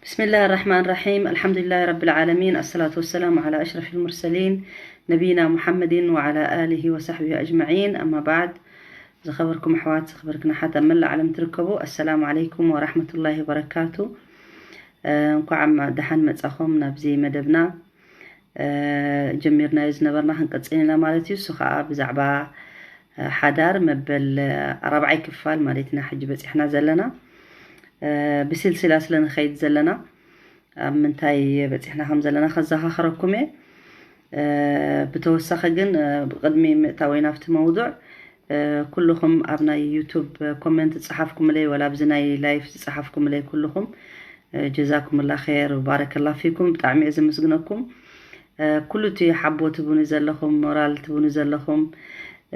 بسم الله الرحمن الرحيم. الحمد لله رب العالمين. الصلاة والسلام على أشرف المرسلين نبينا محمد وعلى آله وصحبه أجمعين. أما بعد. ዝኸበርኩም ኣሕዋት፣ ዝኸበርክን ኣሓት ኣብ መላእ ዓለም ትርከቡ፣ ኣሰላሙ ዓለይኩም ወራሕመቱላሂ ወበረካቱ። እ፣ እንኳዕ ደሓን መጻኹም ናብዚ መደብና። እ፣ ጀሚርናዮ ዝነበርና ክንቅጽል ኢና ማለት እዩ። እሱ ኸኣ ብዛዕባ፣ እ፣ ሓዳር መበል፣ እ፣ ኣራብዓይ ክፋል ማለት ኢና ሕጂ በጺሕና ዘለና። እ፣ ብስልሲላ ስለ ንኸይድ ዘለና ኣብ ምንታይ በጺሕና ከም ዘለና ከዘኻኽረኩም እየ። እ፣ ብተወሳኺ ግን፣ እ፣ ብቕድሚ ምእታወይ ናብቲ መውዱዕ፣ እ፣ ኩልኹም ኣብ ናይ ዩቱብ ኮመንት ዝጸሓፍኩምለይ፣ ወላ ኣብዚ ናይ ላይፍ ዝጸሓፍኩምለይ ኩልኹም፣ እ፣ ጀዛኩምላ ኸይር፣ ባረከላ ፊኩም፣ ብጣዕሚ እየ ዘመስግነኩም። እ፣ ኩሉ እቲ ሓቦ ትቡኒ ዘለኹም፣ ሞራል ትቡኒ ዘለኹም፣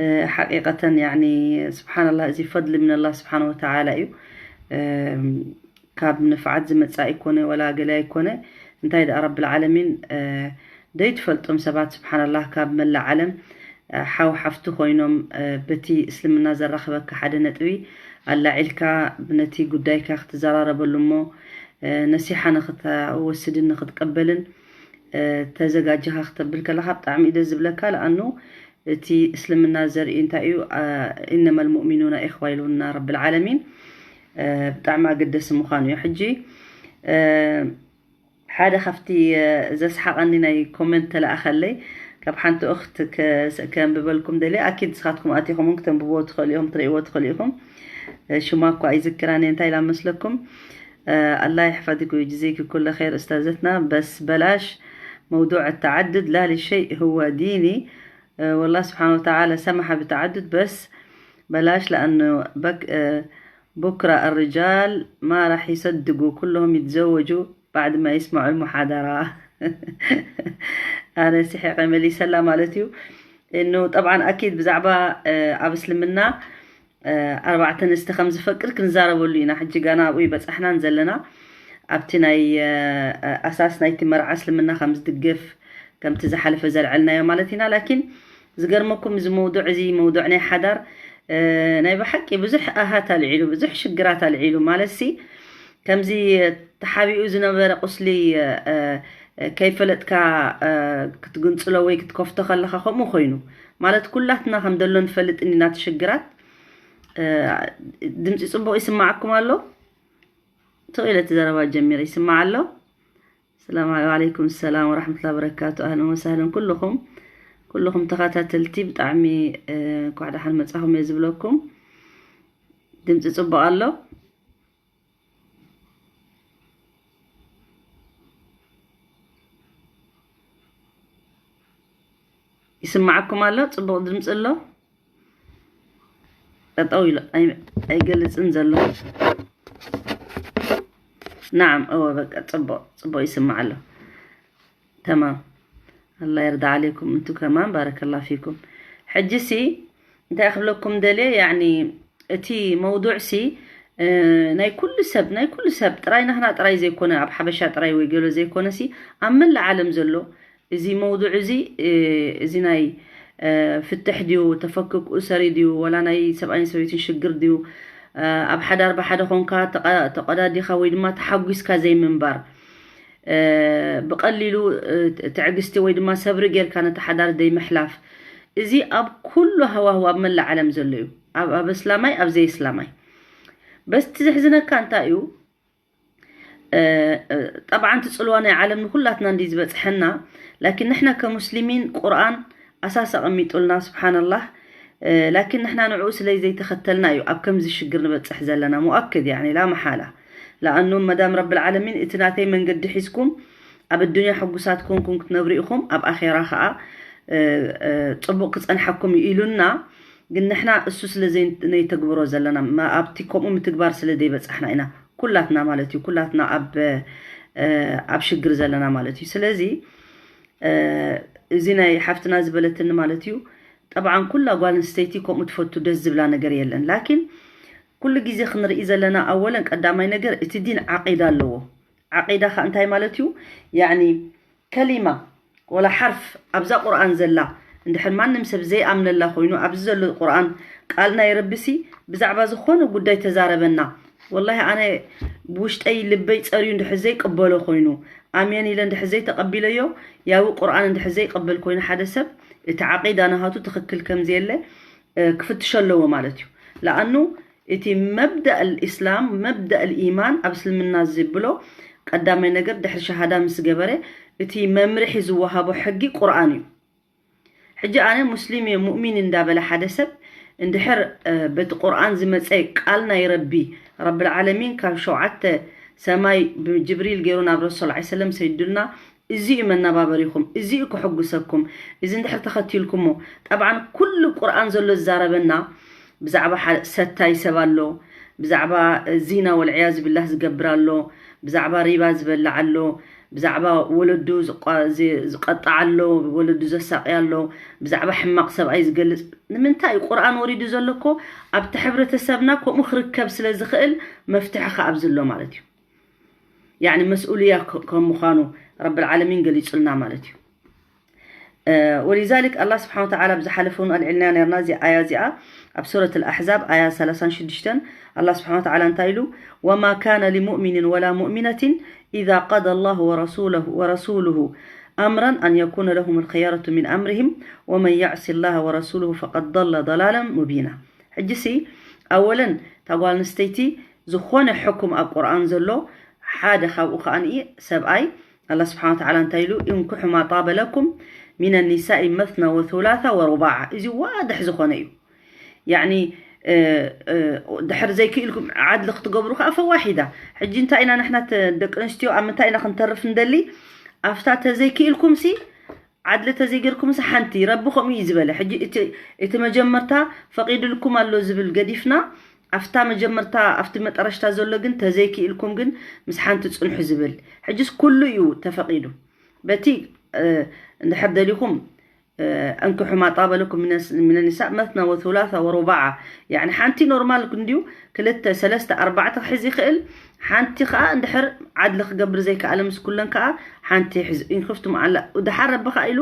እ፣ ሓቂቀተን፣ ያዕኒ፣ ስብሓንላህ፣ እዚ ፈድሊ ምንላህ ስብሓን ወተዓላ እዩ። እ፣ ካብ ንፍዓት ዝመጽእ ኣይኮነ፣ ወላ ገለ ኣይኮነ። እንታይ ደኣ ረብል ዓለሚን፣ እ፣ ደይትፈልጦም ሰባት፣ ስብሓንላህ፣ ካብ መላእ ዓለም፣ እ፣ ሓው ሓፍቲ ኮይኖም፣ እ፣ በቲ እስልምና ዘራኽበካ ሓደ ነጥቢ ኣላዒልካ፣ ነቲ ጉዳይካ ክትዘራረበሉ እሞ፣ እ፣ ነሲሓ ንኽትወስድን ንኽትቀበልን፣ እ፣ ተዘጋጅኻ ክተብል ከለኻ ብጣዕሚ እዩ ደስ ዝብለካ። ለኣኑ እቲ እስልምና ዘርኢ እንታይ እዩ? አ፣ "ኢነመል ሙእሚኑና ኢኽዋ" ኢሉና ረብል ዓለሚን። እ፣ ብጣዕሚ ኣገደሲ ምዃኑ እዩ። ሕጂ፣ እ፣ ሓደ ካብቲ፣ እ፣ ዘስሓቐኒ ናይ ኮመንት ተለኣኸለይ፣ ካብ ሓንቲ እኽት ከ-፣ ከንብበልኩም ደልየ። ኣኪድ ንስኻትኩም ኣቲኹም እውን ክተንብብዎ ትኽእሉ ኢኹም፣ ትርእይዎ ትኽእሉ ኢኹም። እ፣ ሽማ እኳ ኣይዝክራን እየ፣ እንታይ ኢላ መስለኩም? እ፣ "ኣላህ ይሕፈዝክ ወይጅዚክ ኩለ ኸይር ኡስታዘትና፣ በስ በላሽ መውዱዕ ተዓድድ ላ ልሸይእ ህወ ዲኒ፣ እ፣ ወላህ ስብሓን ወተዓላ ሰማሓ ብተዓድድ በስ በላሽ ለኣኑ በክ-፣ እ፣ ቡክራ ኣርጃል ማ ራሕ ይሰድጉ ኩለሁም ይትዘወጁ ባዕድ ማ ይስማዑ ልሙሓደራ." ኣነ ስሒቐ መሊሰላ ማለት እዩ። እኑ ጠብዓን ኣኪድ ብዛዕባ፣ እ፣ ኣብ እስልምና፣ እ፣ ኣርባዕተ ኣንስቲ ከም ዝፈቅድ ክንዛረበሉ ኢና። ሕጂ ጋና ኣብኡ ይበጻሕናን ዘለና። ኣብቲ ናይ፣ እ፣ ኣሳስ ናይቲ መርዓ እስልምና ከም ዝድግፍ፣ ከምቲ ዝሓለፈ ዘልዐልናዮ ማለት ኢና። ላኪን ዝገርመኩም እዚ መውዱዕ እዚ፣ መውዱዕ ናይ ሓዳር፣ እ፣ ናይ ብሓቂ ብዙሕ ኣሃት ኣልዒሉ፣ ብዙሕ ሽግራት ኣልዒሉ። ማለትሲ ከምዚ ተሓቢኡ ዝነበረ ቁስሊ፣ እ፣ እ፣ ከይፈለጥካ፣ እ፣ ክትግንጽሎ ወይ ክትከፍቶ ከለኻ ከምኡ ኮይኑ። ማለት ኩላትና ከም ደሎ ንፈልጥ ኢና እቲ ሽግራት። እ፣ ድምጺ ጽቡቕ ይስማዓኩም ኣሎ? ትኽኢለ እቲ ዘረባ ጀሚረ ይስማዕ ኣሎ? ሰላም ዓለይኩም። ሰላም ወራሕመቱላሂ ወበረካቱ። ኣህለን ወሳህለን ኩልኹም፣ ኩልኹም ተኸታተልቲ ብጣዕሚ፣ እ፣ እንኳዕ ደሓን መጻኹም እየ ዝብለኩም። ድምጺ ጽቡቕ ኣሎ? ይስማዓኩም ኣሎ? ጽቡቕ ድምጺ ኣሎ? ጠጠው ኢሉ ኣይ-፣ ኣይገልጽን ዘሎ። ናዓም፣ እወ፣ በቃ፣ ጽቡቕ፣ ጽቡቕ ይስማዕ ኣሎ። ተማም። ኣላ የርዳ ዓለይኩም፣ እንቱ ከማን፣ ባረከላ ፊኩም። ሕጂ ሲ፣ እንታይ ክብለኩም ደልየ፣ ያዕኒ፣ እቲ መውዱዕ ሲ፣ እ፣ ናይ ኩሉ ሰብ፣ ናይ ኩሉ ሰብ፣ ጥራይ ናህና ጥራይ ዘይኮነ፣ ኣብ ሓበሻ ጥራይ ወይ ገሎ ዘይኮነ ሲ፣ ኣብ መላእ ዓለም ዘሎ፣ እዚ መውዱዕ እዚ፣ እ፣ እዚ ናይ፣ እ፣ ፍትሕ ድዩ፣ ተፈክክ ኡሰሪ ድዩ፣ ወላ ናይ ሰብኣይን ሰበይትን ሽግር ድዩ፣ እ፣ ኣብ ሓዳር ብሓደ ኾንካ ተቐ-፣ ተቐዳዲኻ ወይ ድማ ተሓጒስካ ዘይምንባር፣ እ፣ ብቐሊሉ፣ እ፣ ትዕግስቲ ወይ ድማ ሰብሪ ጌርካ ነቲ ሓዳር ዘይምሕላፍ፣ እዚ ኣብ ኩሉ ሃዋህው ኣብ መላእ ዓለም ዘሎ እዩ። ኣብ፣ ኣብ እስላማይ፣ ኣብ ዘይእስላማይ። በስቲ ዘሕዝነካ እንታይ እዩ? እ፣ እ፣ ጠብዓን እቲ ጽልዋ ናይ ዓለም ንኹላትና እንዲ ዝበጽሐና፣ ላኪን ንሕና ከሙስሊሚን ቁርኣን ኣሳስ ኣቐሚጡልና፣ ስብሓንላህ። እ፣ ላኪን ንሕና ንዕኡ ስለ ዘይተኸተልና እዩ ኣብ ከምዚ ሽግር ንበጽሕ ዘለና። ሙኣክድ፣ ያኒ፣ ላ መሓላ። ለኣኑ መዳም ረብል ዓለሚን እቲ ናተይ መንገዲ ሒዝኩም ኣብ ኣዱንያ ሕጉሳት ኮንኩም ክትነብሩ ኢኹም፣ ኣብ ኣኼራ ኸኣ፣ እ፣ እ፣ ጽቡቕ ክጸንሓኩም እዩ ኢሉና። ግን ንሕና እሱ ስለ ዘይ-፣ ነይተግብሮ ዘለና፣ ማ-፣ ኣብቲ ከምኡ ምትግባር ስለ ዘይበጻሕና ኢና። ኩላትና ማለት እዩ፣ ኩላትና ኣብ፣ እ፣ ኣብ ሽግር ዘለና ማለት እዩ። ስለዚ፣ እ፣ እዚ ናይ ሓፍትና ዝበለትኒ ማለት እዩ፣ ጠብዓን ኩላ ጓል ኣንስተይቲ ከምኡ ትፈቱ ደስ ዝብላ ነገር የለን። ላኪን ኩሉ ግዜ ክንርኢ ዘለና፣ ኣወለን ቀዳማይ ነገር እቲ ዲን ዓቂዳ ኣለዎ። ዓቂዳ ኸ እንታይ ማለት እዩ? ያዕኒ ከሊማ ወላ ሓርፍ ኣብዛ ቁርኣን ዘላ እንድሕር ማንም ሰብ ዘይኣምነላ ኮይኑ፣ ኣብዚ ዘሎ ቁርኣን ቃል ናይ ረቢሲ ብዛዕባ ዝኾነ ጉዳይ ተዛረበና፣ ወላሂ ኣነ ብውሽጠይ ልበይ ጸርዩ እንድሕር ዘይቅበሎ ኮይኑ፣ ኣሜን ኢለ እንድሕር ዘይተቐቢለዮ፣ ያዊ ቁርኣን እንድሕር ዘይቀበል ኮይኑ ሓደ ሰብ፣ እቲ ዓቂዳ ናሃቱ ትኽክል ከም ዘየለ፣ እ፣ ክፍትሾ ኣለዎ ማለት እዩ። ለኣኑ እቲ መብዳእ ልእስላም፣ መብዳእ ልኢማን ኣብ እስልምና ዝብሎ ቀዳማይ ነገር ድሕሪ ሸሃዳ ምስ ገበረ፣ እቲ መምርሒ ዝወሃቦ ሕጊ ቁርኣን እዩ። ሕጂ ኣነ ሙስሊም እየ፣ ሙእሚን እንዳበለ ሓደ ሰብ እንድሕር፣ እ፣ በቲ ቁርኣን ዝመጸ ቃል ናይ ረቢ፣ ረብል ዓለሚን ካብ ሸውዓተ ሰማይ ብጅብሪል ገይሩ ናብ ረሱል ሰለላሁ ዐለይሂ ወሰለም ሰይዱልና፣ እዚ እዩ መነባበሪኹም፣ እዚ እዩ ክሕጉሰኩም፣ እዚ እንድሕር ተኸቲልኩሞ፣ ጠብዓን ኩሉ ቁርኣን ዘሎ ዝዛረበና ብዛዕባ ሓ-፣ ሰታይ ሰብ ኣሎ፣ ብዛዕባ ዚና ወልዕያዝ ቢላህ ዝገብር ኣሎ፣ ብዛዕባ ሪባ ዝበልዕ ኣሎ፣ ብዛዕባ ወለዱ ዝቋ-፣ ዚ-፣ ዝቐጣዕ ኣሎ፣ ወለዱ ዘሳቂ ኣሎ፣ ብዛዕባ ሕማቕ ሰብኣይ ዝገልጽ። ንምንታይ እዩ ቁርኣን ወሪዱ ዘሎ እኮ ኣብቲ ሕብረተሰብና ከምኡ ክርከብ ስለ ዝኽእል መፍትሒ ከኣ ኣብዚ ኣሎ ማለት እዩ። ያኒ መስኡልያ ከ-፣ ከም ምዃኑ ረብል ዓለሚን ገሊጹልና ማለት እዩ። እ፣ ወሊዛሊክ ኣላህ ስብሓን ወተዓላ ብዝሓለፈ እውን ኣልዒልና ነርና እዚ ኣያ እዚኣ ኣብ ሱረት ኣልኣሕዛብ ኣያ ሰላሳን ሽዱሽተን ኣላህ ስብሓን ወተዓላ እንታይ ኢሉ? ወማ ካነ ሊሙእሚንን ወላ ሙእሚነትን ኢዛ ቀደ ኣላሁ ወረሱለሁ፣ ወረሱሉሁ ኣምረን ኣን የኩነ ለሁም ልኸየረቱ ሚን ኣምርህም ወመን ያዕሲ ላህ ወረሱሉሁ ፈቀድ ضለ ضላለን ሙቢና። ሕጂ ሲ ኣወለን እታ ጓል ኣንስተይቲ ዝኾነ ሕኩም ኣብ ቁርኣን ዘሎ ሓደ ካብኡ ከኣ ንኢ ሰብኣይ ኣላህ ስብሓን ወተዓላ እንታይ ኢሉ? እንኩሑ ማ ጣበ ለኩም ሚነ ኒሳኢ መትና ወቱላታ ወሩባዓ። እዚ ዋድሕ ዝኾነ እዩ። ያኒ፣ እ፣ እ፣ ድሕር ዘይክኢልኩም ዓድሊ ክትገብሩ ከኣ ፈዋሒዳ። ሕጂ እንታይ ኢና ንሕና ተ-፣ ደቂ ኣንስትዮ ኣብ ምንታይ ኢና ክንተርፍ እንደሊ? ኣብታ ተዘይክኢልኩም ሲ ዓድሊ ተዘይገርኩም ሲ ሓንቲ ረቢ ከምኡ እዩ ዝበለ። ሕጂ እቲ፣ እቲ መጀመርታ ፈቂድልኩም ኣሎ ዝብል ገዲፍና፣ ኣብታ መጀመርታ፣ ኣብቲ መጠረሽታ ዘሎ ግን ተዘይክኢልኩም ግን ምስ ሓንቲ ጽንሑ ዝብል። ሕጅስ ኩሉ እዩ ተፈቂዱ። በቲ፣ እ፣ እንድሕር ደሊኹም፣ እ፣ እንክሑ ማ ጣበ ለኩም ሚነስ-፣ ሚነ ኒሳእ መትና ወቱላታ ወሩባዓ። ያዕኒ ሓንቲ ኖርማል እንድዩ ክልተ፣ ሰለስተ፣ ኣርባዕተ ክሕዝ ይኽእል። ሓንቲ ከኣ እንድሕር ዓድሊ ክገብር ዘይከኣለ ምስ ኩለን ከኣ ሓንቲ ይሕዝ። ኢንክፍቱ መዓላ ድሓር ረቢ ከኣ ኢሉ፣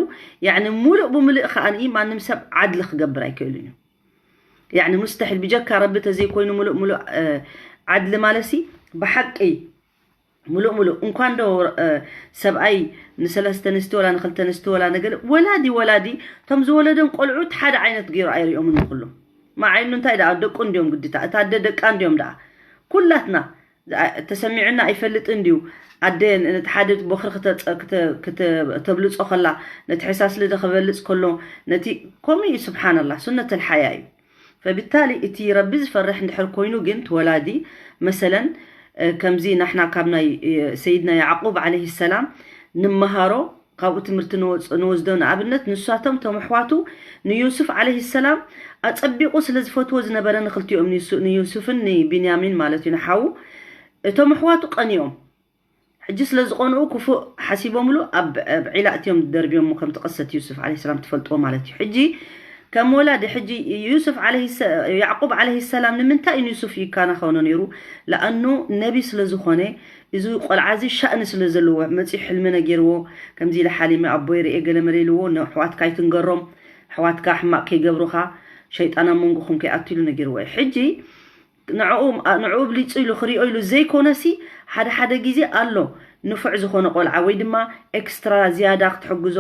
ያዕኒ ሙሉእ ብሙሉእ ከኣ ንኢ ማንም ሰብ ዓድሊ ክገብር ኣይክእልን እዩ። ያዕኒ ሙስተሒል ብጀካ ረቢ ተዘይኮይኑ ሙሉእ ሙሉእ፣ እ፣ ዓድሊ ማለሲ ብሓቂ ሙሉእ ሙሉእ እንኳን ዶ፣ እ፣ ሰብኣይ ንሰለስተ ኣንስቲ ወላ ንክልተ ኣንስቲ ወላ ነገር ወላዲ ወላዲ እቶም ዝወለደን ቆልዑት ሓደ ዓይነት ገይሩ ኣይሪኦምን ንኩሎም። መዓይኑ እንታይ ደኣ ደቁ እንድዮም ግድታ፣ እታ ኣደ ደቃ እንድዮም ደኣ። ኩላትና ዝኣ-፣ ተሰሚዑና ኣይፈልጥን ድዩ? ኣደ ነቲ ሓደ ቦኽሪ ክተ-፣ ክተ-፣ ክተ-፣ ክተብልጾ ከላ፣ ነቲ ሕሳስ ልደ ክበልጽ ከሎ፣ ነቲ፣ ከምኡ እዩ፣ ስብሓንላህ፣ ሱነተል ሓያ እዩ። ፈብታሊ እቲ ረቢ ዝፈርሕ እንድሕር ኮይኑ ግን፣ እቲ ወላዲ፣ መሰለን፣ እ፣ ከምዚ ናሕና ካብ ናይ፣ እ፣ ሰይድና ያዕቁብ ዓለይሂ ሰላም ንመሃሮ፣ ካብኡ ትምህርቲ ንወጽ-፣ ንወስዶ። ንኣብነት፣ ንሳቶም እቶም ኣሕዋቱ ንዩሱፍ ዓለይሂ ሰላም ኣጸቢቑ ስለ ዝፈትዎ ዝነበረ ንክልቲኦም፣ ንዩሱ-፣ ንዩሱፍን ንቢንያሚን ማለት እዩ፣ ንሓዉ፣ እቶም ኣሕዋቱ ቀኒኦም። ሕጂ ስለ ዝቐንኡ ክፉእ ሓሲቦምሉ ኣብ፣ ኣብ ዒላ እትዮም ደርብዮሞ፣ ከምቲ ቅሰት ዩሱፍ ዓለይሂ ሰላም ትፈልጥዎ ማለት እዩ። ሕጂ ከም ወላዲ፣ ሕጂ ዩሱፍ ዓለይሂ ሰ-፣ ያዕቁብ ዓለይሂ ሰላም ንምንታይ ንዩሱፍ ይከናኸኖ ነይሩ? ለኣኑ ነቢ ስለ ዝኾነ፣ እዚ ቆልዓ እዚ ሻእኒ ስለ ዘለዎ፣ መጺኡ ሕልሚ ነጊርዎ፣ ከምዚ ኢለ ሓሊመ ኣቦይ ርእየ ገለ መለ ኢልዎ፣ ንኣሕዋትካ ኣይትንገሮም፣ ኣሕዋትካ ሕማቕ ከይገብሩኻ፣ ሸይጣን ኣብ መንጎኹም ከይኣቱ ኢሉ ነጊርዎ እዩ። ሕጂ ንዕኡ፣ ንዕኡ ብሊጹ ኢሉ ክሪኦ ኢሉ ዘይኮነሲ፣ ሓደ ሓደ ግዜ ኣሎ ንፉዕ ዝኾነ ቆልዓ ወይ ድማ ኤክስትራ ዝያዳ ክትሕግዞ፣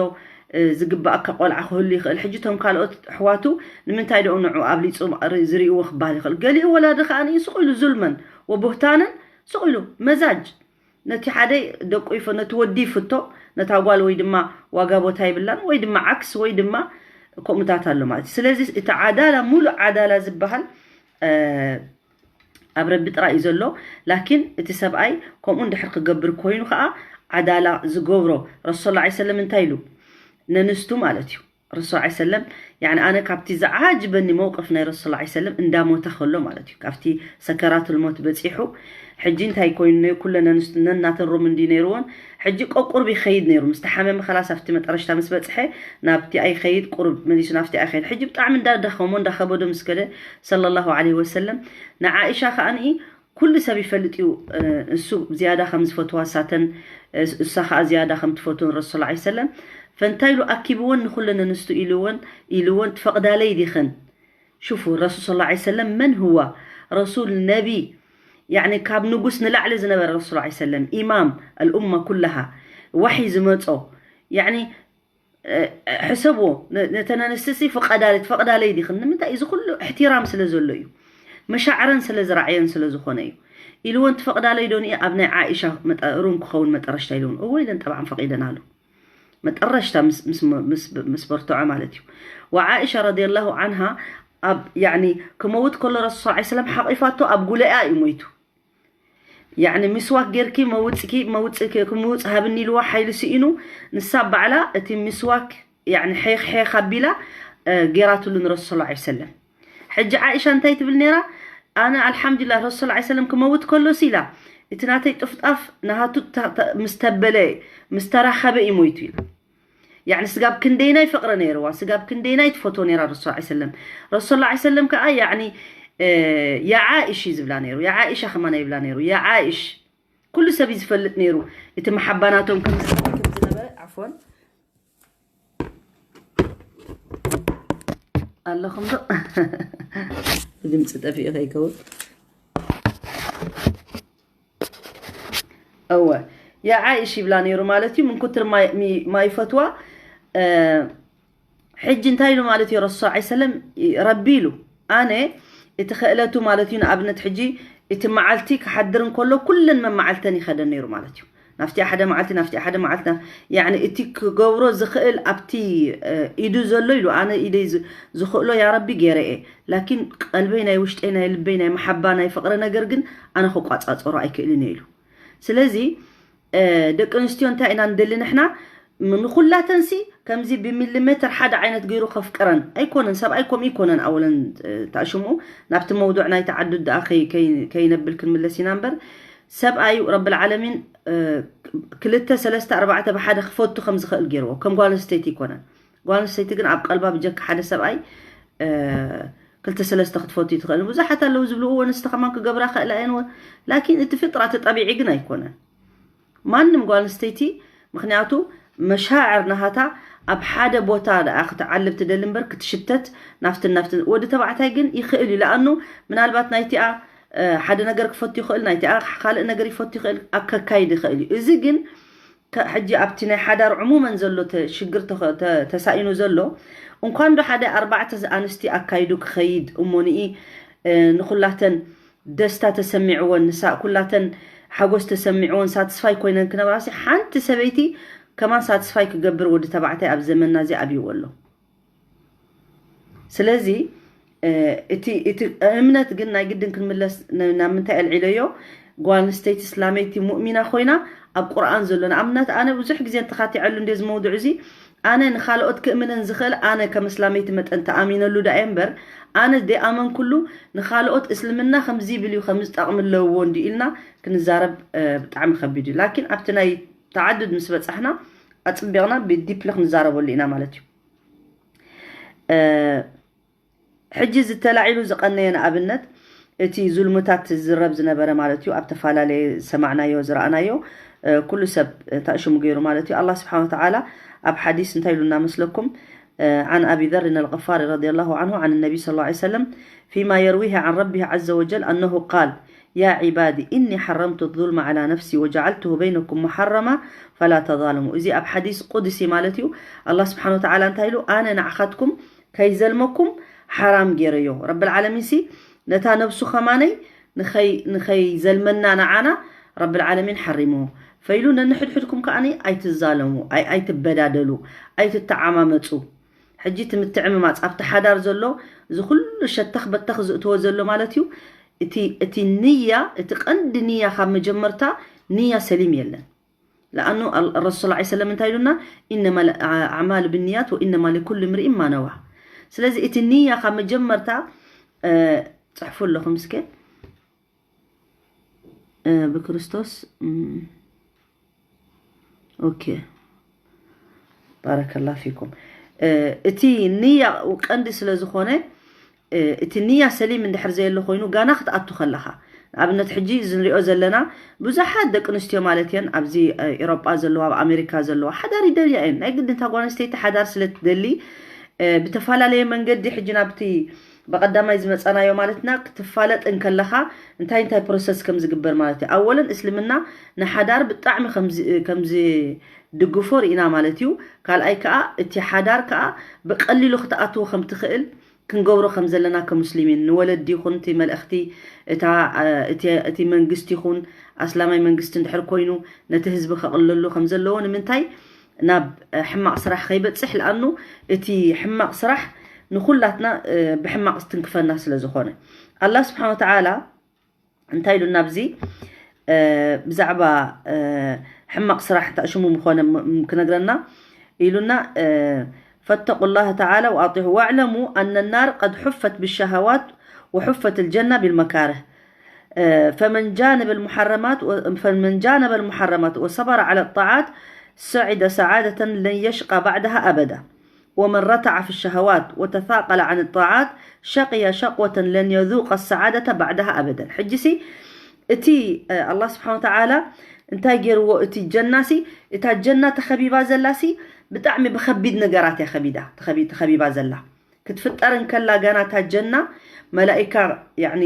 እ፣ ዝግባኣካ ቆልዓ ክህሉ ይኽእል። ሕጂ እቶም ካልኦት ኣሕዋቱ ንምንታይ ደኦም ንዕኡ ኣብሊጹ ር-፣ ዝርእይዎ ክበሃል ይኽእል። ገሊኡ ወላዲ ከኣ ንኢ ስቕ ኢሉ ዙልመን ወቡህታንን ስቕ ኢሉ መዛጅ ነቲ ሓደ ደቁ ይፈ-፣ ነቲ ወዲ ይፍቶ፣ ነታ ጓል ወይ ድማ ዋጋ ቦታ ይብላን፣ ወይ ድማ ዓክስ ወይ ድማ ከምኡታት ኣሎ ማለት እዩ። ስለዚ እቲ ዓዳላ፣ ሙሉእ ዓዳላ ዝበሃል፣ እ፣ ኣብ ረቢ ጥራይ እዩ ዘሎ። ላኪን እቲ ሰብኣይ ከምኡ እንድሕር ክገብር ኮይኑ ከኣ ዓዳላ ዝገብሮ ረሱል ሰለላሁ ዐለይሂ ወሰለም እንታይ ኢሉ? ነንስቱ ማለት እዩ። ረሱል ሰለላሁ ዐለይሂ ወሰለም፣ ያኒ ኣነ ካብቲ ዝዓጅበኒ መውቅፍ ናይ ረሱል ሰለላሁ ዐለይሂ ወሰለም እንዳሞተ ከሎ ማለት እዩ። ካብቲ ሰከራቱል ሞት በጺሑ፣ ሕጂ እንታይ ኮይኑ ነይ-፣ ኩለን ኣንስቱ ነናተን ሩም እንዲ ነይርዎን፣ ሕጂ ቆ-፣ ቁሩብ ይኸይድ ነይሩ። ምስ ተሓመመ ከላስ ኣብቲ መጠረሽታ ምስ በጽሐ ናብቲ ኣይኸይድ፣ ቁሩብ መሊሱ ናብቲ ኣይኸይድ። ሕጂ ብጣዕሚ እንዳደኸሞ እንዳኸበዶ ምስ ከደ ሰለላሁ ዐለይሂ ወሰለም ንዓኢሻ ከኣ ንኢ ኩሉ ሰብ ይፈልጥ እዩ፣ እ፣ እሱ ዝያዳ ከም ዝፈትዋ ሳተን፣ እ፣ እሳ ከኣ ዝያዳ ከም ትፈትዎ ረሱል ሰለላሁ ዐለይሂ ወሰለም። ፈንታይ ኢሉ ኣኪብወን ንኹለን ኣንስቱ ኢልወን፣ ኢልወን ትፈቕዳለይ ዲኽን? ሹፉ፣ ረሱል ሰለላሁ ዐለይሂ ወሰለም መን ሁዋ? ረሱል ነቢ፣ ያኒ ካብ ንጉስ ንላዕሊ ዝነበረ ረሱል ላ ሰለም ኢማም ኣልኡማ ኩላሃ ዋሒ ዝመጾ ያኒ ሕሰብዎ። ነተን ኣንስትሲ ፍቐዳለይ ትፈቕዳለይ ዲኽን ንምንታይ እዚ ኩሉ እሕትራም ስለ ዘሎ እዩ። መሻዕረን ስለ ዝራዕየን ስለ ዝኾነ እዩ። ኢልወን ትፈቕዳለይ ዶኒ ኣብ ናይ ዓኢሻ ሩም ክኸውን መጠረሽታ ኢልውን እዎ ኢለን ጠብዓን ፈቒደን ኣሉ። መጠረሽታ ምስ በርትዖ ማለት እዩ። ወዓኢሻ ረዲየላሁ ዓንሃ ኣብ ያኒ ክመውት ከሎ ረሱል ስ ሰለም ሓቂፋቶ ኣብ ጉለያ እዩ ሞይቱ። ያኒ ምስዋክ ጌርኪ መውፅኪ መውፅኪ ክምውፅ ሃብኒ ኢልዋ ሓይሊ ስኢኑ ንሳ ባዕላ እቲ ምስዋክ ያኒ ሐይኽ ሐይኽ ኣቢላ ጌራትሉ ንረሱል ስ ሰለም። ሕጂ ዓኢሻ እንታይ ትብል ነይራ? ኣነ ኣልሓምዱላ ረሱል ስ ሰለም ክመውት ከሎስ ኢላ እቲ ናተይ ጥፍጣፍ ናሃቱ ምስ ተበለ ምስ ተራኸበ እዩ ሞይቱ ኢላ። ያኒ ስጋብ ክንደይናይ ፍቕሪ ነይርዋ፣ ስጋብ ክንደይናይ ትፈትዎ ነይራ ረሱል ስ ሰለም። ረሱል ስ ሰለም ከዓ ያኒ የዓኢሽ እዩ ዝብላ ነይሩ። የዓኢሻ ከማና ይብላ ነይሩ። የዓኢሽ ኩሉ ሰብ እዩ ዝፈልጥ ነይሩ እቲ መሓባናቶም ከም ዝነበረ። ዓፎን ኣለኹም ዶ? ድምፂ ጠፊኡ ከይከውን። እወ የዓይሽ ይብላ ነይሩ ማለት እዩ። ምን ኩትር ማይ ፈትዋ። ሕጂ እንታይ ኢሉ ማለት እዩ ረሱ ስ ሰለም? ረቢ ኢሉ ኣነ እቲ ክእለቱ ማለት እዩ። ንኣብነት ሕጂ እቲ መዓልቲ ክሓድር እንከሎ ኩለን መመዓልተን ይኸደን ነይሩ ማለት እዩ። ናብቲ ሓደ መዓልቲ ናብቲ ሓደ መዓልቲ ያኒ እቲ ክገብሮ ዝኽእል ኣብቲ ኢዱ ዘሎ ኢሉ ኣነ ኢደይ ዝኽእሎ ያረቢ ገይረ እየ። ላኪን ቀልበይ ናይ ውሽጠይ ናይ ልበይ ናይ መሓባ ናይ ፍቕሪ ነገር ግን ኣነ ክቋፃፀሮ ኣይክእልን እየ ኢሉ። ስለዚ ደቂ ኣንስትዮ እንታይ ኢና ንደሊ ንሕና ንኹላተንሲ ከምዚ ብሚሊሜትር ሓደ ዓይነት ገይሩ ከፍቅረን ኣይኮነን። ሰብኣይ ከምኡ ይኮነን። ኣወለን ታሽምኡ ናብቲ መውዱዕ ናይ ተዓዱድ ደኣ ከይነብል ክንምለስ ኢና እምበር ሰብኣይ ረብል ዓለሚን ክልተ ሰለስተ ኣርባዕተ ብሓደ ክፈቱ ከም ዝኽእል ገይርዎ ከም ጓል ኣንስተይቲ ይኮነን። ጓል ኣንስተይቲ ግን ኣብ ቀልባ ብጀካ ሓደ ሰብኣይ ክልተ ሰለስተ ክትፈቱ ትኽእል። ብዙሓት ኣለዉ ዝብልዎ ንስተ ከማን ክገብራ ክእላ እየን። ላኪን እቲ ፍጥራ ተጠቢዒ ግን ኣይኮነን። ማንም ጓል ኣንስተይቲ ምክንያቱ መሻዕር ናሃታ ኣብ ሓደ ቦታ ደኣ ክትዓልብ ትደሊ እምበር ክትሽተት ናፍትን ናፍትን። ወዲ ተባዕታይ ግን ይኽእል እዩ። ለኣኑ ምናልባት ናይቲኣ ሓደ ነገር ክፈቱ ይኽእል፣ ናይቲኣ ካልእ ነገር ይፈቱ ይኽእል፣ ከካይድ ይኽእል እዩ። እዚ ግን ሕጂ ኣብቲ ናይ ሓዳር ዕሙመን ዘሎ ሽግር ተሳኢኑ ዘሎ እንኳን ዶ ሓደ ኣርባዕተ ኣንስቲ ኣካይዱ ክኸይድ እሞ ንኢ ንኩላተን ደስታ ተሰሚዕወን ንሳ ኩላተን ሓጎስ ተሰሚዕወን ሳትስፋይ ኮይነን ክነብራሲ ሓንቲ ሰበይቲ ከማን ሳትስፋይ ክገብር ወዲ ተባዕታይ ኣብ ዘመንና እዚ ኣብይዎ ኣሎ። ስለዚ እቲ እቲ እምነት ግን ናይ ግድን ክንምለስ ናብ ምንታይ ኣልዒለዮ? ጓል ኣንስተይቲ እስላመይቲ ሙእሚና ኮይና ኣብ ቁርኣን ዘሎ ንኣብነት ኣነ ብዙሕ ግዜ እንተኻቲዐሉ እንደ ዝመውድዕ እዚ ኣነ ንኻልኦት ክእምነን ዝኽእል ኣነ ከም እስላመይቲ መጠን ተኣሚነሉ ዳእየ እምበር ኣነ ደኣመንኩሉ ንኻልኦት እስልምና ከምዚ ይብል እዩ ከምዚ ጠቕሚ ኣለዎ እንዲ ኢልና ክንዛረብ ብጣዕሚ ከቢድ እዩ። ላኪን ኣብቲ ናይ ተዓድድ ምስ በፃሕና ኣፅቢቕና ብዲፕሊ ክንዛረበሉ ኢና ማለት እዩ። ሕጂ ዝተላዒሉ ዝቐነየ ንኣብነት እቲ ዙልምታት ዝረብ ዝነበረ ማለት እዩ ኣብ ተፈላለየ ዝሰማዕናዮ ዝረኣናዮ ኩሉ ሰብ ታእሽሙ ገይሩ ማለት እዩ። ኣላ ስብሓን ወተዓላ ኣብ ሓዲስ እንታይ ኢሉና መስለኩም? عن أبي ذر الغفاري رضي الله عنه عن النبي صلى الله عليه وسلم فيما يرويه عن ربه عز وجل أنه قال يا عبادي إني حرمت الظلم على نفسي وجعلته بينكم محرما فلا تظالموا። እዚ ኣብ ሓዲስ ቁድሲ ማለት እዩ። ኣላ ስብሓን ወተዓላ እንታይ ኢሉ? ኣነ ንዓኻትኩም ከይዘልመኩም ሓራም ገይረዮ። ረብል ዓለሚን ሲ ነታ ነብሱ ከማነይ ንኸይዘልመና ንዓና ረብል ዓለሚን ሓሪምዎ። ፈኢሉ ነንሕድሕድኩም ከዓኒ ኣይትዛለሙ፣ ኣይትበዳደሉ፣ ኣይትተዓማመፁ። ሕጂ እቲ ምትዕምማፅ ኣብቲ ሓዳር ዘሎ እዚ ኩሉ ሸተኽ በተኽ ዝእትዎ ዘሎ ማለት እዩ። እቲ ንያ እቲ ቀንዲ ንያ ካብ መጀመርታ ንያ ሰሊም የለን። ለኣኑ ረሱል ላ ሰለም እንታይ ኢሉና? ኢነማ ኣዕማሉ ብንያት ወኢነማ ሊኩል ምርኢን ማነዋ። ስለዚ እቲ ንያ ካብ መጀመርታ ፅሕፉ ኣለኹም እስከ ብክርስቶስ ኦኬ ባረከላ ፊኩም። እቲ ንያ ቀንዲ ስለ ዝኾነ እቲ ንያ ሰሊም እንድሕር ዘየሎ ኮይኑ ጋና ክትኣቱ ከለኻ ንኣብነት ሕጂ እዚ ንሪኦ ዘለና ብዙሓት ደቂ ኣንስትዮ ማለት እየን ኣብዚ ኤሮጳ ዘለዋ ኣብ ኣሜሪካ ዘለዋ ሓዳር ይደልያ እየን። ናይ ግድንታ ጓል ኣንስተይቲ ሓዳር ስለ ትደሊ ብተፈላለየ መንገዲ ሕጂ ናብቲ ብቐዳማይ ዝመጸናዮ ማለትና ክትፋለጥ እንከለኻ እንታይ እንታይ ፕሮሰስ ከም ዝግበር ማለት እዩ። ኣወለን እስልምና ንሓዳር ብጣዕሚ ከም ዝ- ከም ዝድግፎ ርኢና ማለት እዩ። ካልኣይ ከዓ እቲ ሓዳር ከዓ ብቐሊሉ ክትኣትዎ ከም ትኽእል ክንገብሮ ከም ዘለና ከሙስሊሚን ንወለዲ ይኹን እቲ መልእኽቲ እታ እቲ መንግስቲ ይኹን ኣስላማይ መንግስቲ እንድሕር ኮይኑ ነቲ ህዝቢ ከቕለሉ ከም ዘለዎ ንምንታይ ናብ ሕማቕ ስራሕ ከይበፅሕ ልኣኑ እቲ ሕማቕ ስራሕ ንኩላትና ብሕማቕ ዝትንክፈና ስለ ዝኾነ ኣላ ስብሓን ወተዓላ እንታይ ኢሉና ኣብዚ ብዛዕባ ሕማቕ ስራሕ እንታይ ሽሙ ምኾነ ክነግረና ኢሉና فاتقوا الله تعالى وأطيعوه واعلموا أن النار قد حفت بالشهوات وحفت الجنة بالمكاره فمن جانب المحرمات فمن جانب المحرمات وصبر على الطاعات سعد سعادة لن يشقى بعدها أبدا ومن رتع في الشهوات وتثاقل عن الطاعات شقي شقوة لن يذوق السعادة بعدها أبدا حجسي እቲ ኣላ ስብሓን ወተዓላ እንታይ ገይርዎ እቲ ጀናሲ እታ ጀና ተኸቢባ ዘላሲ ብጣዕሚ ብኸቢድ ነገራት እያ ከቢዳ ተኸቢባ ዘላ ክትፍጠር እንከላ ገና እታ ጀና መላኢካ ያኒ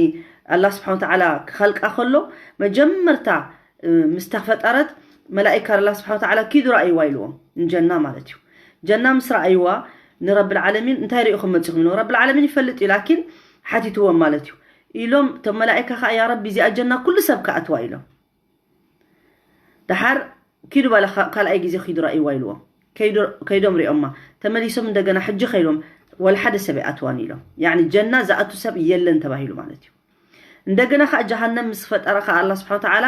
ኣላ ስብሓን ወተዓላ ክኸልቃ ከሎ መጀመርታ ምስ ተፈጠረት መላኢካ ኣላ ስብሓን ወተዓላ ኪዱ ረኣይዋ ኢልዎም ንጀና ማለት እዩ ጀና ምስ ረኣይዋ ንረብል ዓለሚን እንታይ ሪኢኹም መፂኹም ኢልዎም ረብል ዓለሚን ይፈልጥ እዩ ላኪን ሓቲትዎም ማለት እዩ ኢሎም እቶም መላኢካ ከዓ ያ ረቢ እዚኣ ጀና ኩሉ ሰብ ክኣትዋ ኢሎም ደሓር ኪዱ ባለ ካልኣይ ግዜ ኪዱ ረኣይዋ ኢልዎም ከይዶም ሪኦማ ተመሊሶም እንደገና ሕጂ ከይዶም ወላ ሓደ ሰብ ኣይኣትዋን ኢሎም ያኒ ጀና ዝኣቱ ሰብ የለን ተባሂሉ ማለት እዩ እንደገና ከዓ ጀሃነም ምስ ፈጠረ ከዓ ኣላ ስብሓን ተዓላ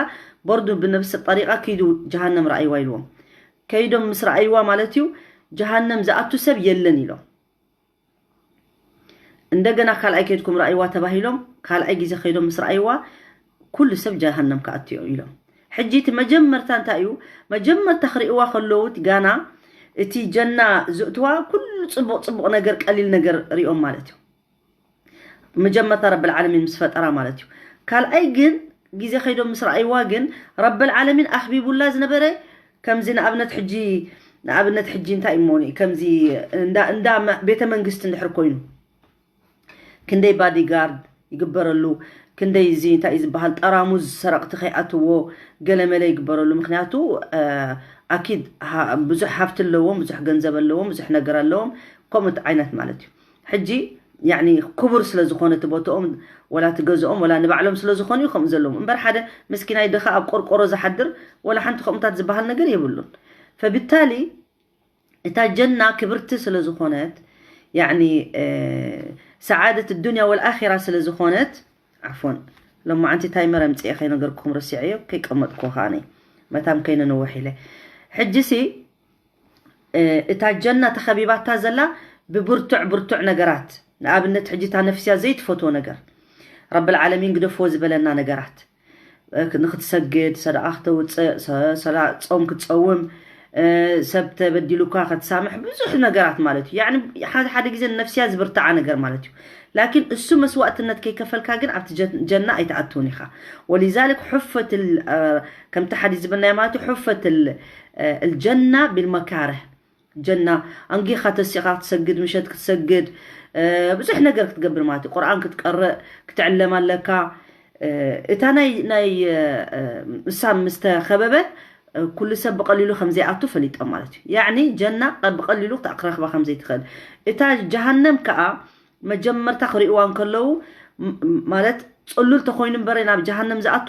በርዱ ብነብሲ ጠሪቃ ኪዱ ጀሃነም ረኣይዋ ኢልዎም ከይዶም ምስ ረኣይዋ ማለት እዩ ጀሃነም ዝኣቱ ሰብ የለን ኢሎም እንደገና ካልኣይ ከይድኩም ረኣይዋ ተባሂሎም ካልኣይ ግዜ ከይዶም ምስ ረኣይዋ ኩሉ ሰብ ጀሃነም ክኣትዮ ኢሎም ሕጂ እቲ መጀመርታ እንታይ እዩ መጀመርታ ክርእዋ ከለዉ ጋና እቲ ጀና ዝእትዋ ኩሉ ፅቡቕ ፅቡቕ ነገር ቀሊል ነገር ሪኦም ማለት እዩ መጀመርታ ረብል ዓለሚን ምስ ፈጠራ ማለት እዩ ካልኣይ ግን ግዜ ከይዶም ምስ ረኣይዋ ግን ረብል ዓለሚን ኣኽቢቡላ ዝነበረ ከምዚ ንኣብነት ሕጂ ንኣብነት ሕጂ እንታይ እሞኒ ከምዚ እንዳ እንዳ ቤተ መንግስቲ እንድሕር ኮይኑ ክንደይ ባዲጋርድ ይግበረሉ ክንደይ እዚ እንታይ እዩ ዝበሃል ጠራሙዝ ሰረቕቲ ከይኣትዎ ገለመለ ይግበረሉ ምክንያቱ ኣኪድ ብዙሕ ሃፍቲ ኣለዎም ብዙሕ ገንዘብ ኣለዎም ብዙሕ ነገር ኣለዎም ከምኡ ዓይነት ማለት እዩ ሕጂ ያኒ ክቡር ስለ ዝኾነ እቲ ቦትኦም ወላ እቲ ገዝኦም ወላ ንባዕሎም ስለ ዝኾኑ እዩ ከምኡ ዘለዎም እምበር ሓደ ምስኪናይ ድኻ ኣብ ቆርቆሮ ዝሓድር ወላ ሓንቲ ከምኡታት ዝበሃል ነገር የብሉን ፈብታሊ እታ ጀና ክብርቲ ስለ ዝኾነት ያኒ ሰዓደት ዱንያ ወልኣኺራ ስለ ዝኾነት ዓፎን ሎማዓንቲ ታይመር ኣምፅኤ ከይነገርኩም ረሲዐዮ ከይቀመጥኩ ከዓኒ መታም ከይነንውሕ ኢለ ሕጂሲ እታ ጀና ተኸቢባታ ዘላ ብብርቱዕ ብርቱዕ ነገራት ንኣብነት ሕጂ እታ ነፍስያ ዘይትፈትዎ ነገር ረብል ዓለሚን ግደፍዎ ዝበለና ነገራት ንክትሰግድ ሰደቃ ክተውፅእ ጾም ክትፀውም ሰብ ተበዲሉካ ክትሳምሕ ብዙሕ ነገራት ማለት እዩ ሓደ ሓደ ግዜ ነፍስያ ዝብርትዓ ነገር ማለት እዩ ላኪን እሱ መስዋእትነት ከይከፈልካ ግን ኣብቲ ጀና ኣይትኣትውን ኢኻ ወሊዛልክ ሑፈት ከምቲ ሓዲስ ዝበልናዮ ማለት እዩ ሑፈት الجنة بالمكاره ጀና ኣንጊኻ ተሲኻ ክትሰግድ ምሸት ክትሰግድ ብዙሕ ነገር ክትገብር ማለት እዩ ቁርኣን ክትቀርእ ክትዕለም ኣለካ እታ ናይ ናይ እሳ ምስተኸበበ ኩሉ ሰብ ብቐሊሉ ከም ዘይኣቱ ፈሊጦም ማለት እዩ ያዕኒ ጀና ብቐሊሉ ክትረኽባ ከም ዘይትኽእል እታ ጀሃነም ከዓ መጀመርታ ክርእዋ እንከለዉ ማለት ፅሉል ተኮይኑ እምበረ ናብ ጀሃነም ዝኣቱ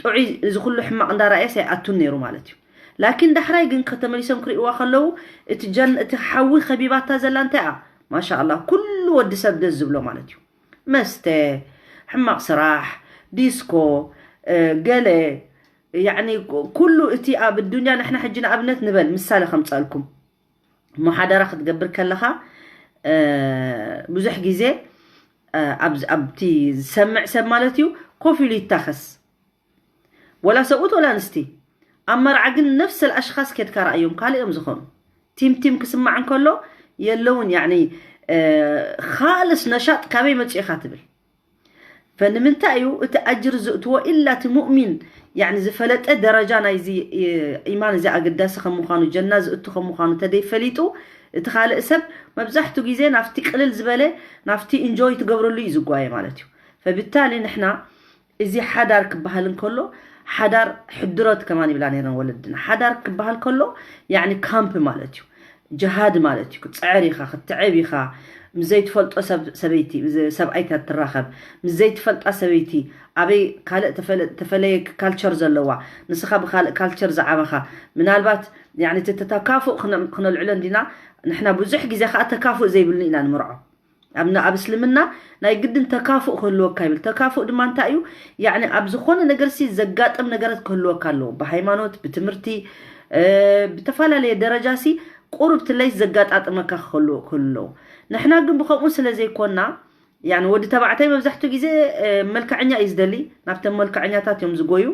ጥዑይ እዚ ኩሉ ሕማቕ እንዳረኣየስ ኣይኣቱን ነይሩ ማለት እዩ ላኪን ዳሕራይ ግን ከተመሊሶም ክርእዋ ከለዉ እቲ ጀን እቲ ሓዊ ከቢባታ ዘላ እንታይ እያ ማሻ ኣላ ኩሉ ወዲ ሰብ ደስ ዝብሎ ማለት እዩ መስተ ሕማቕ ስራሕ ዲስኮ ገለ ያኒ ኩሉ እቲ ኣብ ዱንያ ንሕና ሕጂ ንኣብነት ንበል ምሳሌ ከምፀልኩም ሙሓደራ ክትገብር ከለኻ ብዙሕ ግዜ ኣብቲ ዝሰምዕ ሰብ ማለት እዩ ኮፍ ኢሉ ይታኸስ ወላ ሰብኡት ወላ ኣንስቲ ኣብ መርዓ ግን ነፍሰ ኣሽኻስ ኬድካ ረኣዮም ካልእ እዮም ዝኾኑ ቲምቲም ክስማዕ እንከሎ የለውን ያኒ ካልስ ነሻጥ ካበይ መፅኡ ኢኻ ትብል ፈንምንታይ እዩ እቲ ኣጅር ዝእትዎ ኢላ እቲ ሙእሚን ያኒ ዝፈለጠ ደረጃ ናይዚ ኢማን እዚ ኣገዳሲ ከም ምዃኑ ጀና ዝእቱ ከም ምዃኑ ተደይ ፈሊጡ እቲ ካልእ ሰብ መብዛሕቱ ግዜ ናብቲ ቅልል ዝበለ ናብቲ ኢንጆይ ትገብረሉ እዩ ዝጓየ ማለት እዩ። ፈብታሊ ንሕና እዚ ሓዳር ክበሃል እንከሎ ሓዳር ሕድሮት ከማን ይብላ ነይረን ወለድና። ሓዳር ክበሃል ከሎ ያኒ ካምፕ ማለት እዩ። ጀሃድ ማለት እዩ። ክትፅዕር ኢኻ፣ ክትዕብ ኢኻ፣ ምስ ዘይትፈልጦ ሰብ ሰበይቲ ሰብኣይ ትራኸብ፣ ምስ ዘይትፈልጣ ሰበይቲ ኣበይ ካልእ ተፈለየ ካልቸር ዘለዋ፣ ንስኻ ብካልእ ካልቸር ዝዓበኻ፣ ምናልባት ያኒ ተተካፉእ ክነልዕሎ እንዲና። ንሕና ብዙሕ ግዜ ከዓ ተካፉእ ዘይብሉ ኢና ንምርዖ። ኣብ እስልምና ናይ ግድን ተካፉእ ክህልወካ ይብል። ተካፉእ ድማ እንታይ እዩ? ያኒ ኣብ ዝኾነ ነገር ሲ ዘጋጥም ነገራት ክህልወካ ኣለዎ። ብሃይማኖት፣ ብትምህርቲ፣ ብተፈላለየ ደረጃ ሲ ቁሩብ ትለይ ዘጋጣጥመካ ክህልዎ ክህልዎ። ንሕና ግን ብከምኡ ስለ ዘይኮና፣ ያኒ ወዲ ተባዕታይ መብዛሕትኡ ግዜ መልክዐኛ እዩ ዝደሊ፣ ናብተን መልክዐኛታት እዮም ዝጎዩ።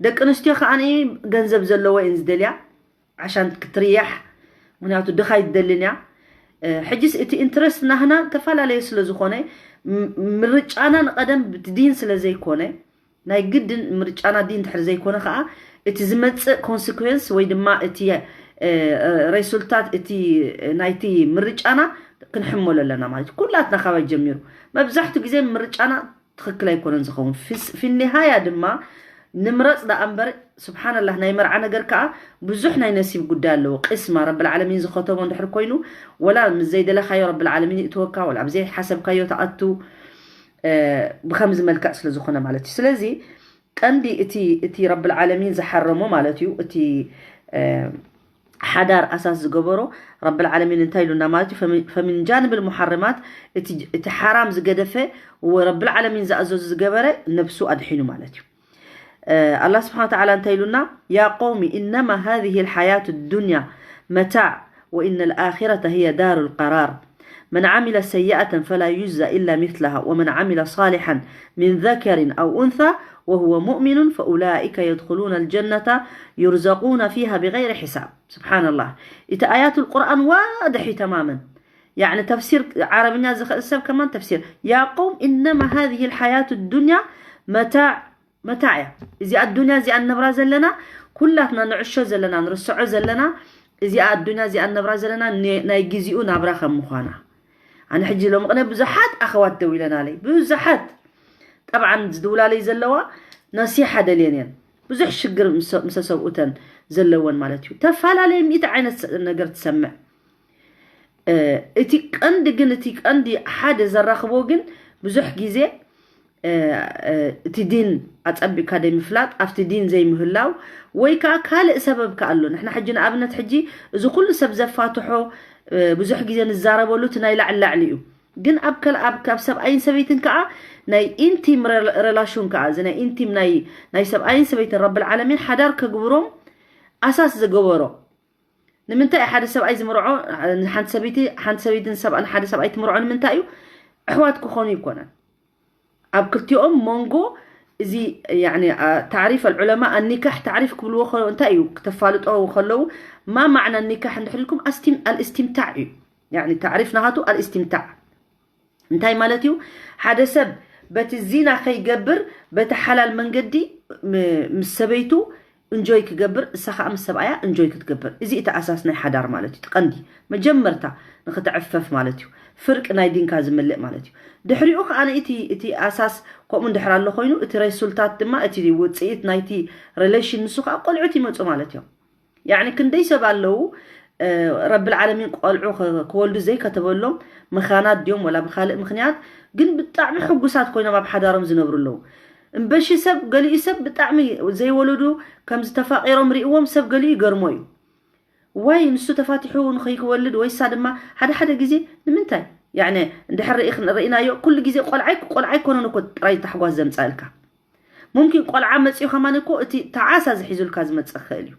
ደቂ ኣንስትዮ ከዓ ገንዘብ ዘለዎ እየን ዝደልያ። ዓሻን ክትርያሕ፣ ምክንያቱ ድኻ ይትደልን እያ። ሕጅስ እቲ ኢንትረስት ናህና ተፈላለየ ስለ ዝኾነ፣ ምርጫና ንቐደም ብቲ ዲን ስለ ዘይኮነ፣ ናይ ግድን ምርጫና ዲን ድሕር ዘይኮነ ከዓ፣ እቲ ዝመፅእ ኮንስኩዌንስ ወይ ድማ እቲ ሬሱልታት እቲ ናይቲ ምርጫና ክንሕመሎ ኣለና ማለት እዩ። ኩላትና ካባይ ጀሚሩ፣ መብዛሕቱ ግዜ ምርጫና ትኽክል ኣይኮነን ዝኸውን። ፊኒሃያ ድማ ንምረፅ ደኣ እምበር፣ ስብሓንላህ፣ ናይ መርዓ ነገር ከዓ ብዙሕ ናይ ነሲብ ጉዳይ ኣለዎ። ቅስማ ረብል ዓለሚን ዝኸተቦ እንድሕር ኮይኑ፣ ወላ ምስ ዘይደለኻዮ ረብል ዓለሚን ይእትወካ፣ ወላ ኣብ ዘይሓሰብካዮ ተኣቱ፣ ብከምዚ መልክዕ ስለ ዝኾነ ማለት እዩ። ስለዚ ቀንዲ እቲ እቲ ረብል ዓለሚን ዝሓረሞ ማለት እዩ፣ እቲ ሓዳር ኣሳስ ዝገበሮ ረብል ዓለሚን እንታይ ኢሉና ማለት እዩ? ፈሚን ጃንብል ሙሓረማት፣ እቲ ሓራም ዝገደፈ ወረብል ዓለሚን ዝኣዘዙ ዝገበረ ነብሱ ኣድሒኑ ማለት እዩ። ኣላህ ስብሓን ወተዓላ እንታይ ኢሉና? يا قوم إنما هذه الحياة الدنيا متاع وإن الآخرة هي دار القرار. من عمل سيئة فلا يجزى إلا مثلها ومن عمل صالحا من ذكر أو أنثى وهو مؤمن فأولئك يدخلون الجنة يرزقون فيها بغير حساب. سبحان الله. إذا آيات القرآن واضح تماما. يعني تفسير عربي زخ السب كمان تفسير. يا قوم إنما هذه الحياة الدنيا متاع متاع እያ። እዚኣ ኣዱንያ እዚኣ ንነብራ ዘለና ኩላትና ንዕሾ ዘለና ንርስዖ ዘለና እዚኣ ኣዱንያ እዚኣ ንነብራ ዘለና ናይ ግዜኡ ናብራ ከም ምዃና። ኣነ ሕጂ ሎሚ ቅነ ብዙሓት ኣኸዋት ደው ኢለናለይ፣ ብዙሓት ጠብዓን ዝድውላለይ ዘለዋ ነሲሓ ደልየን እየን። ብዙሕ ሽግር ምሰ ሰብኡተን ዘለወን ማለት እዩ። ተፈላለየ ሚእቲ ዓይነት ነገር ትሰምዕ። እቲ ቀንዲ ግን እቲ ቀንዲ ሓደ ዘራኽቦ ግን ብዙሕ ግዜ እቲ ዲን ኣጸቢቕካ ደይ ምፍላጥ፣ ኣብቲ ዲን ዘይምህላው ወይ ከዓ ካልእ ሰበብ ከ ኣሎ። ንሕና ሕጂ ንኣብነት ሕጂ እዚ ኩሉ ሰብ ዘፋትሖ ብዙሕ ግዜ ንዛረበሉ እቲ ናይ ላዕሊ ላዕሊ እዩ። ግን ኣብ ከል ኣብ ካብ ሰብኣይን ሰበይትን ከዓ ናይ ኢንቲም ሬላሽን ከዓ እዚ ናይ ኢንቲም ናይ ናይ ሰብኣይን ሰበይትን ረብል ዓለሚን ሓዳር ከግብሮም ኣሳስ ዝገበሮ ንምንታይ ሓደ ሰብኣይ ዝምርዖ ሓንቲ ሰበይቲ ሓንቲ ሰበይቲ ንሰብኣ ንሓደ ሰብኣይ ትምርዖ ንምንታይ እዩ? ኣሕዋት ክኾኑ ይኮነን። ኣብ ክልቲኦም መንጎ እዚ يعني تعريف العلماء النكاح تعريف ክብልዎ እንታይ እዩ? ክተፋልጦ ከለዉ ما معنى النكاح እንድሕር ኢልኩም الاستمتاع እዩ። يعني تعريف ናሃቱ الاستمتاع እንታይ ማለት እዩ? ሓደ ሰብ በቲ ዚና ከይገብር በቲ ሓላል መንገዲ ምስ ሰበይቱ እንጆይ ክገብር፣ እሳ ከዓ ምስ ሰብኣያ እንጆይ ክትገብር። እዚ እቲ ኣሳስ ናይ ሓዳር ማለት እዩ። ቀንዲ መጀመርታ ንክትዕፈፍ ማለት እዩ። ፍርቂ ናይ ዲንካ ዝምልእ ማለት እዩ። ድሕሪኡ ከዓ እቲ እቲ ኣሳስ ከምኡ እንድሕር ኣሎ ኮይኑ እቲ ሬሱልታት ድማ እቲ ውፅኢት ናይቲ ሬሌሽን ንሱ ከዓ ቆልዑት ይመፁ ማለት እዮም። ያዕኒ ክንደይ ሰብ ኣለዉ ረብል ዓለሚን ቆልዑ ክወልዱ ዘይከተበሎም ምኻናት ድዮም ወላ ብካልእ ምክንያት ግን ብጣዕሚ ሕጉሳት ኮይኖም ኣብ ሓዳሮም ዝነብሩ ኣለዉ። እምበሺ ሰብ ገሊኡ ሰብ ብጣዕሚ ዘይወለዱ ከም ዝተፋቂሮም ርእዎም ሰብ ገሊኡ ይገርሞ እዩ። ወይ ንሱ ተፋቲሑ ንኸይወልድ ወይሳ ድማ ሓደ ሓደ ግዜ ንምንታይ ያዕኒ እንድሕር ርኢናዮ ኩሉ ግዜ ቆልዓይ ቆልዓይ ኮነን እኮ ጥራይ ታሕጓስ ዘምፃእልካ። ሙምኪን ቆልዓ መፅኡ ከማን እኮ እቲ ተዓሳ ዝሒዙልካ ዝመፅእ ክኽእል እዩ።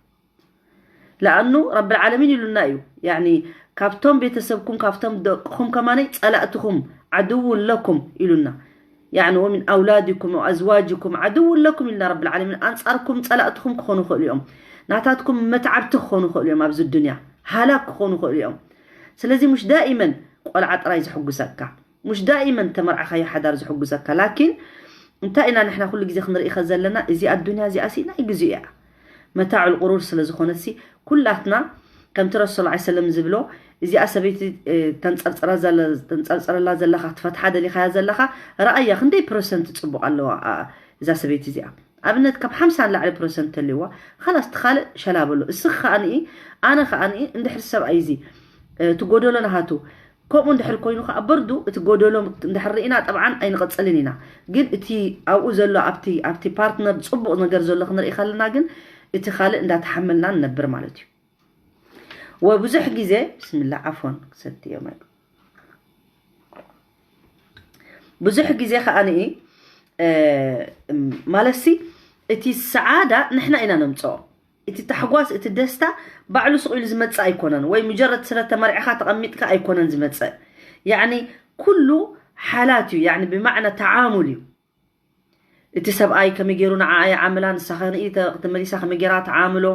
ለኣኑ ረብል ዓለሚን ኢሉና እዩ ያኒ ካብቶም ቤተሰብኩም ካብቶም ደቅኹም ከማነይ ፀላእትኹም ዓድውን ለኩም ኢሉና። ያኒ ወሚን ኣውላድኩም ወኣዝዋጅኩም ዓድውን ለኩም ኢልና ረብል ዓለሚን ኣንፃርኩም ፀላእትኹም ክኾኑ ይኽእሉ እዮም። ናታትኩም መትዓብቲ ክኾኑ ይኽእሉ እዮም። ኣብዚ ዱንያ ሃላክ ክኾኑ ይኽእሉ እዮም። ስለዚ ሙሽ ዳኢመን ቆልዓ ጥራይ ዝሕጉሰካ ሙሽ ዳኢመን ተመርዓኻዮ ሓዳር ዝሕጉሰካ ላኪን እንታይ ኢና ንሕና ኩሉ ግዜ ክንርኢ ከ ዘለና እዚ ኣዱንያ እዚኣ ሲ ናይ ግዜኡ እያ። መታዑል ቁሩር ስለ ዝኾነት ሲ ኩላትና ከምቲ ረሱል ላ ሰለም ዝብሎ እዚኣ ሰበይቲ ተንፀርፀረላ ዘለኻ ክትፈትሓ ደሊኻያ ዘለኻ፣ ረኣያ ክንደይ ፐርሰንት ፅቡቕ ኣለዋ እዛ ሰበይቲ እዚኣ። ኣብነት ካብ ሓምሳ ንላዕሊ ፐርሰንት ተልዋ፣ ኻላስ እቲ ካልእ ሸላ በሎ። እስኻ ከኣ ንኢ ኣነ ከኣ ንኢ እንድሕር ሰብኣይ እዚ እቲ ጎደሎ ናሃቱ ከምኡ እንድሕር ኮይኑ ከዓ በርዱ እቲ ጎደሎ እንድሕር ርኢና ጠብዓን ኣይንቐፅልን ኢና። ግን እቲ ኣብኡ ዘሎ ኣብቲ ኣብቲ ፓርትነር ፅቡቕ ነገር ዘሎ ክንርኢ ከለና ግን እቲ ካልእ እንዳተሓመልና ንነብር ማለት እዩ። ወብዙሕ ግዜ ብስምላ ዓፎን ክሰትዮ ማይ ብዙሕ ግዜ ከዓ ንኢ ማለትሲ እቲ ሰዓዳ ንሕና ኢና ነምፅኦ። እቲ ታሕጓስ እቲ ደስታ ባዕሉ ስቕ ኢሉ ዝመፅእ ኣይኮነን፣ ወይ ሙጀረድ ስለ ተመርዕኻ ተቐሚጥካ ኣይኮነን ዝመፅእ። ያዕኒ ኩሉ ሓላት እዩ፣ ያዕኒ ብማዕና ተዓሙል እዩ። እቲ ሰብኣይ ከመይ ገይሩ ንዓኣ ይዓምላ፣ ንሳ ከ ንኢ ተመሊሳ ከመይ ገይራ ትዓምሎ፣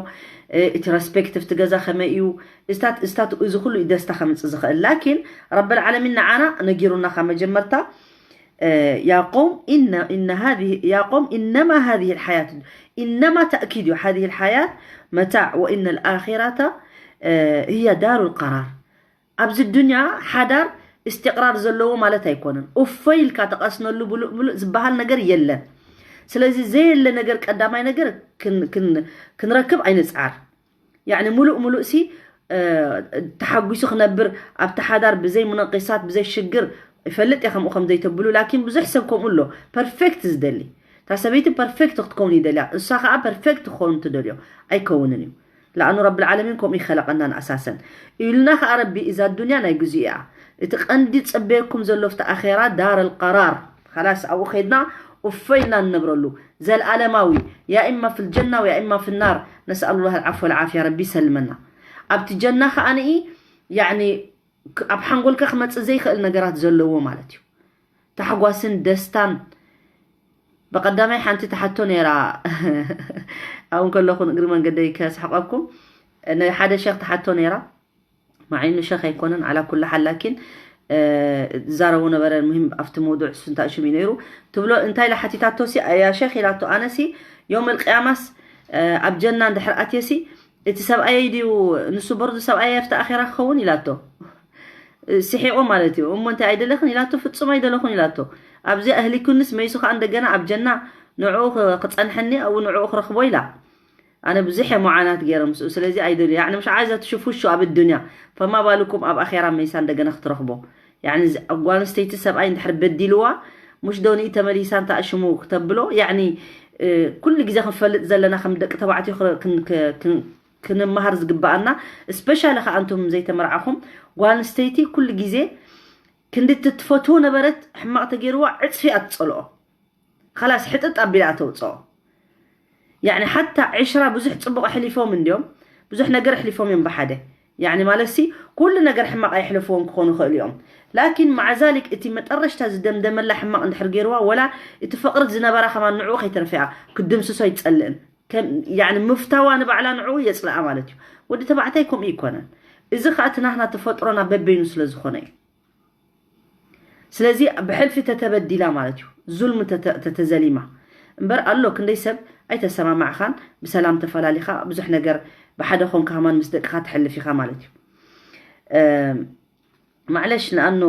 እቲ ረስፔክት ኣብቲ ገዛ ከመይ እዩ፣ እስታት እስታት እዚ ኩሉ እዩ ደስታ ከምፅእ ዝኽእል። ላኪን ረበል ዓለሚን ንዓና ነጊሩና ካብ መጀመርታ يا قوم إن إن هذه يا قوم إنما هذه الحياة إنما تأكيد هذه الحياة متاع وإن الآخرة هي دار القرار. ኣብዚ ዱንያ ሓዳር እስትቕራር ዘለዎ ማለት ኣይኮነን። እፎይ ኢልካ ተቐስነሉ ብሉእ ብሉእ ዝበሃል ነገር የለን። ስለዚ ዘየለ ነገር ቀዳማይ ነገር ክንረክብ ኣይንፅዓር። ያዕኒ ሙሉእ ሙሉእ ሲ ተሓጒሱ ክነብር ኣብቲ ሓዳር ብዘይ ሙነቂሳት ብዘይ ሽግር ይፈልጥ እየ ከምኡ ከም ዘይተብሉ። ላኪን ብዙሕ ሰብ ከምኡ ኣሎ ፐርፌክት ዝደሊ። እታ ሰበይቲ ፐርፌክት ክትከውን ይደልያ፣ እሳ ከዓ ፐርፌክት ክኸውን ትደልዮ። ኣይከውንን እዩ። ለኣኑ ረብል ዓለሚን ከምኡ ይኸለቐና ንኣሳሰን ኢሉና ከዓ ረቢ እዛ ዱንያ ናይ ግዜኡ እያ። እቲ ቀንዲ ዝፅበየኩም ዘሎ ፍቲ ኣኼራ ዳር ኣልቀራር። ኻላስ ኣብኡ ከይድና እፎይ ኢልና ንነብረሉ ዘልኣለማዊ ያ ኢማ ፊል ጀና ወያ ኢማ ፊል ናር። ነስኣሉ ላህ ኣልዓፍ ወልዓፍያ፣ ረቢ ይሰልመና። ኣብቲ ጀና ከዓ ንኢ ያዕኒ ኣብ ሓንጎልካ ክመፅእ ዘይክእል ነገራት ዘለዎ ማለት እዩ። ታሕጓስን ደስታን። ብቐዳማይ ሓንቲ ተሓቶ ነይራ ኣብኡ ከለኹ ንእግሪ መንገደይ ከስሕቐኩም ናይ ሓደ ሸኽ ተሓቶ ነይራ። ማዕይኑ ሸኽ ኣይኮነን ዓላ ኩሉ ሓል ላኪን ዝዛረቡ ነበረ። ሙሂም ኣብቲ መውዱዕ እሱ እንታይ ሽም እዩ ነይሩ ትብሎ እንታይ ኢላ ሓቲታቶ ሲ ኣያ ሸኽ ኢላቶ ኣነሲ ዮም ልቅያማስ ኣብ ጀና እንድሕር ኣትየሲ እቲ ሰብኣየይ ድዩ ንሱ በርዱ ሰብኣየይ ኣብቲ ኣኼራ ክኸውን ኢላቶ። ስሒቑ ማለት እዩ። እሞ እንታይ ኣይደለኽን ኢላቶ፣ ፍጹም ኣይደለኹን ኢላቶ። ኣብዚ ኣህሊኩንስ መይሱ ከዓ እንደገና ኣብ ጀና ንዕኡ ክጸንሐኒ ኣብኡ ንዕኡ ክረኽቦ ኢላ። ኣነ ብዙሕ እየ ሙዓናት ገይረ ምስኡ። ስለዚ ኣይደልዩ ያዕኒ ምሽ ዓይዛ ትሽፉሹ ኣብ ዱንያ ፈማ ባልኩም ኣብ ኣኼራ መይሳ እንደገና ክትረኽቦ። ያዕኒ ጓል ኣንስተይቲ ሰብኣይ እንድሕር በዲልዋ ሙሽ ዶ ንኢ ተመሊሳ እንታ ሽሙ ክተብሎ ያዕኒ ኩሉ ግዜ ክንፈልጥ ዘለና ከም ደቂ ተባዕትዮ ክንመሃር ዝግበኣና ስፔሻሊ ከዓ እንቱም ዘይተመርዓኹም ጓል ኣንስተይቲ ኩሉ ግዜ ክንዲ ትፈትዎ ነበረት ሕማቕ ተገይርዋ ዕፅፊ ኣትፀልኦ። ኻላስ ሕጥጥ ኣቢላ ተውፅኦ። ያዕኒ ሓታ ዕሽራ ብዙሕ ፅቡቕ ኣሕሊፎም እንድዮም ብዙሕ ነገር ኣሕሊፎም እዮም ብሓደ ያዕኒ ማለትሲ ኩሉ ነገር ሕማቕ ኣየሕለፍዎን ክኾኑ ይኽእሉ እዮም። ላኪን ማዕዛሊክ እቲ መጠረሽታ ዝደምደመላ ሕማቕ እንድሕር ገይርዋ ወላ እቲ ፍቕሪ ዝነበራ ከማን ንዕኡ ከይተረፈያ ክድምስሶ ኣይትፀልእን። ምፍታዋ ንባዕላ ንዕኡ የፅልኣ ማለት እዩ። ወዲ ተባዕታይ ከምኡ ይኮነን። እዚ ከዓ እቲ ናህና ተፈጥሮና በበይኑ ስለ ዝኾነ እዩ። ስለዚ ብሕልፊ ተተበዲላ ማለት እዩ ዙልሚ ተተዘሊማ እምበር ኣሎ ክንደይ ሰብ ኣይተሰማማዕኻን ብሰላም ተፈላሊኻ ብዙሕ ነገር ብሓደ ኮንካ ከማን ምስ ደቅኻ ትሕልፍ ኢኻ ማለት እዩ። ማዕለሽ ንኣኑ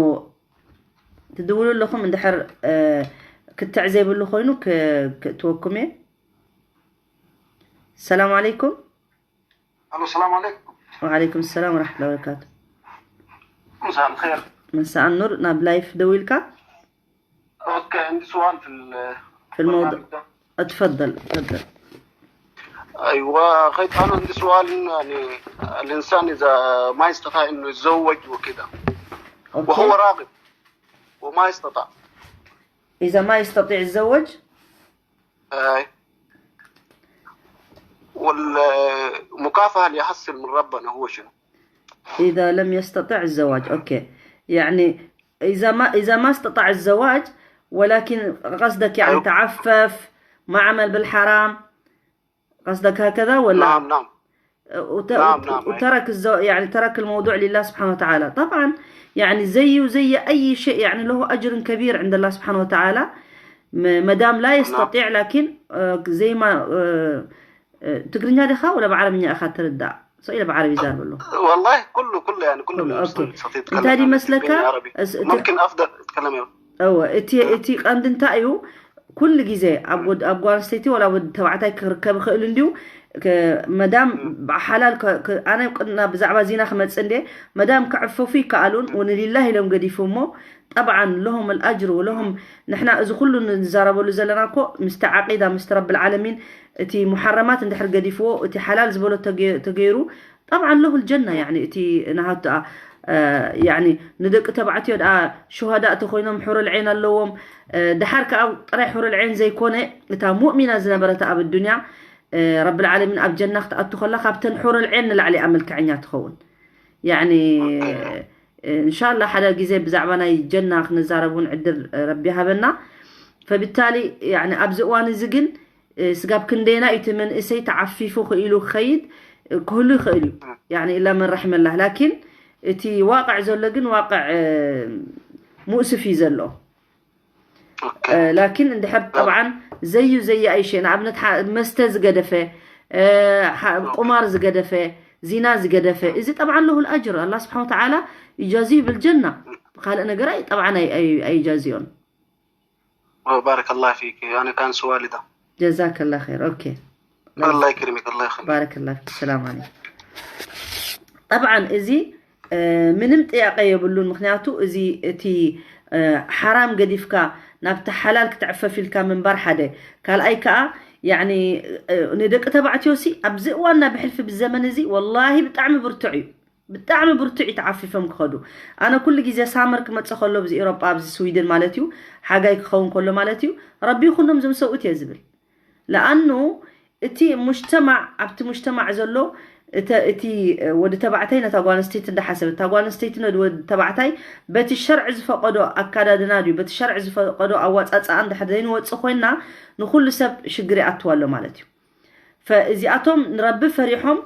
ትድውሉ ኣለኹም እንድሕር ክትዕ ዘይብሉ ኮይኑ ክትወኩም እየ። ሰላም ዓለይኩም። الو السلام عليكم. وعليكم السلام ورحمة الله وبركاته. مساء الخير. مساء النور. ናብ ላይፍ ደው ኢልካ اوكي عندي سؤال في ال- في الموضوع. البرنامج ده. اتفضل اتفضل. ايوه اخي انا عندي سؤال انه يعني الانسان اذا ما يستطيع انه يتزوج وكده وهو اوكي. راغب وما يستطيع اذا ما يستطيع يتزوج. آه. والمكافأة اللي يحصل من ربنا هو شنو؟ اذا لم يستطع الزواج اوكي. يعني اذا ما اذا ما استطاع الزواج ولكن قصدك يعني أيوة. تعفف ما عمل بالحرام قصدك هكذا ولا؟ نعم نعم. وت... نعم، وت... نعم، أي. وترك الزو... يعني ترك الموضوع لله سبحانه وتعالى طبعا. يعني زيه زي أي شيء يعني له أجر كبير عند الله سبحانه وتعالى. م- مدام لا يستطيع لكن آه، زي ما آه، آه، ትግርኛ ዲኻ ወላ ብዓረብኛ ኢኻ ትርዳእ? ሰው ኢለ ብዓረብ ይዛርብ ኣለኹ። والله كله كله يعني كله كله، بيوصل أوكي. صوتي أنت هذه مسلكة؟ عربي. أس- أنت- ممكن افضل اتكلم يا እወ፣ እቲ እቲ ቀንዲ እንታይ እዩ? ኩሉ ግዜ ኣብ ወድ ኣብ ጓል ኣንስተይቲ ወላ ወዲ ተባዕታይ ክርከብ ይኽእል እንድዩ። ከ- መዳም ብሓላል ከ- ከ- ኣነ ቅድና ብዛዕባ ዚና ክመፅእ እንደ መዳም ክዕፈፉ ይከኣሉን፣ ወንሊላህ ኢሎም ገዲፉ እሞ ጠብዓን ለሆም ኣልኣጅር ወለሆም። ንሕና እዚ ኩሉ ንዛረበሉ ዘለና እኮ ምስቲ ዓቂዳ ምስቲ ረብል ዓለሚን እቲ ሙሓረማት እንድሕር ገዲፍዎ እቲ ሓላል ዝበሎ ተገ- ተገይሩ ጠብዓን ለሁ ልጀና። ያኒ እቲ ናሃቱ ኣ- እ፣ ያኒ ንደቂ ተባዕትዮ ደኣ ሹሃዳእ ተኮይኖም ሕሩል ዐይን ኣለዎም። እ፣ ድሓር ከዓ ጥራይ ሕሩል ዐይን ዘይኮነ እታ ሙእሚና ዝነበረት ኣብ ዱንያ እ፣ ረብል ዓለሚን ኣብ ጀና ክትኣቱ ከላ ካብተን ሕሩል ዐይን ንላዕሊ እያ መልክዐኛ ትኸውን። ያኒ እንሻላ ሓደ ግዜ ብዛዕባ ናይ ጀና ክንዛረብ እውን ዕድል ረቢ ሃበና። ፈብታሊ ያኒ ኣብዚ እዋን እዚ ግን እ፣ ስጋብ ክንደየና እዩ እቲ መንእሰይ ተዓፊፉ ክኢሉ ክኸይድ እ፣ ክህሉ ይኽእል እዩ። ያኒ ኢላ መን ረሒመላህ። ላኪን እቲ ዋቅዕ ዘሎ ግን ዋቅዕ እ፣ ሙእስፍ እዩ ዘሎ። اوكي እ፣ ላኪን እንድሕር ጠብዓን ዘዩ ዘየኣይሸ ንኣብነት ሓ- መስተ ዝገደፈ እ፣ ሓ- ቁማር ዝገደፈ ዚና ዝገደፈ እዚ ጠብዓን ለሁል ኣጅር ኣላ ስብሓን ወተዓላ ይጃዚ ብልጀና። ካልእ ነገር ኣይ- ጠብዓን ኣይ- ኣይ- ኣይጃዚዮን። بارك الله فيك. انا كان سؤالي ده. ጀዛከላ ኸይር። ኦኬ الله يكرمك، الله يخليك. ባረከላ ፊክ። ሰላም ዓለይኩም። ጠብዓን እዚ እ፣ ምንም ጥያቄ የብሉን። ምክንያቱ እዚ እቲ እ፣ ሓራም ገዲፍካ ናብቲ ሓላል ክትዕፈፍ ኢልካ ምንባር ሓደ። ካልኣይ ከዓ ያኒ እ፣ ንደቂ ተባዕትዮ ሲ ኣብዚ እዋንና ብሕልፊ ብዘመን እዚ ወላሂ ብጣዕሚ ብርቱዕ እዩ። ብጣዕሚ ብርቱዕ እዩ ተዓፊፎም ክኸዱ። ኣነ ኩሉ ግዜ ሳመር ክመፅእ ከሎ ኣብዚ ኤሮጳ ኣብዚ ስዊድን ማለት እዩ ሓጋይ ክኸውን ከሎ ማለት እዩ ረቢ ይኹኖም ዝምሰውት እየ ዝብል። ለኣኑ እቲ ሙጅተማዕ ኣብቲ ሙጅተማዕ ዘሎ እተ- እቲ ወዲ ተባዕታይ ነታ ጓል ኣንስተይቲ እንዳሓሰበ እታ ጓል ኣንስተይቲ ነቲ ወዲ ተባዕታይ በቲ ሸርዒ ዝፈቀዶ ኣካዳድና ድዩ በቲ ሸርዒ ዝፈቀዶ ኣዋፃፃኣ እንድሕር ዘይንወፅእ ኮይና ንኩሉ ሰብ ሽግር ይኣትዋ ኣሎ ማለት እዩ። ፈእዚኣቶም ንረቢ ፈሪሖም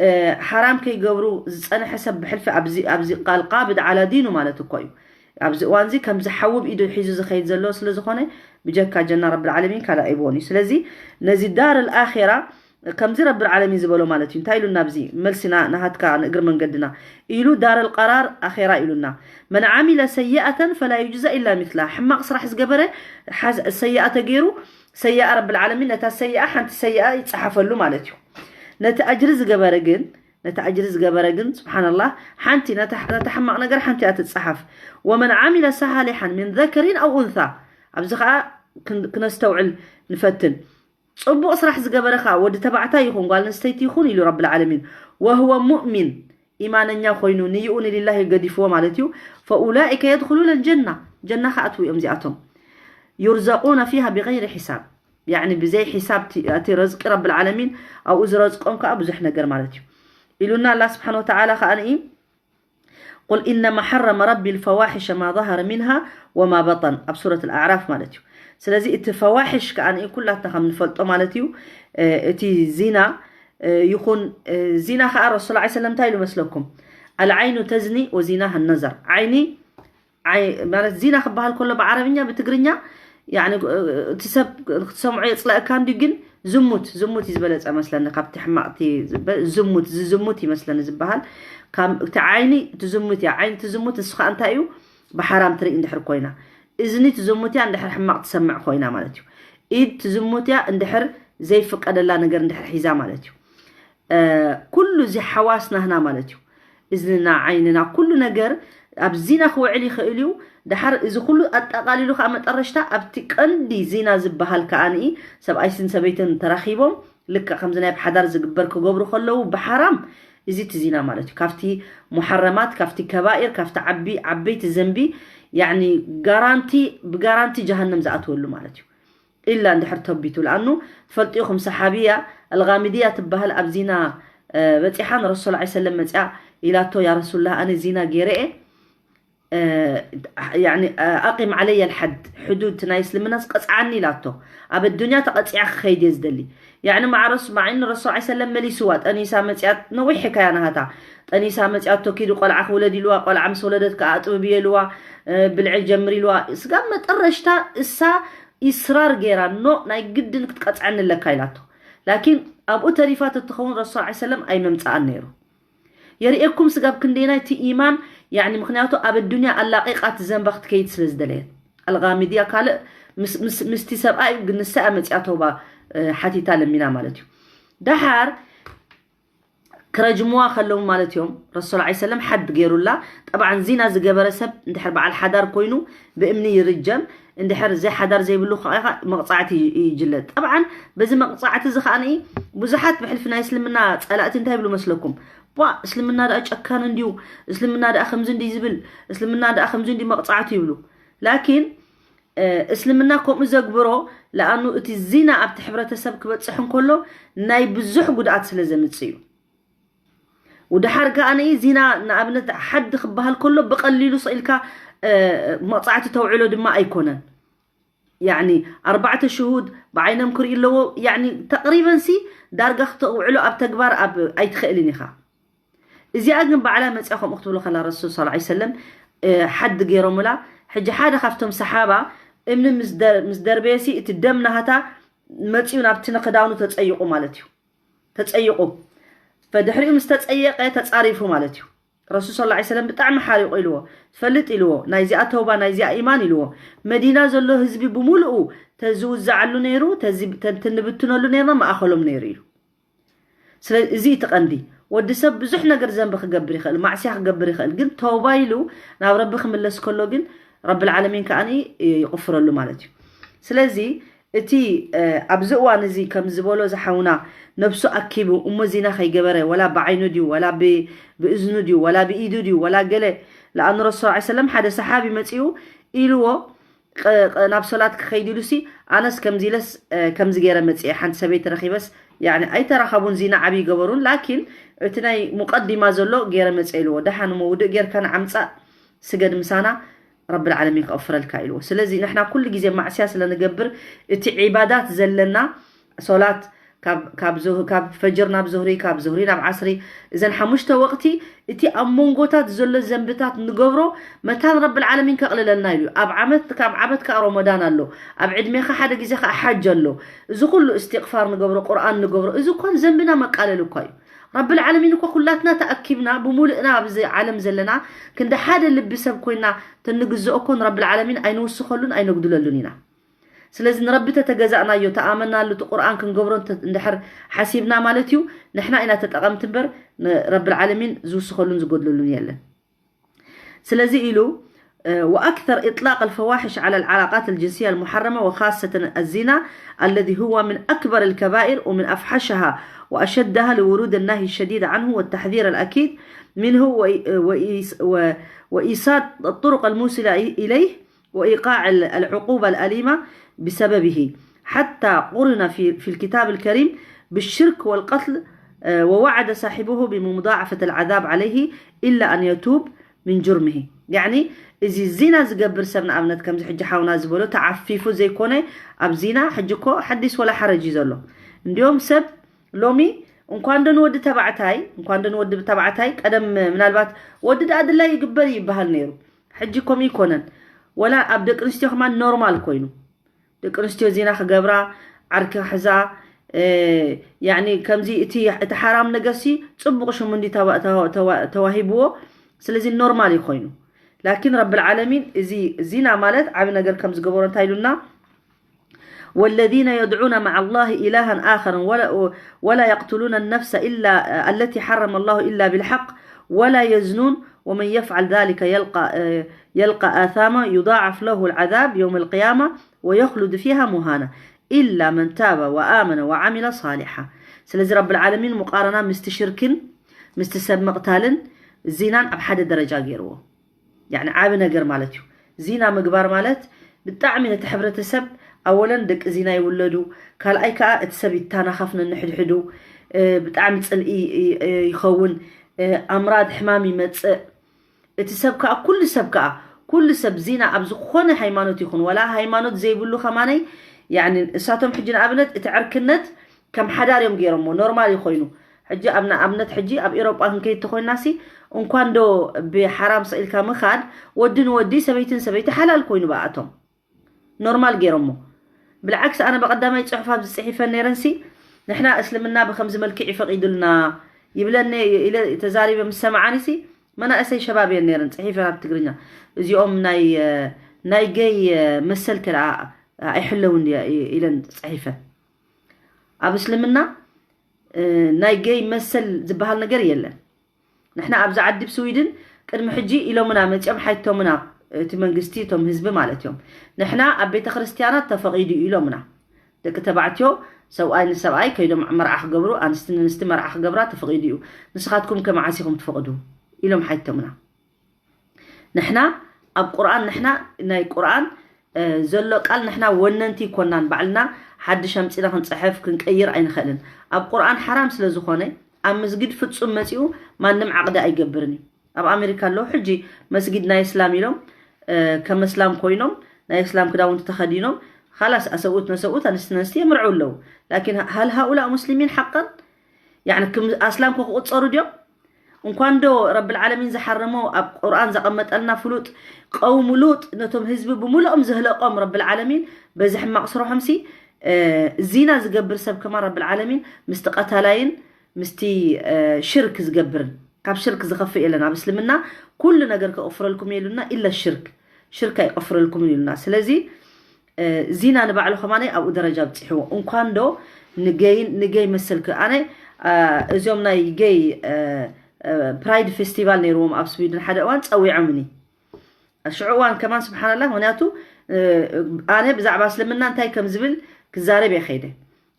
እ፣ ሓራም ከይገብሩ ዝፀንሐ ሰብ ብሕልፊ ኣብዚ ኣብዚ ቃል ቃብድ ዓላ ዲኑ ማለት እኮ እዩ። ኣብዚ እዋን እዚ ከምዚ ሓዊ ብኢዱ ሒዙ ዝኸይድ ዘሎ ስለ ዝኾነ ብጀካ ጀና ረብል ዓለሚን ካልእ ኣይብዎን እዩ። ስለዚ ነዚ ዳር ኣልኣኺራ ከምዚ ረብል ዓለሚን ዝበሎ ማለት እዩ። እንታይ ኢሉና ኣብዚ መልሲና ናሃትካ ንእግሪ መንገድና ኢሉ ዳር ኣልቀራር ኣኼራ ኢሉና መን ዓሚለ ሰይኣተን ፈላ ዩጅዛ ኢላ ሚስላ ሕማቕ ስራሕ ዝገበረ ሓዝ- ሰይኣ ተገይሩ ሰይኣ ረብል ዓለሚን ነታ ሰይኣ ሓንቲ ሰይኣ ይፀሓፈሉ ማለት እዩ። ነቲ ኣጅሪ ዝገበረ ግን ነቲ ኣጅሪ ዝገበረ ግን ስብሓንላህ ሓንቲ ነታ ነታ ሕማቕ ነገር ሓንቲ እያ ትፀሓፍ። ወመን ዓሚለ ሳሊሓን ምን ዘከሪን ኣው ኡንሳ ኣብዚ ከዓ ክን- ክነስተውዕል ንፈትን። ፅቡቕ ስራሕ ዝገበረ ከዓ ወዲ ተባዕታይ ይኹን ጓል ኣንስተይቲ ይኹን ኢሉ ረብል ዓለሚን ወህወ ሙእሚን ኢማነኛ ኮይኑ ንይኡ ንሊላሂ ገዲፍዎ ማለት እዩ። ፈኡላኢከ የድኹሉነ ልጀና ጀና ክኣትዉ እዮም እዚኣቶም። ዩርዘቁነ ፊሃ ብገይሪ ሒሳብ ያኒ ብዘይ ሒሳብ እቲ- እቲ ረዝቂ ረብል ዓለሚን ኣብኡ ዝረዝቆም ከዓ ብዙሕ ነገር ማለት እዩ ኢሉና ኣላ ስብሓን ወተዓላ ከዓ ንኢ قل إنما حرم ربي الفواحش ما ظهر منها وما بطن ኣብ ሱረት ኣልኣዕራፍ ማለት እዩ። ስለዚ እቲ ፈዋሕሽ ከዓ ንኢ ኩላትና ከም ንፈልጦ ማለት እዩ እ፣ እቲ ዚና እ፣ ይኹን እ፣ ዚና ከዓ ረሱል ላ ሰለም እንታይ ኢሉ መስለኩም ኣልዓይኑ ተዝኒ ወዚና ነዘር ዓይኒ ዓይ- ማለት ዚና ክበሃል ከሎ ብዓረብኛ ብትግርኛ ያኒ እቲ ሰብ ክትሰምዖ የፅላእካ እንዲ ግን ዝሙት ዝሙት እዩ ዝበለፀ መስለኒ ካብቲ ሕማቕቲ ዝሙት ዝዝሙት ይመስለኒ ዝበሃል ካብ እቲ ዓይኒ እቲ ዝሙት እያ ዓይኒ እቲ ዝሙት ንሱ ከዓ እንታይ እዩ ብሓራም ትርኢ እንድሕር ኮይና እዝኒ እቲ ዝሙት እያ እንድሕር ሕማቕ ትሰምዕ ኮይና ማለት እዩ ኢድ እቲ ዝሙት እያ እንድሕር ዘይፍቀደላ ነገር እንድሕር ሒዛ ማለት እዩ ኩሉ እዚ ሓዋስ ናህና ማለት እዩ እዝንና ዓይንና ኩሉ ነገር ኣብ ዚና ክውዕል ይኽእል እዩ ድሓር እዚ ኩሉ ኣጠቓሊሉ ከዓ መጠረሽታ ኣብቲ ቀንዲ ዚና ዝበሃል ከዓኒ ሰብኣይስን ሰበይትን ተራኺቦም ልክዕ ከምዚ ናይ ብሓዳር ዝግበር ክገብሩ ከለዉ ብሓራም እዚ እቲ ዚና ማለት እዩ ካብቲ ሙሓረማት ካብቲ ከባኢር ካብቲ ዓቢ ዓበይቲ ዘንቢ ያኒ ጋራንቲ ብጋራንቲ ጀሃነም ዝኣትወሉ ማለት እዩ ኢላ እንድሕር ተቢቱ ለኣኑ ትፈልጢኹም ሰሓብያ ኣልጋሚድያ ትበሃል ኣብ ዚና በፂሓ ንረሱል ላ ሰለም መፅያ ኢላቶ ያ ረሱሉላህ ኣነ ዚና ገይረ እየ ኣቂም ዓለየ ልሓድ ሕዱድ ናይ እስልምናስ ቀፅዓኒ ኢላቶ ኣብ ኣዱኛ ተቐፂዓ ክኸይድ እየ ዝደሊ ያዕኒ ማዕረስ ማዕኒ ረሱል ዓ ሰለም መሊስዋ ጠኒሳ መፅያት ነዊሕ ሕካያ ናሃታ ጠኒሳ መፅያቶ ኪዱ ቆልዓ ክውለድ ኢልዋ ቆልዓ ምስ ወለደት ከዓ ኣጥብብየ ኢልዋ ብልዒ ጀምር ኢልዋ ስጋብ መጠረሽታ እሳ ኢስራር ገይራ ኖ ናይ ግድን ክትቀፅዐኒ ኣለካ ኢላቶ ላኪን ኣብኡ ተሪፋ ተትኸውን ረሱል ዓ ሰለም ኣይመምፅኣን ነይሩ የርእየኩም ስጋብ ክንደይናይ እቲ ኢማን ያኒ ምክንያቱ ኣብ ኣዱንያ ኣላቂቃት ዘንባ ክትከይድ ስለ ዝደለየት ኣልጋሚድያ ካልእ ምስቲ ሰብኣይ ግንሳ መፅያ ተውባ ሓቲታ ለሚና ማለት እዩ። ደሓር ክረጅሙዋ ከለዉ ማለት እዮም ረሱል ዓ ሰለም ሓድ ገይሩላ። ጠብዓን ዚና ዝገበረ ሰብ እንድሕር በዓል ሓዳር ኮይኑ ብእምኒ ይርጀም። እንድሕር ዘይ ሓዳር ዘይብሉ ከዓ መቕፃዕቲ ይጅለጥ። ጠብዓን በዚ መቕፃዕቲ እዚ ከዓ ብዙሓት ብሕልፊ ናይ እስልምና ፀላእቲ እንታይ ይብሉ መስለኩም? ቧ እስልምና ደኣ ጨካን እንድዩ፣ እስልምና ደኣ ከምዚ እንድዩ ዝብል፣ እስልምና ደኣ ከምዚ እንድዩ መቕፃዕቲ ይብሉ። ላኪን እስልምና ከምኡ ዘግብሮ ለኣኑ እቲ ዚና ኣብቲ ሕብረተሰብ ክበፅሕ እንከሎ ናይ ብዙሕ ጉድኣት ስለ ዘምፅእ እዩ። ወድሓር ከኣ ዚና ንኣብነት ሓዲ ክበሃል ከሎ ብቐሊሉ ስኢልካ መቕፃዕቲ ተውዕሎ ድማ ኣይኮነን። ያኒ ኣርባዕተ ሽሁድ ብዓይኖም ክርኢ ኣለዎ። ያኒ ተቕሪበን ሲ ዳርጋ ክተውዕሎ ኣብ ተግባር ኣብ ኣይትኽእልን ኢኻ። እዚኣ ግን ባዕላ መፅያ ከምኡ ክትብሎ ከላ ረሱል ስ ሰለም ሓዲ ገይሮምላ። ሕጂ ሓደ ካብቶም ሰሓባ እምኒ ምስ ደርበየሲ እቲ ደም ናሃታ መፅኡ ናብቲ ንክዳኑ ተፀይቑ ማለት እዩ። ተፀይቑ ፈድሕሪኡ ምስ ተፀየቀ ተፃሪፉ ማለት እዩ። ረሱል ስ ሰለም ብጣዕሚ ሓሪቑ ኢልዎ ትፈልጥ ኢልዎ ናይዚኣ ተውባ ናይዚኣ ኢማን ኢልዎ። መዲና ዘሎ ህዝቢ ብምሉኡ ተዝውዛዓሉ ነይሩ፣ ተንብትነሉ ነይርና ማእኸሎም ነይሩ ኢሉ። ስለ እዚ እቲ ቀንዲ ወዲ ሰብ ብዙሕ ነገር ዘንቢ ክገብር ይኽእል፣ ማዕስያ ክገብር ይኽእል፣ ግን ተውባ ኢሉ ናብ ረቢ ክምለስ ከሎ ግን ረብል ዓለሚን ከኣ ይቕፍረሉ ማለት እዩ። ስለዚ እቲ ኣብዚ እዋን እዚ ከም ዝበሎ ዝሓውና ነብሱ ኣኪቡ እሞ ዚና ከይገበረ ወላ ብዓይኑ ድዩ ወላ ብእዝኑ ድዩ ወላ ብኢዱ ድዩ ወላ ገለ ለኣኑ ረሱል ስ ሰለም ሓደ ሰሓቢ መፂኡ ኢልዎ ናብ ሶላት ክኸይድ ኢሉ ሲ ኣነስ ከምዚ ኢለስ ከምዚ ገይረ መፅአ ሓንቲ ሰበይቲ ረኺበስ ኣይተራኸቡን ዚና ዓብይ ገበሩን ላኪን እቲ ናይ ሙቀዲማ ዘሎ ገይረ መፅአ ኢልዎ። ደሓን እሞ ውድእ ጌርካ ንዓምፃእ ስገድ ምሳና ረብል ዓለሚን ክቕፍረልካ ኢልዎ። ስለዚ ንሕና ኩሉ ግዜ ማዕስያ ስለ ንገብር እቲ ዒባዳት ዘለና ሶላት ካብ ፈጅር ናብ ዙህሪ ካብ ዙህሪ ናብ ዓስሪ እዘን ሓሙሽተ ወቕቲ እቲ ኣብ መንጎታት ዘሎ ዘንብታት ንገብሮ መታን ረብል ዓለሚን ከቕልለልና ኢሉ። ኣብ ዓመት ካብ ዓመት ከዓ ሮመዳን ኣሎ፣ ኣብ ዕድሜኻ ሓደ ግዜ ከዓ ሓጅ ኣሎ። እዚ ኩሉ እስትቕፋር ንገብሮ ቁርኣን ንገብሮ እዚ እኳን ዘንብና መቃለል እኳ እዩ። ረብል ዓለሚን እኮ ኩላትና ተኣኪብና ብሙሉእና ኣብዚ ዓለም ዘለና ክንዲ ሓደ ልቢ ሰብ ኮይና ተንግዝኦ እኮ ንረብል ዓለሚን ኣይንውስኸሉን ኣይነጉድለሉን ኢና። ስለዚ ንረቢ ተተገዛእናዮ ተኣመናሉ እቲ ቁርኣን ክንገብሮ እንድሕር ሓሲብና ማለት እዩ ንሕና ኢና ተጠቐምቲ እምበር ረብል ዓለሚን ዝውስኸሉን ዝጎድለሉን የለን። ስለዚ ኢሉ وأكثر إطلاق الفواحش على العلاقات الجنسية المحرمة وخاصة الزنا الذي هو من أكبر الكبائر ومن أفحشها وأشدها لورود النهي الشديد عنه والتحذير الأكيد منه وإيصاد الطرق الموصلة إليه وإيقاع العقوبة الأليمة بسببه حتى قرن في الكتاب الكريم بالشرك والقتل ووعد صاحبه بمضاعفة العذاب عليه إلا أن يتوب من جرمه. يعني እዚ ዚና ዝገብር ሰብ ንኣብነት ከምዚ ሕጂ ሓውና ዝበሎ ተዓፊፉ ዘይኮነ ኣብ ዚና ሕጂ እኮ ሓዲስ ወላ ሓረጅ እዩ ዘሎ። እንዲኦም ሰብ ሎሚ እንኳን ዶ ንወዲ ተባዕታይ እንኳን ዶ ንወዲ ተባዕታይ ቀደም ምናልባት ወዲ ደኣ ድላይ ይግበር ይበሃል ነይሩ። ሕጂ ከምኡ ይኮነን። ወላ ኣብ ደቂ ኣንስትዮ ከማን ኖርማል ኮይኑ ደቂ ኣንስትዮ ዜና ክገብራ ዓርኪ ክሕዛ ያኒ ከምዚ እቲ እቲ ሓራም ነገር ሲ ጽቡቕ ሽሙ እንዲ ተዋሂብዎ። ስለዚ ኖርማል እዩ ኮይኑ ላኪን ረብል ዓለሚን እዚ ዚና ማለት ዓቢ ነገር ከም ዝገበሮ እንታይ ኢሉና والذين يدعون مع الله إلها آخر ولا, ولا يقتلون النفس إلا التي حرم الله إلا بالحق ولا يزنون ومن يفعل ذلك يلقى, يلقى آثاما يضاعف له العذاب يوم القيامة ويخلد فيها مهانا إلا من تاب وآمن وعمل صالحا. ስለዚ ረብል ዓለሚን ሙቃረና ምስቲ ሽርክን ምስቲ ሰብ ምቕታልን ዚናን ኣብ ሓደ ደረጃ ገይርዎ። ያኒ ዓቢ ነገር ማለት እዩ። ዚና ምግባር ማለት ብጣዕሚ ነቲ ሕብረተሰብ ኣወለን ደቂ ዚና ይውለዱ፣ ካልኣይ ከዓ እቲ ሰብ ይታናኸፍ ነንሕድሕዱ፣ ብጣዕሚ ፅልኢ ይኸውን፣ ኣምራድ ሕማም ይመፅእ። እቲ ሰብ ከዓ ኩሉ ሰብ ከዓ ኩሉ ሰብ ዚና ኣብ ዝኾነ ሃይማኖት ይኹን ዋላ ሃይማኖት ዘይብሉ ከማነይ ያኒ እሳቶም ሕጂ ንኣብነት እቲ ዕርክነት ከም ሓዳር እዮም ገይሮሞ ኖርማል እዩ ኮይኑ ሕጂ ኣብ ንኣብነት ሕጂ ኣብ ኤሮጳ ክንከይድ ተኮይናሲ እንኳን ዶ ብሓራም ስኢልካ ምኻድ ወዲ ንወዲ ሰበይትን ሰበይቲ ሓላል ኮይኑ ብኣቶም ኖርማል ገይሮሞ። ብልዓክስ ኣነ በቀዳማይ ጽሑፍ ኣብዚ ጽሒፈን ነይረንሲ ንሕና እስልምና ብከምዚ መልክዕ ይፈቂዱልና ይብለኒ ኢለ ተዛሪበ ምስ ሰምዓኒሲ፣ መናእሰይ ሸባብ እየን ነይረን ጽሒፈን ኣብ ትግርኛ። እዚኦም ናይ፣ እ፣ ናይ ገይ፣ እ፣ መሰል ከኣ ኣይሕለውን ድያ ኢለን ጽሒፈን። ኣብ እስልምና፣ እ፣ ናይ ገይ መሰል ዝበሃል ነገር የለን። ንሕና ኣብዚ ዓዲ ብ ስዊድን ቅድሚ ሕጂ ኢሎምና መጺኦም ሓይቶምና፣ እቲ መንግስቲ፣ እቶም ህዝቢ ማለት እዮም። ንሕና ኣብ ቤተ ክርስቲያናት ተፈቒዱ እዩ ኢሎምና። ደቂ ተባዕትዮ ሰብኣይ ንሰብኣይ ከይዶም መርዓ ክገብሩ፣ ኣንስቲ ንንስቲ መርዓ ክገብራ ተፈቒዱ እዩ። ንስኻትኩም ከ መዓስ ኢኹም ትፈቕዱ? ኢሎም ሓይቶምና። ንሕና ኣብ ቁርኣን፣ ንሕና ናይ ቁርኣን፣ እ፣ ዘሎ ቃል ንሕና ወነንቲ ይኮናን፣ ባዕልና ሓድሽ ኣምጺና ክንጽሕፍ ክንቀይር ኣይንኽእልን። ኣብ ቁርኣን ሓራም ስለ ዝኾነ ኣብ መስጊድ ፍጹም መጺኡ ማንም ዓቕዲ ኣይገብርን እዩ። ኣብ ኣሜሪካ ኣለዉ ሕጂ መስጊድ ናይ እስላም ኢሎም፣ እ፣ ከም እስላም ኮይኖም ናይ እስላም ክዳውንቲ ተኸዲኖም፣ ኻላስ ኣሰብኡት ነሰብኡት ኣንስቲ ነንስቲ የምርዑ ኣለዉ። ላኪን ሃል ሃኡላ ሙስሊሚን ሓቀን? ያዕኒ ክም ኣስላም ከ ክቑጸሩ ድዮም? እንኳን ዶ ረብል ዓለሚን ዝሓረሞ ኣብ ቁርኣን ዘቐመጠልና ፍሉጥ ቀውሙ ሉጥ ነቶም ህዝቢ ብምሉኦም ዘህለቆም ረብል ዓለሚን በዚ ሕማቕ ስርሖምሲ፣ እ፣ ዚና ዝገብር ሰብ ከማን ረብል ዓለሚን ምስቲ ቀታላይን ምስቲ፣ እ፣ ሽርክ ዝገብርን፣ ካብ ሽርክ ዝኸፍእ የለን። ኣብ እስልምና ኩሉ ነገር ከቕፍረልኩም የሉና ኢለ ሽርክ፣ ሽርክ ኣይቐፍረልኩምን ኢሉና። ስለዚ፣ እ፣ ዚና ንባዕሉ ከማነይ ኣብኡ ደረጃ ኣብጺሕዎ። እንኳን ዶ ንገይን፣ ንገይ መሰልክ። ኣነ፣ እ፣ እዚኦም ናይ ገይ፣ እ፣ እ፣ ፕራይድ ፌስቲቫል ነይርዎም ኣብ ስዊድን ሓደ እዋን ጸዊዖምኒ። ሽዑ እዋን ከማን ስብሓንላህ፣ ምኽንያቱ፣ እ፣ ኣነ ብዛዕባ እስልምና እንታይ ከም ዝብል ክዛረብ እየ ከይደ።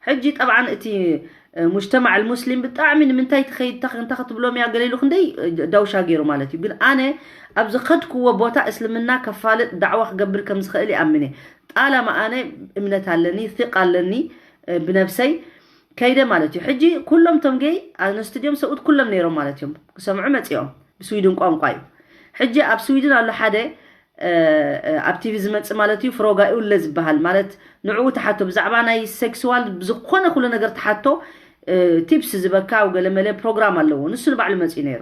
ሕጂ ጠብዓን እቲ፣ እ፣ ሙጅተማዕ ልሙስሊም ብጣዕሚ ንምንታይ ትኸይድ፣ እንታ፣ እንታ ክትብሎም እያ ገለ ኢሉ ክንደይ፣ እ፣ ዳውሻ ገይሩ ማለት እዩ። ግን ኣነ ኣብ ዝኸድክዎ ቦታ እስልምና ከፋልጥ ዳዕዋ ክገብር ከም ዝኽእል ይኣምን እየ። ጣላማ ኣነ እምነት ኣለኒ፣ ثقة ኣለኒ፣ እ፣ ብነብሰይ ከይደ ማለት እዩ። ሕጂ ኩሎም ቶም ገይ ኣንስትዮም ሰብኡት ኩሎም ነይሮም ማለት እዮም። ክሰምዑ መጺኦም ብስዊድን ቋንቋ እዩ። ሕጂ ኣብ ስዊድን ኣሎ ሓደ፣ እ፣ እ፣ ኣብ ቲቪ ዝመጽእ ማለት እዩ፣ ፍሮጋ ኡለ ዝበሃል ማለት ንዕኡ ትሓቶ፣ ብዛዕባ ናይ ሴክስዋል ብዝኾነ ኩሉ ነገር ትሓቶ፣ እ፣ ቲፕስ ዝበካ ኣብ ገለመለ ፕሮግራም ኣለዎ። ንሱ ንባዕሉ መጺኡ ነይሩ።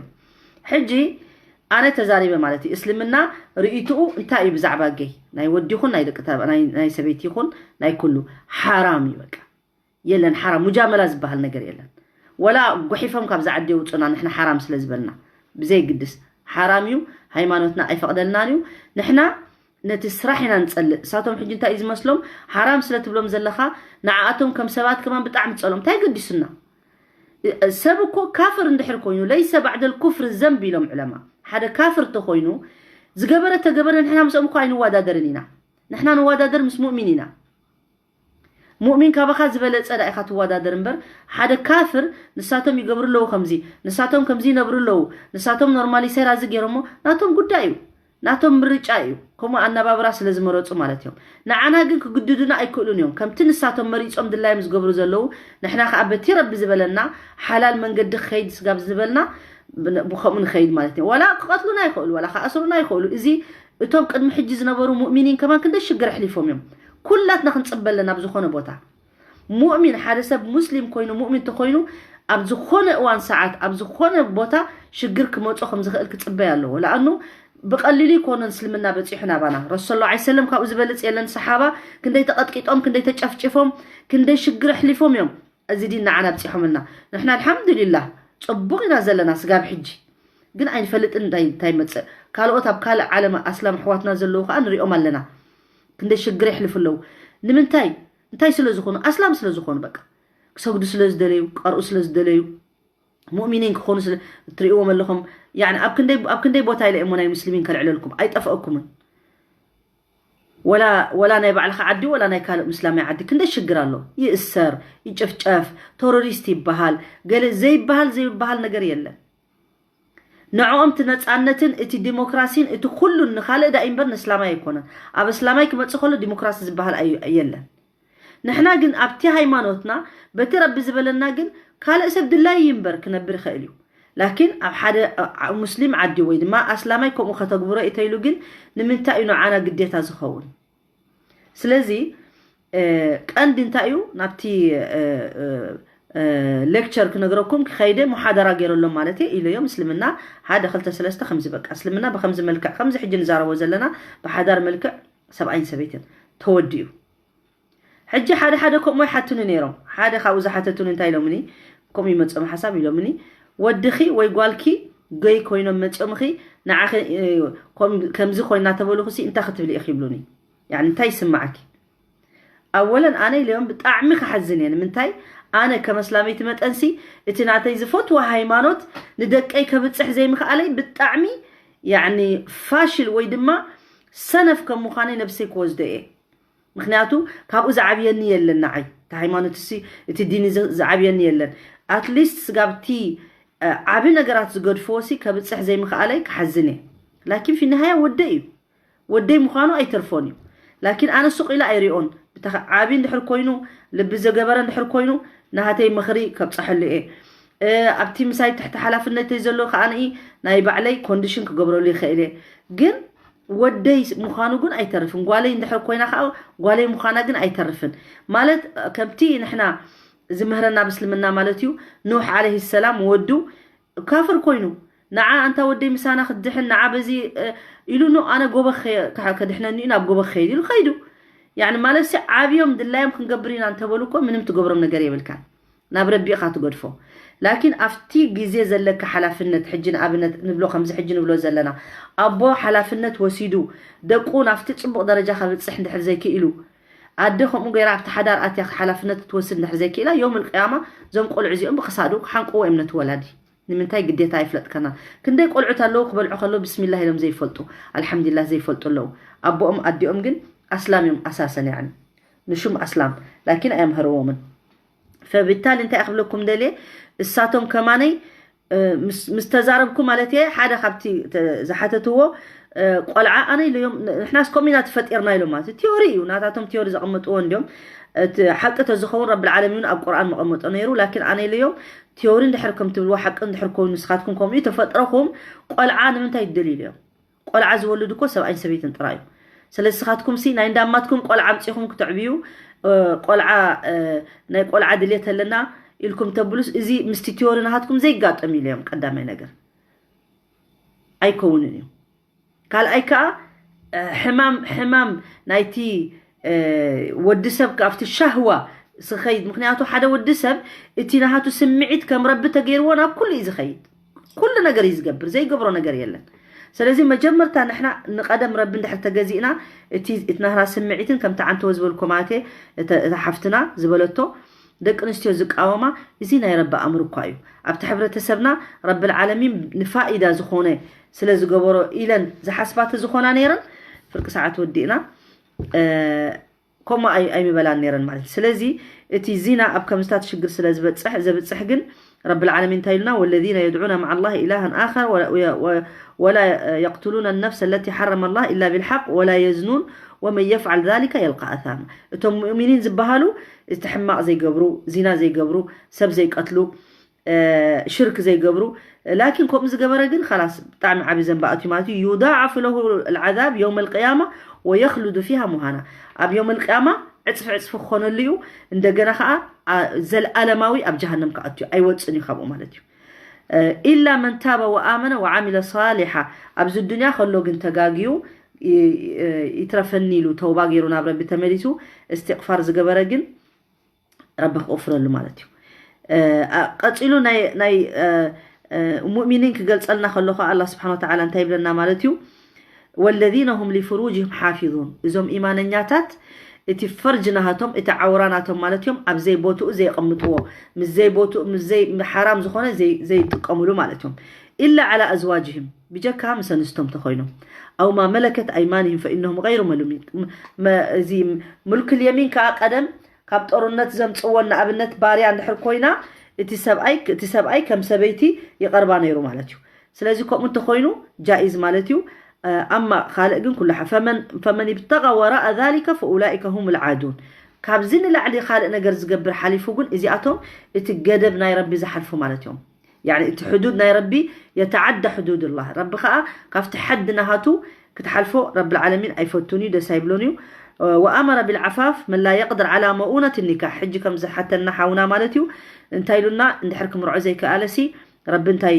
ሕጂ ኣነ ተዛሪበ ማለት እዩ፣ እስልምና ርእይትኡ እንታይ እዩ ብዛዕባ ገይ፣ ናይ ወዲ ይኹን ናይ ደቂ ተባ-፣ ናይ፣ ናይ ሰበይቲ ይኹን ናይ ኩሉ ሓራም እዩ በቃ። የለን ሓራም፣ ሙጃመላ ዝበሃል ነገር የለን። ወላ ጎሒፎም ካብ ዝዓዲ የውፁና ንሕና ሓራም ስለ ዝበልና፣ ብዘይግድስ ሓራም እዩ፣ ሃይማኖትና ኣይፈቕደልናን እዩ። ንሕና ነቲ ስራሕ ኢና ንጸልእ። እሳቶም ሕጂ እንታይ እዩ ዝመስሎም? ሓራም ስለ ትብሎም ዘለኻ ንዓኣቶም ከም ሰባት ከማን ብጣዕሚ ትጸልኦም። እንታይ ገዲሱና? ሰብ እኮ ካፍር እንድሕር ኮይኑ፣ ለይሰ ባዕደል ኩፍር ዘንብ ኢሎም ዕለማ። ሓደ ካፍር ተኾይኑ፣ ዝገበረ ተገበረ፣ ንሕና ምስኦም እኮ ኣይንወዳደርን ኢና። ንሕና ንወዳደር ምስ ሙእሚን ኢና። ሙእሚን ካባኻ ዝበለጸ ዳ ኢኻ ትወዳደር እምበር፣ ሓደ ካፍር ንሳቶም ይገብሩ ኣለዉ ከምዚ፣ ንሳቶም ከምዚ ይነብሩ ኣለዉ፣ ንሳቶም ኖርማሊ ሴራ እዚ ገይሮሞ፣ ናቶም ጉዳይ እዩ፣ ናቶም ምርጫ እዩ። ከምኡ ኣነባብራ ስለ ዝመረጹ ማለት እዮም። ንዓና ግን ክግድዱና ኣይክእሉን እዮም። ከምቲ ንሳቶም መሪጾም ድላዮም ዝገብሩ ዘለዉ፣ ንሕና ከኣ በቲ ረቢ ዝበለና ሓላል መንገዲ ክኸይድ ስጋብ ዝበልና ብን-፣ ብኸምኡ ንኸይድ ማለት እዩ። ዋላ ክቐትሉና ይኽእሉ፣ ዋላ ክኣስሩና ይኽእሉ። እዚ እቶም ቅድሚ ሕጂ ዝነበሩ ሙእሚኒን ከማን ክንደይ ሽግር ኣሕሊፎም እዮም። ኩላትና ክንጽበ ኣለና ኣብ ዝኾነ ቦታ። ሙእሚን፣ ሓደ ሰብ ሙስሊም ኮይኑ፣ ሙእሚን ተኾይኑ፣ ኣብ ዝኾነ እዋን ሰዓት፣ ኣብ ዝኾነ ቦታ ሽግር ክመጾ ከም ዝኽእል ክጽበይ ኣለዎ። ለኣኑ ብቐሊሉ ይኮነን እስልምና በጺሑ ናባና። ረሱል ሰለላሁ ዐለይሂ ወሰለም ካብኡ ዝበልጽ የለን። ሰሓባ ክንደይ ተቐጥቂጦም፣ ክንደይ ተጨፍጭፎም፣ ክንደይ ሽግር ኣሕሊፎም እዮም እዚ ዲን ንዓና ኣብጺሖምልና። ንሕና ኣልሓምዱሊላህ ጽቡቕ ኢና ዘለና ስጋብ ሕጂ። ግን ኣይንፈልጥን እንታይ፣ እንታይ ይመጽእ። ካልኦት ኣብ ካልእ ዓለም ኣስላም ኣሕዋትና ዘለዉ ከኣ ንሪኦም ኣለና። ክንደይ ሽግር የሕልፉ ኣለዉ። ንምንታይ? እንታይ ስለ ዝኾኑ? ኣስላም ስለ ዝኾኑ በቃ። ክሰግዱ ስለ ዝደለዩ፣ ክቐርኡ ስለ ዝደለዩ፣ ሙእሚኒን ክኾኑ ስለ እትርእይዎም ኣለኹም። ያዕኒ ኣብ ክንደይ፣ ኣብ ክንደይ ቦታ ኢለ እሞ ናይ ሙስሊሚን ከልዕለልኩም፣ ኣይጠፍአኩምን። ወላ፣ ወላ ናይ ባዕልኻ ዓዲ፣ ወላ ናይ ካልእ ምስላማይ ዓዲ ክንደይ ሽግር ኣሎ። ይእሰር፣ ይጭፍጨፍ፣ ቴሮሪስት ይበሃል፣ ገለ ዘይበሃል፣ ዘይበሃል ነገር የለን። ንዕኦም እቲ ነጻነትን እቲ ዲሞክራሲን እቲ ኩሉን ንኻልእ ዳኢ እምበር ንእስላማይ ኣይኮነን። ኣብ እስላማይ ክመጽእ ከሎ ዲሞክራሲ ዝበሃል ኣዩ-፣ የለን። ንሕና ግን ኣብቲ ሃይማኖትና በቲ ረቢ ዝበለና ግን ካልእ ሰብ ድላዩ እዩ እምበር ክነብር ይኽእል እዩ። ላኪን ኣብ ሓደ፣ አ-፣ አ-፣ ሙስሊም ዓዲ ወይ ድማ ኣስላማይ ከምኡ ከተግብሮ እዩ ተይሉ ግን ንምንታይ እዩ ንዓና ግዴታ ዝኸውን? ስለዚ፣ እ፣ ቀንዲ እንታይ እዩ? ናብቲ፣ እ፣ እ፣ እ፣ ሌክቸር ክነግረኩም ክኸይደ ሙሓደራ ገይረሎም ማለት እየ ኢለዮም። እስልምና ሓደ፣ ክልተ፣ ሰለስተ ከምዚ በቃ እስልምና ብከምዚ መልክዕ ከምዚ ሕጂ ንዛረቦ ዘለና ብሓዳር መልክዕ ሰብኣይን ሰበይትን ተወዲኡ። ሕጂ ሓደ ሓደ ከምኡ ይሓትኑ ነይሮም። ሓደ ካብኡ ዝሓተቱኒ እንታይ ኢሎምኒ? ከምኡ ይመጾም ሓሳብ ኢሎምኒ። ወድኺ ወይ ጓልኪ ገይ ኮይኖም መፅኦምኺ ንዓኺ ከምዚ ኮይና ተበሉኹሲ እንታይ ክትብሊ ኢኺ ይብሉኒ። ያኒ እንታይ ይስማዓኪ? ኣወለን ኣነ ኢለዮም ብጣዕሚ ክሓዝን እየ። ንምንታይ? ኣነ ከም ኣስላመይቲ መጠንሲ እቲ ናተይ ዝፈትዋ ሃይማኖት ንደቀይ ከብፅሕ ዘይምኽኣለይ ብጣዕሚ ያኒ ፋሽል ወይ ድማ ሰነፍ ከም ምዃነይ ነብሰይ ክወስዶ እየ። ምክንያቱ ካብኡ ዝዓብየኒ የለን ንዓይ። እቲ ሃይማኖት ሲ እቲ ዲን ዝዓብየኒ የለን። ኣትሊስት ስጋብቲ ዓብ ነገራት ዝገድፍዎ ሲ ከብፅሕ ዘይምኽኣለይ ክሓዝን እየ። ላኪን ፊ ነሃያ ወደይ እዩ። ወደይ ምዃኑ ኣይተርፎን እዩ። ላኪን ኣነ ሱቕ ኢለ ኣይሪኦን። ዓብ እንድሕር ኮይኑ፣ ልቢ ዘገበረ እንድሕር ኮይኑ፣ ናሃተይ ምኽሪ ከብፀሐሉ እየ። ኣብቲ ምሳይ ትሕቲ ሓላፍነተይ ዘሎ ከዓ ናይ ባዕለይ ኮንዲሽን ክገብረሉ ይኽእል እየ። ግን ወደይ ምዃኑ ግን ኣይተርፍን። ጓለይ እንድሕር ኮይና ከዓ ጓለይ ምዃና ግን ኣይተርፍን። ማለት ከምቲ ንሕና ዝምህረና ብስልምና ማለት እዩ። ኑሕ ዓለይሂ ሰላም ወዱ ካፍር ኮይኑ ንዓ ኣንታ ወደይ ምሳና ክትድሕን ንዓ በዚ ኢሉ ኖ ኣነ ጎበ ከድሕነኒ እዩ ናብ ጎበ ክኸይድ ኢሉ ከይዱ። ያኒ ማለት ሲ ዓብዮም ድላዮም ክንገብር ኢና እንተበሉ እኮ ምንም ትገብሮም ነገር የብልካን። ናብ ረቢ ኢኻ ትገድፎ። ላኪን ኣብቲ ግዜ ዘለካ ሓላፍነት ሕጂ ንኣብነት ንብሎ ከምዚ ሕጂ ንብሎ ዘለና ኣቦ ሓላፍነት ወሲዱ ደቁ ናብቲ ፅቡቕ ደረጃ ከብፅሕ እንድሕር ዘይክኢሉ ኣደ ከምኡ ገይራ ኣብቲ ሓዳር ኣትያ ሓላፍነት ክትወስድ እንድሕር ዘይክኢላ ዮም ልቅያማ እዞም ቆልዑ እዚኦም ብክሳዱ ክሓንቅዎ እዮም ነቲ ወላዲ። ንምንታይ ግዴታ ኣይፍለጥከና? ክንደይ ቆልዑት ኣለዉ ክበልዑ ከለዉ ብስሚላህ ኢሎም ዘይፈልጡ ኣልሓምዱሊላህ ዘይፈልጡ ኣለዉ። ኣቦኦም ኣዲኦም ግን ኣስላም እዮም ኣሳሰን ያኒ ንሹም ኣስላም ላኪን ኣየምሀርዎምን። ፈብታሊ እንታይ ክብለኩም ደልየ እሳቶም ከማነይ ምስ ተዛረብኩ ማለት እየ ሓደ ካብቲ ዝሓተትዎ ቆልዓ ኣነ ኢለዮም ንሕናስ ከምኡ ኢና ተፈጢርና ኢሎም ማለት ቲዮሪ እዩ ናታቶም ቲዮሪ ዘቐመጥዎ እንዲዮም። እቲ ሓቂ ተዝኸውን ረብል ዓለሚን እውን ኣብ ቁርኣን መቐመጦ ነይሩ ላኪን ኣነ ኢለዮም ቲዮሪ እንድሕር ከም ትብልዎ ሓቂ እንድሕር ኮይኑ ንስኻትኩም ከምኡ ተፈጥረኹም ቆልዓ ንምንታይ ትደልዩ ኢለዮም። ቆልዓ ዝወልድ እኮ ሰብኣይን ሰበይትን ጥራይ እዩ። ስለዚ ንስኻትኩም ሲ ናይ እንዳማትኩም ቆልዓ ኣምፂኹም ክተዕብዩ ቆልዓ ናይ ቆልዓ ድሌት ኣለና ኢልኩም ተብሉስ እዚ ምስቲ ቲዮሪ ናሃትኩም ዘይጋጠም ኢለዮም። ቀዳማይ ነገር ኣይከውንን እዩ። ካልኣይ ከዓ ሕማም ሕማም ናይቲ ወዲ ሰብ ካብቲ ሻህዋ ስኸይድ ምክንያቱ ሓደ ወዲ ሰብ እቲ ናሃቱ ስምዒት ከም ረቢ ተገይርዎ ናብ ኩሉ እዩ ዝኸይድ። ኩሉ ነገር እዩ ዝገብር ዘይገብሮ ነገር የለን። ስለዚ መጀመርታ ንሕና ንቀደም ረቢ እንድሕር ተገዚእና እቲ ናህና ስምዒትን ከምቲ ዓንተወ ዝበልኮ ማለት እተ ሓፍትና ዝበለቶ ደቂ ኣንስትዮ ዝቃወማ እዚ ናይ ረቢ ኣምር እኳ እዩ። ኣብቲ ሕብረተሰብና ረቢ ዓለሚን ንፋኢዳ ዝኾነ ስለ ዝገበሮ ኢለን ዝሓስባተ ዝኾና ነይረን ፍርቂ ሰዓት ወዲእና ከምኡ ኣይምበላን ነይረን ማለት እዩ። ስለዚ እቲ ዚና ኣብ ከምዝታት ሽግር ስለ ዝበፅሕ ዘብፅሕ ግን ረቢ ዓለሚን እንታይ ኢሉና والذين يدعون مع الله إلها آخر ولا يقتلون النفس التي حرم الله إلا بالحق ولا يزنون ومن يفعل ذلك يلق أثاما። እቶም ሙእሚኒን ዝበሃሉ እቲ ሕማቕ ዘይገብሩ ዚና ዘይገብሩ ሰብ ዘይቀትሉ ሽርክ ዘይገብሩ ላኪን ከምኡ ዝገበረ ግን ላስ ብጣዕሚ ዓብዪ ዘንባኣት እዩ ማለት እዩ። يضاعف له العذاب يوم القيامة ويخلد فيها مهانا ኣብ ዮም ልቅያማ ዕፅፊ ዕፅፊ ክኾነሉ እዩ። እንደገና ከዓ ዘልኣለማዊ ኣብ ጀሃነም ክኣትዩ ኣይወፅን እዩ ካብኡ ማለት እዩ። إلا من تاب وآمن وعمل صالحا ኣብዚ ዱንያ ከሎ ግን ተጋግዩ ይትረፈኒ ኢሉ ተውባ ገይሩ ናብ ረቢ ተመሊሱ እስትቕፋር ዝገበረ ግን ረቢ ክቕፍረሉ ማለት እዩ። ቀፂሉ ናይ ሙእሚኒን ክገልፀልና ከሎ ከዓ ኣላ ስብሓን ወተዓላ እንታይ ይብለና ማለት እዩ? والذين هم لفروجهم حافظون እዞም ኢማነኛታት እቲ ፈርጅ ናሃቶም እቲ ዓውራ ናቶም ማለት እዮም ኣብ ዘይቦትኡ ዘይቐምጥዎ ምስ ዘይቦትኡ ምስ ዘይ ሓራም ዝኾነ ዘይጥቀምሉ ማለት እዮም። إلا على أزواجهم ብጀካ ምስ ኣንስቶም ተኮይኖም أو ما ملكت أيمانهم فإنهم غير ملومين እዚ ሙልክ ልየሚን ከዓ ቀደም ካብ ጦርነት ዘምፅዎ ንኣብነት ባርያ እንድሕር ኮይና እቲ ሰብኣይ እቲ ሰብኣይ ከም ሰበይቲ ይቐርባ ነይሩ ማለት እዩ። ስለዚ ከምኡ እንተኮይኑ ጃኢዝ ማለት እዩ። ኣማ ካልእ ግን ኩሉ ፈመን ይብተቃ ወራእ ዛሊከ ፈኡላኢከ ሁም ልዓዱን ካብዚ ንላዕሊ ካልእ ነገር ዝገብር ሓሊፉ ግን እዚኣቶም እቲ ገደብ ናይ ረቢ ዝሓልፉ ማለት እዮም። ያኒ እቲ ሕዱድ ናይ ረቢ የተዓዳ ሕዱድ ላህ ረቢ ከዓ ካብቲ ሓዲ ናሃቱ ክትሓልፎ ረቢ ልዓለሚን ኣይፈቱን እዩ ደስ ኣይብሎን እዩ። وأمر بالعفاف من لا يقدر على مؤونة النكاح ሕጂ ከም ዝሓተና ሓውና ማለት እዩ እንታይ ኢሉና እንድሕር ክምርዖ ዘይከኣለሲ ረቢ እንታይ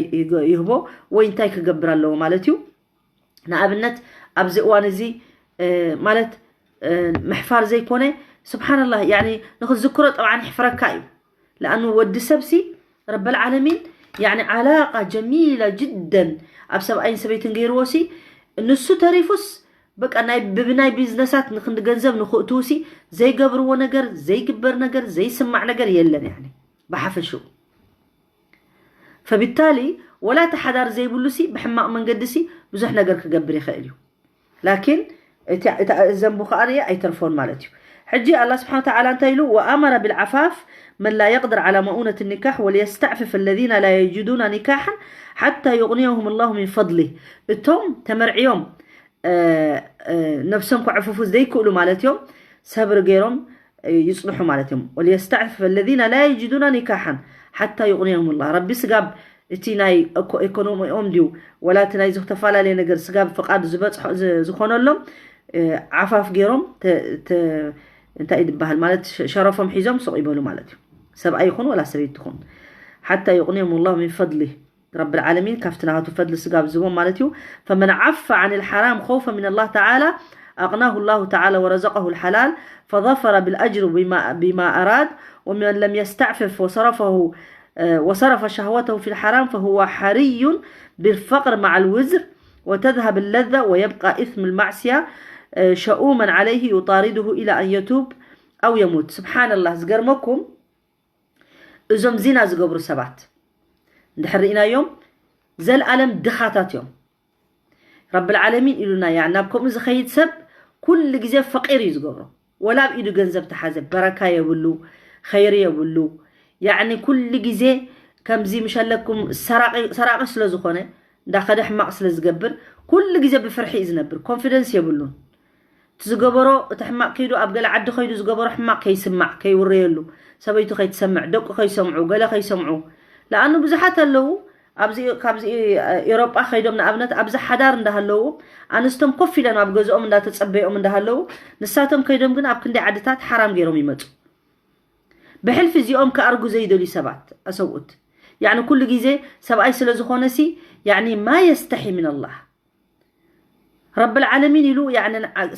ይህቦ ወይ እንታይ ክገብር ኣለዎ ማለት እዩ። ንኣብነት ኣብዚ እዋን እዚ ማለት ምሕፋር ዘይኮነ ስብሓንላህ ያኒ ንክዝክሮ ጠብዓን ይሕፍረካ እዩ። ለኣኑ ወዲ ሰብሲ ረበል ዓለሚን ያኒ ዓላቃ ጀሚላ ጅደን ኣብ ሰብኣይን ሰበይትን ገይርዎ ሲ፣ ንሱ ተሪፉስ በቃ ናይ ብብናይ ቢዝነሳት ንክንዲ ገንዘብ ንክእትው ሲ፣ ዘይገብርዎ ነገር፣ ዘይግበር ነገር፣ ዘይስማዕ ነገር የለን። ያኒ ብሓፈሽኡ ፈቢታሊ ወላ ተሓዳር ዘይብሉ ሲ ብሕማቕ መንገዲ ሲ ብዙሕ ነገር ክገብር ይኽእል እዩ። ላኪን እቲ- እታ ዘንቡ ከኣ ርያ ኣይተርፎን ማለት እዩ። ሕጂ ኣላ ስብሓን ተዓላ እንታይ ኢሉ? ወኣመረ ብልዓፋፍ መን ላ የቅድር ዓላ መኡነት ኒካሕ ወልየስተዕፍፍ ለዚና ላ የጅዱና ኒካሓን ሓታ ዩቅንየሁም ላሁ ሚን ፈድሊህ። እቶም ተመርዕዮም እ፣ እ፣ ነብሶም ከዕፍፉ ዘይክእሉ ማለት እዮም፣ ሰብሪ ገይሮም እ፣ ይጽንሑ ማለት እዮም። ወልየስተዕፍፍ ለዚና ላ የጅዱና ኒካሓን ሓታ ዩቅንየሁም ላህ። ረቢ ስጋብ እቲ ናይ እኮ- ኢኮኖሚኦም ድዩ ወላ እቲ ናይ ዝተፈላለየ ነገር ስጋብ ፍቃድ ዝበጽሖ ዝ- ዝኾነሎም እ፣ ዓፋፍ ገይሮም ተ- ተ- እንታይ ዝበሃል ማለት ሸ- ሸረፎም ሒዞም ሱቕ ይበሉ ማለት እዩ። ሰብኣይ ይኹን ወላ ሰበይቲ ትኹን ሓታ ዩቅንየሁም ላሁ ሚን ፈድሊህ። ረብል ዓለሚን ካብቲ ናቱ ፈድሊ ስጋብ ዝቦም ማለት እዩ። ፈመን ዓፈ ዓን ልሓራም ኸውፈ ምን ላህ ተዓላ ኣቅናሁ ላሁ ተዓላ ወረዘቀሁ ልሓላል ፈظፈረ ብልኣጅር ቢማ- ቢማ ኣራድ ወመን ለም የስተዕፍፍ ወሰረፈሁ ወሰረፈ ሸህወተሁ ፊ ልሓራም ፈሁወ ሓርዩን ብልፈቅር ማዓ ልውዝር ወተዝሀብ ለዘ ወየብቃ ኢስም ልማዕስያ ሸኡመን ዓለይህ ዩጣሪድሁ ኢላ ኣን የቱብ ኣው የሙት። ስብሓንላህ ዝገርመኩም እዞም ዚና ዝገብሩ ሰባት እንድሕር ርኢናዮም ዘልኣለም ድኻታት እዮም። ረብል ዓለሚን ኢሉና ያ ናብ ከምኡ ዝኸይድ ሰብ ኩሉ ግዜ ፈቂር እዩ ዝገብሮ። ወላ ኣብ ኢዱ ገንዘብ ተሓዘ በረካ የብሉ፣ ኸይሪ የብሉ። ያዕኒ ኩሉ ግዜ ከምዚ ምሸለኩም ሰራቂ ሰራቂ ስለ ዝኾነ እንዳ ከደ ሕማቕ ስለ ዝገብር ኩሉ ግዜ ብፍርሒ እዩ ዝነብር። ኮንፊደንስ የብሉን። እቲ ዝገበሮ እቲ ሕማቕ ከይዱ ኣብ ገለ ዓዲ ከይዱ ዝገበሮ ሕማቕ ከይስማዕ ከይውረየሉ ሰበይቱ ከይትሰምዕ ደቁ ከይሰምዑ ገለ ከይሰምዑ ለኣኑ ብዙሓት ኣለዉ ኣብዚ ካብዚ ኤሮጳ ከይዶም ንኣብነት ኣብዚ ሓዳር እንዳሃለዉ ኣንስቶም ኮፍ ኢለን ኣብ ገዝኦም እንዳተጸበዮም እንዳሃለዉ ንሳቶም ከይዶም ግን ኣብ ክንደይ ዓድታት ሓራም ገይሮም ይመጹ ብሕልፊ እዚኦም ከኣርጉ ዘይደልዩ ሰባት ኣሰብኡት ያኒ ኩሉ ግዜ ሰብኣይ ስለ ዝኾነ ሲ ያኒ ማ የስተሒ ምን ኣላህ ረብል ዓለሚን ኢሉ ያኒ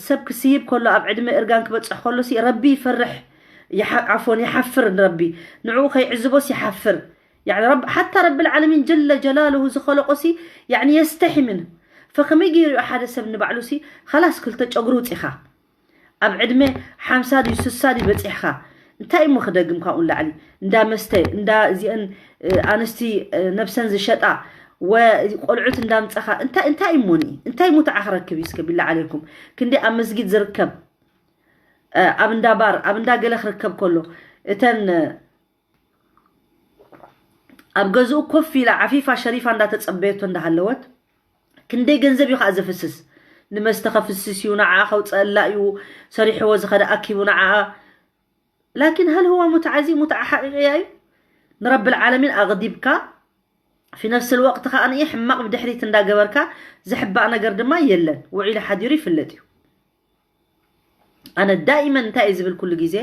ሰብ ክስይብ ከሎ ኣብ ዕድመ እርጋን ክበጽሕ ከሎ ሲ ረቢ ይፈርሕ ይሓ- ዓፎን ይሓፍር ንረቢ ንዕኡ ከይዕዝቦስ ይሓፍር ያኒ ረብ- ሓታ ረብል ዓለሚን ጀለ ጀላልሁ ዝኸለቆ ሲ ያኒ የስተሒ ምን ፈከመይ ገይሩ እዩ ሓደ ሰብ ንባዕሉ ሲ ኸላስ ክልተ ጨጉሪ ውፂኻ ኣብ ዕድመ ሓምሳ ድዩ ስሳ ድዩ በፂሕኻ እንታይ እሞ ክደግም ካብኡ ንላዕሊ እንዳ መስተ እንዳ እዚአን ኣንስቲ ነብሰን ዝሸጣ ቆልዑት እንዳምፀኻ እንታይ እንታይ እሞኒ እንታይ ሙትዓ ክረክብ እዩ እስከ ቢላ ዓለይኩም ክንዲ ኣብ መስጊድ ዝርከብ ኣብ እንዳ ባር ኣብ እንዳ ገለ ክርከብ ከሎ እተን ኣብ ገዝኡ ኮፍ ኢላ ዓፊፋ ሸሪፋ እንዳተጸበየቶ እንዳሃለወት ክንደይ ገንዘብ እዩ ከዓ ዘፍስስ ንመስተ ከፍስስ እዩ ንዓ ከውፀአላ እዩ ሰሪሕዎ ዝኸደ ኣኪቡ ንዓ ላኪን هل هو متعة እዚ متعة حقيقية እዩ ንረብል ዓለሚን ኣቕዲብካ في نفس الوقت ከዓ ንኢ ሕማቕ ብድሕሪት እንዳገበርካ ዝሕባእ ነገር ድማ የለን ውዒሉ ሓዲሩ ይፍለጥ እዩ ኣነ ዳኢመን እንታይ እየ ዝብል ኩሉ ግዜ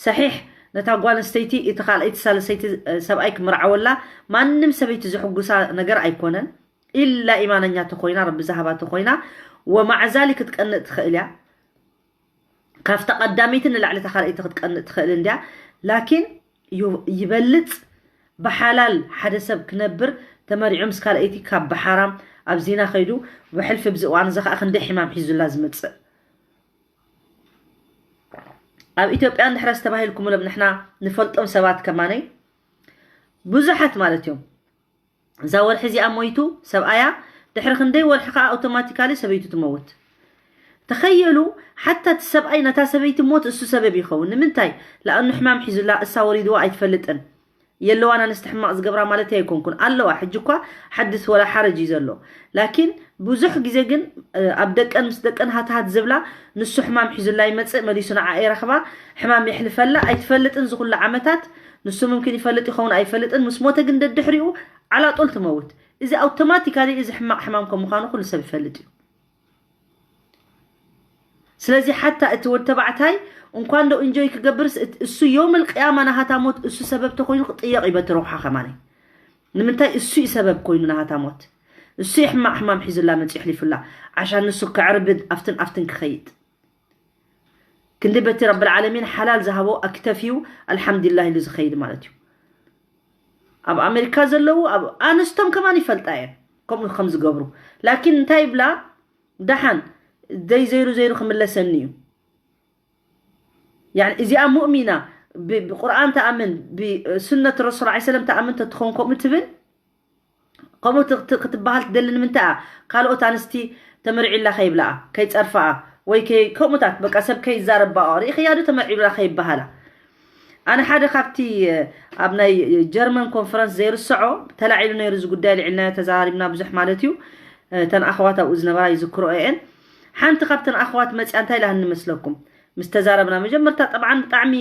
ሰሒሕ ነታ ጓል ኣንስተይቲ እቲ ካልኣይቲ ሳልሰይቲ ሰብኣይ ክምርዓወላ ማንም ሰበይቲ ዝሕጉሳ ነገር ኣይኮነን ኢላ ኢማነኛ ተኮይና ረቢ ዝሃባ ተኮይና ወማዕ ዛሊክ ክትቀንእ ትኽእል እያ ካብታ ቀዳመይቲ ንላዕሊ እታ ካልኣይቲ ክትቀንእ ትኽእል እንድያ ላኪን ይበልፅ ብሓላል ሓደ ሰብ ክነብር ተመሪዑ ምስ ካልኣይቲ ካብ ብሓራም ኣብ ዚና ከይዱ ብሕልፊ ብዚ እዋን እዚ ከዓ ክንደይ ሕማም ሒዙላ ዝመፅእ ኣብ ኢትዮጵያ እንድሕረስ ተባሂልኩምሎም ንሕና ንፈልጦም ሰባት ከማነይ ብዙሓት ማለት እዮም እዛ ወርሒ እዚኣ ሞይቱ ሰብኣያ ድሕሪ ክንደይ ወርሒ ከዓ ኣውቶማቲካሊ ሰበይቱ ትመውት ተኸየሉ ሓታ እቲ ሰብኣይ ነታ ሰበይቲ ሞት እሱ ሰበብ ይኸውን ንምንታይ ለኣኑ ሕማም ሒዙላ እሳ ወሪድዋ ኣይትፈልጥን የለዋን ኣንስቲ ሕማቕ ዝገብራ ማለት ኣይኮንኩን ኣለዋ ሕጂ እኳ ሓድስ ወላ ሓረጅ እዩ ዘሎ ላኪን ብዙሕ ግዜ ግን ኣብ ደቀን ምስ ደቀን ሃትሃት ዝብላ ንሱ ሕማም ሒዙላ ይመፅእ መሊሱ ንዓ የረኽባ ሕማም የሕልፈላ ኣይትፈልጥን ዝኩሉ ዓመታት ንሱ ምምክን ይፈልጥ ይኸውን ኣይፈልጥን ምስ ሞተ ግን ደድሕሪኡ ዓላጦል ትመውት እዚ ኣውቶማቲካሊ እዚ ሕማቕ ሕማም ከም ምዃኑ ኩሉ ሰብ ይፈልጥ እዩ ስለዚ ሓታ እቲ ወድ ተባዕታይ እንኳን ዶ እንጆይ ክገብርስ እሱ ዮም ልቅያማ ናሃታ ሞት እሱ ሰበብ ተኮይኑ ክጥየቕ እዩ በቲ ረብሓ ከማኒ ንምንታይ እሱ እዩ ሰበብ ኮይኑ ናሃታ ሞት እሱ እዩ ሕማቕ ሕማም ሒዙላ መፂኡ ሕሊፉላ ዓሻ ንሱ ክዕርብድ ኣብትን ኣብትን ክኸይድ ክንዲ በቲ ረብል ዓለሚን ሓላል ዝሃቦ ኣክተፊዩ ኣልሓምዱሊላህ ኢሉ ዝኸይድ ማለት እዩ ኣብ ኣሜሪካ ዘለዉ ኣብ ኣንስቶም ከማን ይፈልጣ እየን ከምኡ ከም ዝገብሩ። ላኪን እንታይ ይብላ? ደሓን ደይ ዘይሩ ዘይሩ ክምለሰኒ እዩ። ያኒ እዚኣ ሙእሚና ብ- ብቁርኣን ተኣምን ብሱነት ረሱል ላ ሰለም ተኣምን ተትኾን ከምኡ ትብል ከምኡ ት- ት- ክትበሃል ትደሊ ንምንታይ እያ? ካልኦት ኣንስቲ ተመርዒላ ከይብላኣ ከይፀርፋኣ ወይ ከይ- ከምኡታት በቃ ሰብ ከይዛረባኦ ርኢኽያ ዶ ተመርዒላ ከይበሃላ። ኣነ ሓደ ካብቲ ኣብ ናይ ጀርመን ኮንፈረንስ ዘይርስዖ ተላዒሉ ነይሩ እዚ ጉዳይ ልዒልናዮ ተዛራሪብና ብዙሕ ማለት እዩ። እተን ኣኸዋት ኣብኡ ዝነበራ ይዝክሮ እየን። ሓንቲ ካብተን ኣኸዋት መፅያ እንታይ ኢላህኒ መስለኩም? ምስ ተዛረብና መጀመርታ ጠብዓን ብጣዕሚ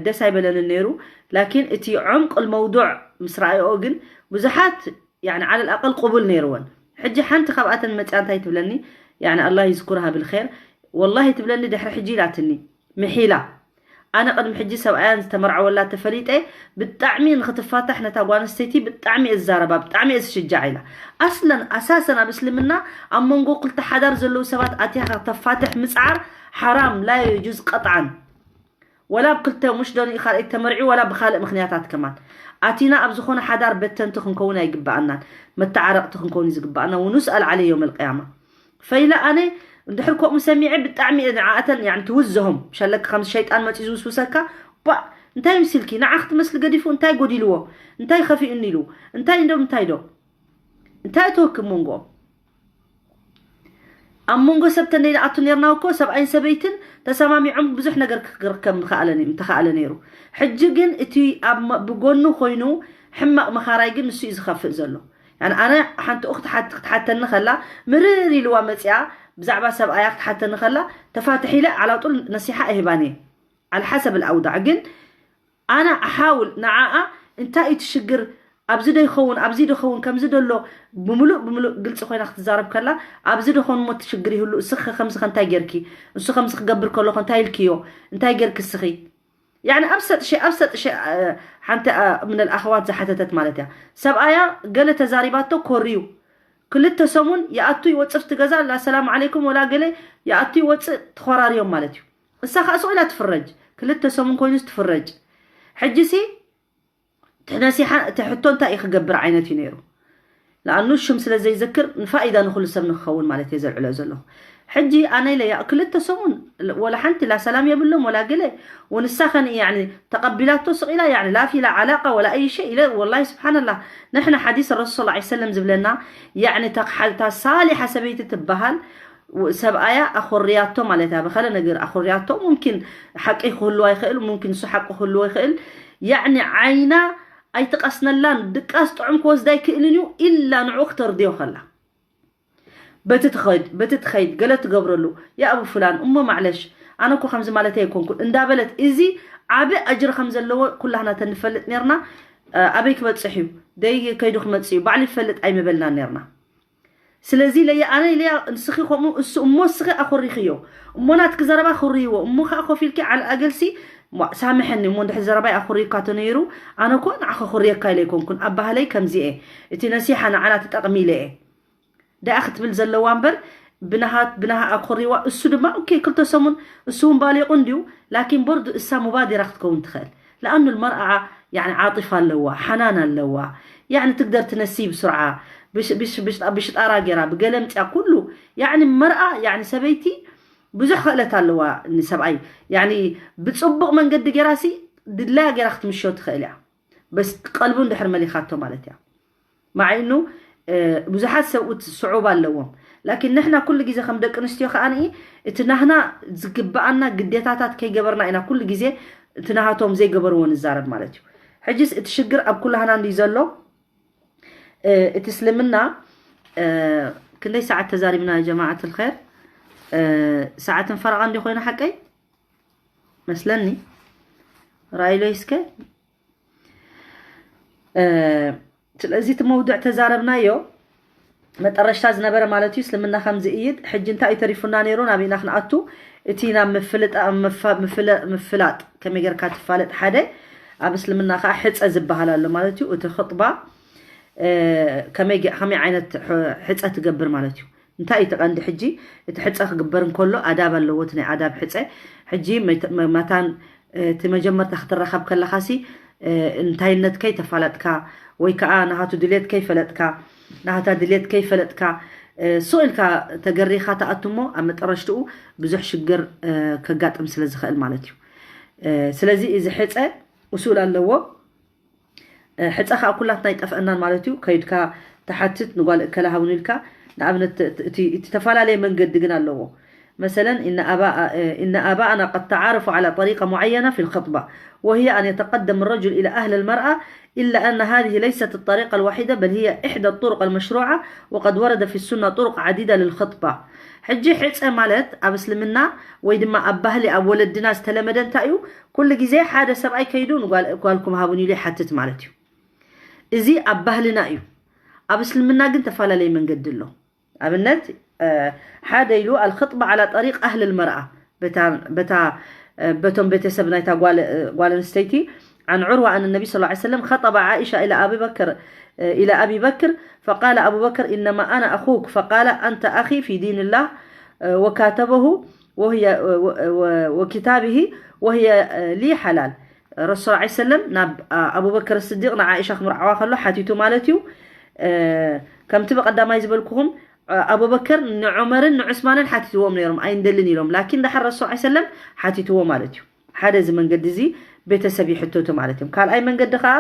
ደስ ኣይበለንን ነይሩ። ላኪን እቲ ዑምቅ ልመውዱዕ ምስ ረኣየኦ ግን ብዙሓት ያኒ ዓለል ኣቀል ቅቡል ነይርወን። ሕጂ ሓንቲ ካብኣተን መፅያ እንታይ ትብለኒ? ያኒ ኣላህ ይዝኩርሃ ብልኸይር ወላሂ ትብለኒ ድሕሪ ሕጂ ኢላትኒ ምሒላ ኣነ ቅድሚ ሕጂ ሰብኣያን ዝተመርዐወላ ተፈሊጠ ብጣዕሚ ንክትፋታሕ ነታ ጓል ኣንስተይቲ ብጣዕሚ እዛረባ ብጣዕሚ እዝሽጃዕ ኢላ። ኣስለን ኣሳሰን ኣብ እስልምና ኣብ መንጎ ክልተ ሓዳር ዘለዉ ሰባት ኣትያ ከተፋትሕ ምፅዓር ሓራም ላ የጁዝ ቀጥዓን። ወላ ብክልተ ሙሽ ዶኒ ካልኣይ ተመርዒ ወላ ብካልእ ምክንያታት ከማን ኣቲና ኣብ ዝኾነ ሓዳር በተንቲ ክንከውን ኣይግበኣናን። መተዓረቕቲ ክንከውን እዩ ዝግበኣና። ውኑስኣል ዓለ ዮም ልቅያማ ፈይላ ኣነ እንድሕር ከምኡ ሰሚዐ ብጣዕሚ እየ ንዓኣተን ያን ትውዝሆም ሸለካ ከምዚ ሸይጣን መፂ ዝውስውሰካ ባ እንታይ ምስልኪ ንዓ ክትመስሊ ገዲፉ እንታይ ጎዲልዎ እንታይ ከፊኡኒ ኢሉ እንታይ እንዶም እንታይ ዶ እንታይ እተወኪ መንጎኦም ኣብ መንጎ ሰብ ተንደይ ንኣቱ ነርና እኮ ሰብኣይን ሰበይትን ተሰማሚዖም ብዙሕ ነገር ክርከብ ምተኻኣለ ነይሩ ሕጂ ግን እቲ ብጎኑ ኮይኑ ሕማቕ መኻራይ ግን ንሱ እዩ ዝኸፍእ ዘሎ ኣነ ሓንቲ ኡኽቲ ክትሓተኒ ከላ ምርር ኢልዋ መፅኣ ብዛዕባ ሰብኣያ ክትሓተኒ ከላ ተፋትሕ ኢለ ዓላውጡል ነሲሓ እህባን እየ ዓልሓሰብ ኣውዳዕ ግን ኣነ ኣሓውል ንዓኣ እንታይ እቲ ሽግር ኣብዚ ዶ ይኸውን ኣብዚ ዶ ይኸውን ከምዚ ደሎ ብምሉእ ብምሉእ ግልፂ ኮይና ክትዛረብ ከላ ኣብዚ ዶ ኸውን ሞ ሽግር ይህሉ እስኺ ከምዚ ከ እንታይ ጌርኪ እሱ ከምዚ ክገብር ከሎ ከ እንታይ ኢልክዮ እንታይ ጌርኪ እስኺ ያኒ ኣብ ሰጥሸ ኣብ ሰጥሸ ሓንቲ ምነል ኣኸዋት ዝሓተተት ማለት እያ ሰብኣያ ገለ ተዛሪባቶ ኮርዩ ክልተ ሰሙን ይኣቱ ይወፅእ ፍቲ ገዛ ላ ሰላም ዓለይኩም ወላ ገለ ይኣቱ ይወፅእ ተኾራርዮም ማለት እዩ እሳ ከዓ ስቕ ኢላ ትፍረጅ ክልተ ሰሙን ኮይኑስ ትፍረጅ ሕጂሲ ትነሲሓ እቲ ሕቶ እንታይ እዩ ክገብር ዓይነት እዩ ነይሩ ለኣኑ ሽም ስለ ዘይዘክር ንፋኢዳ ንኩሉ ሰብ ንክኸውን ማለት እየ ዘልዕሎ ዘለኹ ሕጂ ኣነ ኢለ ያ ክልተ ሰሙን ወላ ሓንቲ ላ ሰላም የብሎም ወላ ገለ ወንሳ ከን ያኒ ተቀቢላቶ ስቕ ኢላ ያኒ ላ ፊላ ዓላቃ ወላ ኣይ ሸይ ኢለ ወላሂ ስብሓንላህ ንሕና ሓዲስ ረሱል ላ ሰለም ዝብለና ያኒ ተክሓልታ ሳሊሓ ሰበይቲ ትበሃል ሰብኣያ ኣኾርያቶ ማለት እያ ብኸለ ነገር ኣኾርያቶ ሙምኪን ሓቂ ክህልዋ ይኽእል ሙምኪን እሱ ሓቂ ክህልዎ ይኽእል ያኒ ዓይና ኣይትቐስነላን ድቃስ ጥዑም ክወስዳ ኣይክእልን እዩ ኢላ ንዕኡ ክተርድዮ ከላ በቲ ትኸይድ በቲ ትኸይድ ገለ ትገብረሉ የኣቡ ፍላን እሞ ማዕለሽ ኣነ እኮ ከምዚ ማለት ኣይኮንኩን እንዳበለት እዚ ዓቢ ኣጅሪ ከም ዘለዎ ኩላህና ተንፈልጥ ነርና ኣበይ ክበፅሕ እዩ ደይ ከይዱ ክመፅእ እዩ ባዕሉ ይፈልጥ ኣይምበልና ነርና ስለዚ ለያ ኣነ ኢለያ ንስኺ ከምኡ እሱ እሞ እስኺ ኣኾሪኽዮ እሞ ናትኪ ዘረባ ክርይዎ እሞ ከዓ ኮፍ ኢልኪ ዓል ኣገልሲ ሳምሐኒ እሞ እንድሕር ዘረባይ ኣኹርዩካ ተነይሩ ኣነ ኮ ንዓኸ ክርየካ ኢለ ኣይኮንኩን ኣብ ባህለይ ከምዚ እየ እቲ ነሲሓ ንዓና ትጠቕሚ ኢለ እየ ደኣ ክትብል ዘለዋ እምበር ብናሃት ብናሃ ኣኮሪዋ እሱ ድማ ኦኬ ክልተ ሰሙን እሱ እውን ባሊቑ እንድዩ ላኪን ቦርዱ እሳ ሙባዲራ ክትከውን ትኽእል ለኣኑ ልመርኣ يعني عاطفة ኣለዋ ሓናን ኣለዋ يعني ትግደር ትነሲ ብስርዓ ብሽጣራ ገይራ ብገለ ምፅያ ኩሉ يعني መርኣ يعني ሰበይቲ ብዙሕ ክእለት ኣለዋ ንሰብኣይ يعني ብፅቡቕ መንገዲ ገይራ ሲ ድላያ ገይራ ክትምሾ ትኽእል እያ በስ ቀልቡ እንድሕር መሊኻቶ ማለት እያ ማዕኑ ብዙሓት ሰብኡት ስዑባ ኣለዎም ላኪን ንሕና ኩሉ ግዜ ከም ደቂ ኣንስትዮ ከኣ እቲ ናህና ዝግበኣና ግዴታታት ከይገበርና ኢና ኩሉ ግዜ እቲ ናሃቶም ዘይገበርዎ ንዛረብ ማለት እዩ ሕጂስ እቲ ሽግር ኣብ ኩላህና እንድዩ ዘሎ እቲ እስልምና ክንደይ ሰዓት ተዛሪብና ጀማዓት ልኸር ሰዓትን ፈረቓ እንዲ ኮይና ሓቀይ መስለኒ ራእይሎይ እስከ ስለዚ እቲ መውድዕ ተዛረብናዮ መጠረሽታ ዝነበረ ማለት እዩ እስልምና ከም ዝእይድ ሕጂ እንታይ እዩ ተሪፉና ነይሩ ናበይና ክንኣቱ እቲ ናብ ምፍላጥ ከመይ ጌርካ ትፋለጥ ሓደ ኣብ እስልምና ከዓ ሕፀ ዝበሃል ኣሎ ማለት እዩ እቲ ክጥባ ከመይ ዓይነት ሕፀ ትገብር ማለት እዩ እንታይ እዩ ተቐንዲ ሕጂ እቲ ሕፀ ክግበር እንከሎ ኣዳብ ኣለዎ እቲ ናይ ኣዳብ ሕፀ ሕጂ መታን እቲ መጀመርታ ክትረኸብ ከለኻሲ እ፣ እንታይነት ከይተፋለጥካ ወይ ከዓ ናሃቱ ድሌት ከይፈለጥካ፣ ናሃታ ድሌት ከይፈለጥካ፣ እ፣ ስቕ ኢልካ ተገሪኻ ትኣቱ እሞ ኣብ መጠረሽትኡ ብዙሕ ሽግር፣ እ፣ ከጋጥም ስለ ዝኽእል ማለት እዩ። እ፣ ስለዚ እዚ ሕፀ እሱል ኣለዎ። እ፣ ሕፀ ከዓ ኩላትና ይጠፍአናን ማለት እዩ። ከይድካ ትሓትት ንጓል እከለ ሃብኑ ኢልካ፣ ንኣብነት እቲ፣ እቲ ተፈላለየ መንገዲ ግን ኣለዎ። مثلا إن آباء إن آباءنا قد تعارفوا على طريقة معينة في الخطبة، وهي أن يتقدم الرجل إلى أهل المرأة، إلا أن هذه ليست الطريقة الوحيدة، بل هي إحدى الطرق المشروعة، وقد ورد في السنة طرق عديدة للخطبة. ሕጂ ሕፀ ማለት ኣብ እስልምና ወይ ድማ ኣብ ባህሊ ኣብ ወለድና ዝተለመደ እንታይ እዩ? ኩሉ ግዜ ሓደ ሰብኣይ ከይዱ ንጓል-፣ ጓልኩም ሃቡን ኢሉ ይሓትት ማለት እዩ። እዚ ኣብ ባህልና እዩ። ኣብ እስልምና ግን ተፈላለየ መንገዲ ኣሎ። ኣብነት፣ እ፣ ሓደ ኢሉ الخطبة على طريق أهل المرأة، በታ፣ በታ፣ እ፣ በቶም ቤተሰብ ናይታ ጓል፣ እ፣ ጓል ኣንስተይቲ። عن عروة أن النبي صلى الله عليه وسلم خطب عائشة إلى أبي بكر، እ፣ إلى أبي بكر، فقال أبو بكر: إنما أنا أخوك، فقال: أنت أخي في دين الله، እ፣ وكاتبه وهي، و-، و-، وكتابه وهي، እ፣ لي حلال. ረሱል ሰለላሁ ዐለይሂ ወሰለም ናብ፣ እ፣ ኣቡበከር ስዲቅ ንዓኢሻ ክምርዓዋ ከሎ ሓቲቱ ማለት እዩ። እ፣ ከምቲ ብቐዳማይ ዝበልኩኹም፣ እ፣ ኣቡበከር ንዑመርን ንዑስማንን ሓቲትዎም ነይሮም፣ ኣይንደልን ኢሎም። ላኪን ደሓር ረሱል ሰለላሁ ዐለይሂ ወሰለም ሓቲትዎ ማለት እዩ። ሓደ እዚ መንገዲ እዚ ቤተሰብ ይሕተቱ ማለት እዮም። ካልኣይ መንገዲ ከዓ፣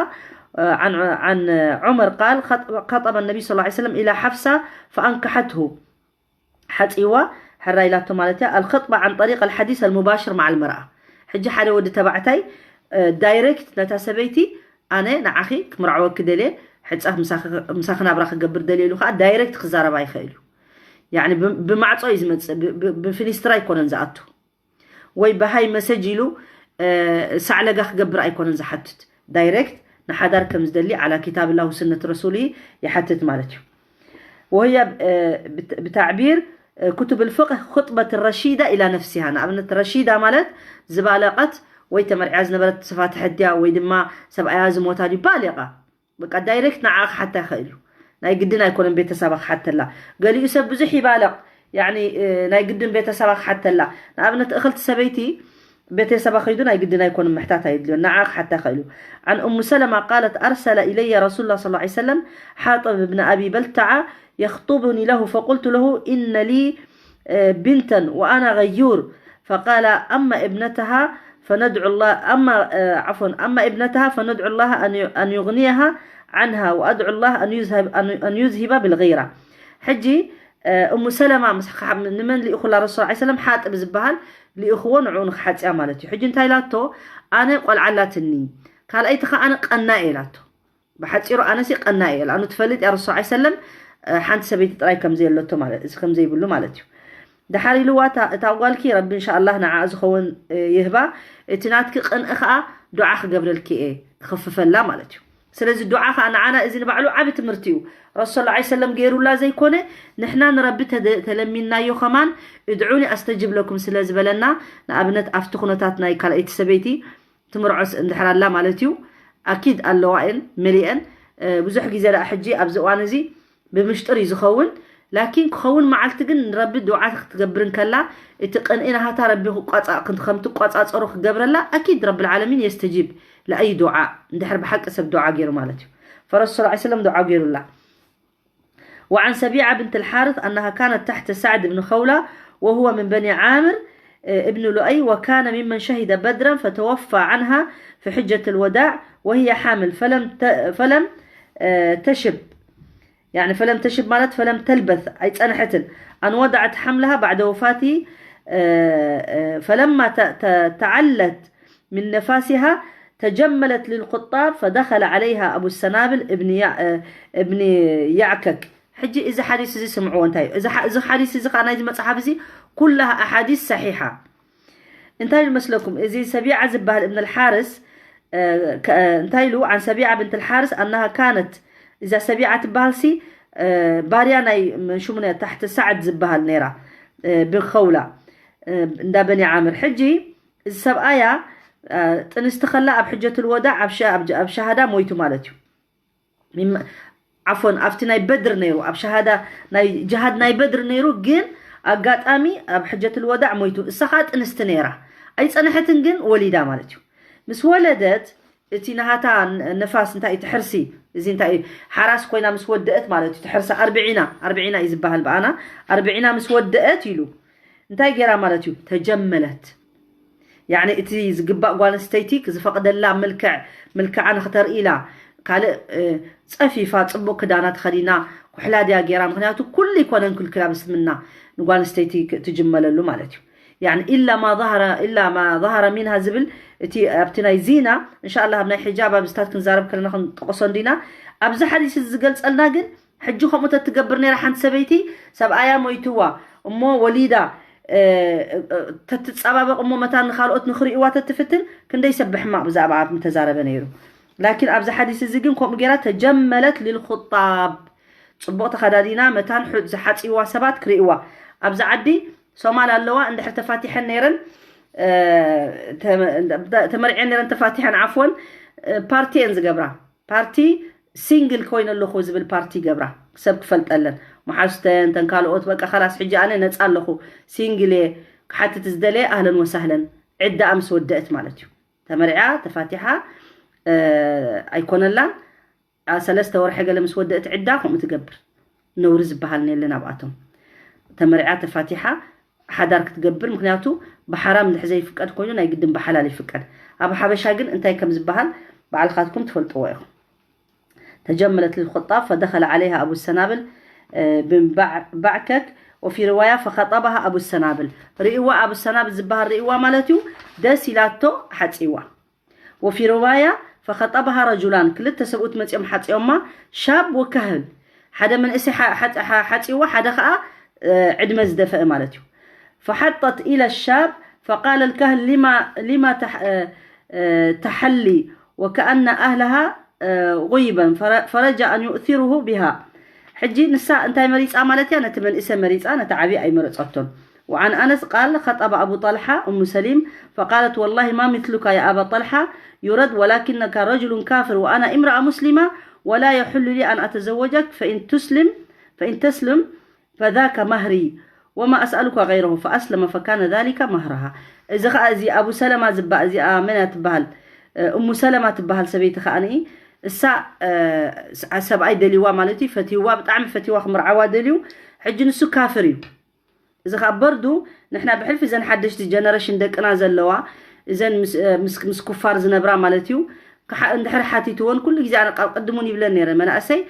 እ፣ عن، عن عمر قال: خط-، خطب النبي صلى الله عليه وسلم إلى حفصة فأنكحته. ሓፂዋ ሕራ ኢላቶ ማለት እያ። الخطبة عن طريق الحديث المباشر مع المرأة. ሕጂ ሓደ ወዲ ተባዕታይ፣ እ፣ ዳይሬክት ነታ ሰበይቲ ኣነ ንዓኺ ክምርዓወኪ ደልየ፣ ሕፀ ምሳኺ፣ ምሳኺ ናብራ ክገብር ደልየ ኢሉ ከዓ ዳይሬክት ክዛረባ ይኽእል እዩ። ያዕኒ ብ-፣ ብማዕፆ እዩ ዝመፅእ፣ ብ-፣ ብ-፣ ብፊኒስትራ ኣይኮነን ዝኣቱ። ወይ ብሃይ መሰጅ ኢሉ፣ እ፣ ሳዕለጋ ክገብር ኣይኮነን ዝሓትት። ዳይሬክት ንሓዳር ከም ዝደሊ على كتاب الله وسنة رسوله ይሓትት ማለት እዩ። وهي، እ፣ ብት-፣ ብታዕቢር፣ እ፣ كتب الفقه خطبة الرشيدة إلى نفسها። ንኣብነት ረሺዳ ማለት ዝባለቐት ወይ ተመርዕያ ዝነበረት ስፋትሐት ድያ ወይ ድማ ሰብኣያ ዝሞታ ድዩ ባሊቓ። በቃ ዳይሬክት ንዓ ክሓታ ይኽእል እዩ። ናይ ግድን ኣይኮነን ቤተሰባ ክሓተላ። ገሊኡ ሰብ ብዙሕ ይባለቕ፣ ያዕኒ፣ እ፣ ናይ ግድን ቤተሰባ ክሓተላ። ንኣብነት እኽልቲ ሰበይቲ ቤተሰባ ከይዱ ናይ ግድን ኣይኮነን ምሕታት ኣየድልዮን። ንዓ ክሓታ ይኽእል እዩ። عن أم سلمة قالت: أرسل إلي رسول الله صلى الله عليه وسلم حاطب بن أبي بلتعة يخطبني له، فقلت له: إن لي، እ፣ بنتا وأنا غيور، فقال: أما ابنتها فندعو الله، أما، እ፣ عفوا، أما ابنتها فندعو الله أن ي-، أن يغنيها عنها، وأدعو الله أن يذهب، أن، أن يذهب بالغيرة. ሕጂ፣ እ፣ እሙ ሰለማ ምስ ሓ-፣ ንመን ልኢኹላ ረሱል ሰለላሁ ዐለይሂ ወሰለም? ሓጥብ ዝበሃል ልኢኽዎ ንዕኡ ንክሓፅያ ማለት እዩ። ሕጂ እንታይ ኢላቶ? ኣነ ቆልዓ ኣላትኒ፣ ካልኣይቲ ከዓ ኣነ ቀናእ እየ ኢላቶ። ብሓፂሩ ኣነሲ ቀናእ እየ። ኣኑ ትፈልጥ እያ ረሱል ሰለላሁ ዐለይሂ ወሰለም፣ እ፣ ሓንቲ ሰበይቲ ጥራይ ከም ዘየለቶ ማለት፣ እዚ ከም ዘይብሉ ማለት እዩ። ደሓር ኢልዋ እታ፣ እታ ጓልኪ ረቢ እንሻኣላህ ንዓ ዝኸውን፣ እ፣ ይህባ። እቲ ናትኪ ቅንኢ ከዓ ዱዓ ክገብረልኪ እየ፣ ክኽፍፈላ ማለት እዩ። ስለዚ ዱዓ ከዓ ንዓና እዚ ንባዕሉ ዓቢ ትምህርቲ እዩ። ረሱል ሰለላሁ ዐለይሂ ወሰለም ገይሩላ ዘይኮነ፣ ንሕና ንረቢ ተደ-፣ ተለሚንናዮ ከማን ادعوني أستجب لكم ስለ ዝበለና፣ ንኣብነት ኣብቲ ኩነታት ናይ ካልኣይቲ ሰበይቲ ትምርዖስ እንድሕር ኣላ ማለት እዩ። ኣኪድ ኣለዋ እየን መሊአን። እ፣ ብዙሕ ግዜ ደኣ ሕጂ ኣብዚ እዋን እዚ ብምሽጥር እዩ ዝኸውን። ላኪን ክኸውን መዓልቲ ግን ንረቢ ዱዓ ክትገብር እንከላ፣ እቲ ቅንኢ ናሃታ ረቢ ክቋጻ-፣ ክን-፣ ከም ትቋጻጸሮ ክገብረላ፣ ኣኪድ ረብል ዓለሚን የስተጂብ ለኣይ ዱዓ፣ እንድሕር ብሓቂ ሰብ ዱዓ ገይሩ ማለት እዩ። ፈረሱ ሰለላሁ ዐለይሂ ወሰለም ዱዓ ገይሩላ። وعن سبيعة بنت الحارث أنها كانت تحت سعد بن خولة وهو من بني عامر، آه، ابن لؤي، وكان ممن شهد بدرا فتوفى عنها في حجة الوداع وهي حامل، فلم ت-، فلم، آه، تشب، يعني فلم تشب ማለት فلم تلبث، ኣይፀንሐትን، أن وضعت حملها بعد وفاته، آه، آه، فلما ت-، ت-، تعلت من نفاسها تجملت للخطاب فدخل عليها أبو السنابل ابن يع-، ابن يعكك. ሕጂ እዚ ሓዲስ እዚ ስምዕዎ እንታይ እዩ? እዚ ሓ-፣ እዚ ሓዲስ እዚ ከዓ ናይዚ መጽሓፍ እዚ ኩላሃ ኣሓዲስ ሰሒሓ። እንታይ ይመስለኩም? እዚ ሰቢዓ ዝበሃል እብን ኣልሓርስ፣ እ፣ ከ-፣ እንታይ ኢሉ? عن سبيعة بنت الحارث أنها كانت، እዛ ሰቢዓ ትበሃል ሲ፣ እ፣ ባርያ ናይ መን ሽሙ ነያ? ታሕቲ ሳዕድ ዝበሃል ነይራ፣ እ፣ ብን ኸውላ፣ እ፣ እንዳ በኒ ዓምር። ሕጂ እዚ ሰብኣያ፣ እ፣ ጥንስቲ ከላ ኣብ ሕጀቱል ወዳዕ ኣብ ሸ-፣ ኣብ ጀ-፣ ኣብ ሸሃዳ ሞይቱ ማለት እዩ። ሚም-፣ ዓፎን ኣብቲ ናይ በድር ነይሩ፣ ኣብ ሸሃዳ ናይ ጅሃድ ናይ በድር ነይሩ፣ ግን ኣጋጣሚ ኣብ ሕጀቱል ወዳዕ ሞይቱ። እሳ ኸኣ ጥንስቲ ነይራ። ኣይጸንሐትን ግን ወሊዳ ማለት እዩ። ምስ ወለደት እቲ ናሃታ ነፋስ እንታይ እዩ? ትሕርሲ። እዚ እንታይ እዩ? ሓራስ ኮይና ምስ ወደአት ማለት እዩ። ትሕርሲ ኣርብዒና ኣርብዒና እዩ ዝበሃል ብኣና። ኣርብዒና ምስ ወደአት ኢሉ እንታይ ገይራ ማለት እዩ? ተጀመለት። ያኒ እቲ ዝግባእ ጓል ኣንስተይቲ ዝፈቕደላ ምልክዕ ምልክዓ ንክተርኢ ኢላ ካልእ ጸፊፋ ጽቡቕ ክዳና ተኸዲና ኩሕላ ድያ ገይራ? ምክንያቱ ኩሉ ይኮነን ክልክላ ብስልምና ንጓል ኣንስተይቲ ትጅመለሉ ማለት እዩ። ያኒ ኢላ ማ ظهر ኢላ ማ ظهر منها ዝብል እቲ ኣብቲ ናይ ዚና እንሻላ ኣብ ናይ ሕጃብ ኣብዝታት ክንዛረብ ከለና ክንጠቆሶ እንዲና። ኣብዚ ሓዲስ እዚ ዝገልጸልና ግን ሕጂ ከምኡ ተትገብር ነይራ ሓንቲ ሰበይቲ ሰብኣያ ሞይትዋ እሞ ወሊዳ ተትፀባበቕ እሞ መታን ንካልኦት ንክርእይዋ ተትፍትን ክንደይ ሰብ ብሕማቕ ብዛዕባ ኣብ ምተዛረበ ነይሩ። ላኪን ኣብዚ ሓዲስ እዚ ግን ከምኡ ገይራ ተጀመለት ሊልኹጣብ ፅቡቕ ተኸዳዲና መታን ዝሓፅይዋ ሰባት ክርእይዋ ኣብዚ ዓዲ ሶማል ኣለዋ እንድሕር ተፋቲሐን ነይረን ተመርዕየን ነይረን ተፋቲሐን ዓፍወን ፓርቲ እየን ዝገብራ ፓርቲ ሲንግል ኮይነ ኣለኹ ዝብል ፓርቲ ይገብራ ሰብ ክፈልጠለን መሓዝተን ተን ካልኦት በቃ ከላስ ሕጂ ኣነ ነፃ ኣለኹ ሲንግል እየ ክሓትት ዝደለየ ኣህለን ወሳህለን ዕዳኣ ምስ ወደእት ማለት እዩ ተመርዕያ ተፋቲሓ ኣይኮነላን ሰለስተ ወርሒ ገለ ምስ ወደእት ዕዳ ከምኡ ትገብር ነውሪ ዝበሃል የለን ኣብኣቶም ተመርዕያ ተፋቲሓ ሓዳር ክትገብር ምክንያቱ ብሓራም እንድሕ ዘይፍቀድ ኮይኑ ናይ ግድን ብሓላል ይፍቀድ ኣብ ሓበሻ ግን እንታይ ከም ዝበሃል ባዕልካትኩም ትፈልጥዎ ኢኹም ተጀመለት ልልኹጣብ ፈደኸለ ዓለይሃ ኣቡ ሰናብል ብባዕከክ ወፊ ርዋያ ፈኸጠባሃ ኣቡ ሰናብል ርእዋ ኣቡ ሰናብል ዝበሃል ርእዋ ማለት እዩ ደስ ኢላቶ ሓፂዋ ወፊ ርዋያ ፈኸጠባሃ ረጁላን ክልተ ሰብኡት መፂኦም ሓፂኦማ ሻብ ወካህል ሓደ መንእሰይ ሓፂዋ ሓደ ከዓ ዕድመ ዝደፈአ ማለት እዩ فحطت إلى الشاب فقال الكهل لما لما تح تحلي وكأن أهلها غيبا فرجى أن يؤثره بها ሕጂ ንሳ እንታይ መሪፃ ማለት እያ ነቲ መንእሰ መሪፃ ነቲ ዓብዪ ኣይመረፀቶን وعن أنس قال خطب أبو طلحة أم سليم فقالت والله ما مثلك يا أبا طلحة يرد ولكنك رجل كافر وأنا امرأة مسلمة ولا يحل لي أن أتزوجك فإن تسلم فإن تسلم فذاك مهري وما أسألك غيره فأسلم فكان ذلك مهرها እዚ ኸዓ እዚ ኣቡ ሰለማ ዝበሃል እዚኣ መን እያ ትበሃል እሙ ሰለማ ትበሃል ሰበይቲ ከዓ ንኢ እሳ ሰብኣይ ደልዋ ማለት እዩ ፈትዋ ብጣዕሚ ፈትዋ ክምርዓዋ ደልዩ ሕጂ ንሱ ካፍር እዩ እዚ ከዓ በርዱ ንሕና ብሕልፊ እዘን ሓደሽቲ ጀነሬሽን ደቅና ዘለዋ እዘን ምስ ኩፋር ዝነብራ ማለት እዩ እንድሕር ሓቲትዎን ኩሉ ግዜ ኣነ ቃል ቅድሙን ይብለን ነይረ መናእሰይ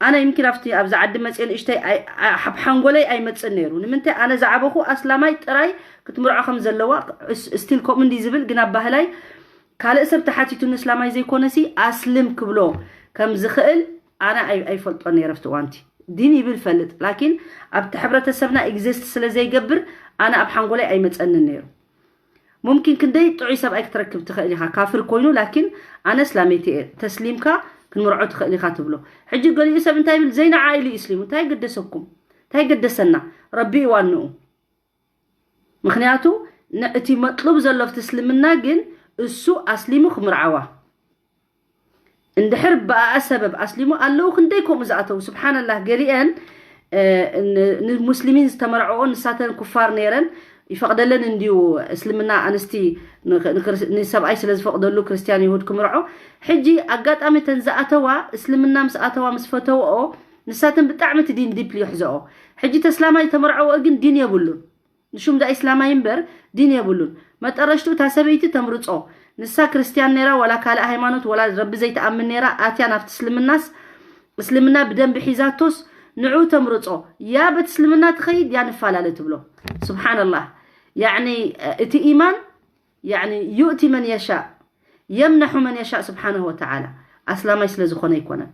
ኣነ ይምኪን ኣብቲ ኣብዚ ዓዲ መፅየ ንእሽተይ ኣብ ሓንጎለይ ኣይመፅን ነይሩ ንምንታይ ኣነ ዝዓበኹ ኣስላማይ ጥራይ ክትምርዖ ከም ዘለዋ ስቲል ከምኡ እንዲ ዝብል ግን ኣብ ባህላይ ካልእ ሰብ ተሓቲቱ ንእስላማይ ዘይኮነሲ ኣስልም ክብሎ ከም ዝኽእል ኣነ ኣይፈልጦ ነይረ ኣብቲ እዋንቲ ዲን ይብል ፈልጥ ላኪን ኣብቲ ሕብረተሰብና ኤግዚስት ስለ ዘይገብር ኣነ ኣብ ሓንጎለይ ኣይመፀንን ነይሩ ሙምኪን ክንደይ ጥዑይ ሰብኣይ ክትረክብ ትኽእል ኢኻ ካፍር ኮይኑ ላኪን ኣነ እስላመይቲ እየ ተስሊምካ ክንምርዖ ትኽእል ኢኻ ትብሎ ሕጂ ገሊኡ ሰብ እንታይ ይብል ዘይንዓ ኢሉ እዩ እስሊሙ እንታይ ገደሰኩም እንታይ ገደሰና ረቢ እዩ ዋንኡ ምክንያቱ እቲ መጥሉብ ዘሎ ኣብቲ እስልምና ግን እሱ ኣስሊሙ ክምርዓዋ እንድሕር ብኣኣ ሰበብ ኣስሊሙ ኣለዉ ክንደይ ከምኡ ዝኣተዉ ስብሓንላህ ገሊአን ንሙስሊሚን ዝተመርዐኦ ንሳተን ኩፋር ነይረን ይፈቕደለን እንድዩ እስልምና ኣንስቲ ንሰብኣይ ስለ ዝፈቕደሉ ክርስትያን ይሁድ ክምርዖ ሕጂ ኣጋጣሚ ተን ዝኣተዋ እስልምና ምስ ኣተዋ ምስ ፈተውኦ ንሳተን ብጣዕሚ እቲ ዲን ዲፕሊ ይሕዘኦ ሕጂ ተስላማይ ዝተመርዐዎ ግን ዲን የብሉን ንሹም ዳ ኢስላማይ እምበር ዲን የብሉን መጠረሽቱ እታ ሰበይቲ ተምርጾ ንሳ ክርስትያን ነይራ ዋላ ካልእ ሃይማኖት ዋላ ረቢ ዘይትኣምን ነይራ ኣትያ ናብቲ እስልምናስ እስልምና ብደንቢ ሒዛቶስ ንዑ ተምርጾ ያ በት እስልምና ትኸይድ ያ ንፈላለ ትብሎ ስብሓንላህ ያኒ እቲ ኢማን ያኒ ዩእቲ መን የሻእ የምነሑ መን የሻእ ስብሓንሁ ወተዓላ ኣስላማይ ስለ ዝኾነ ኣይኮነን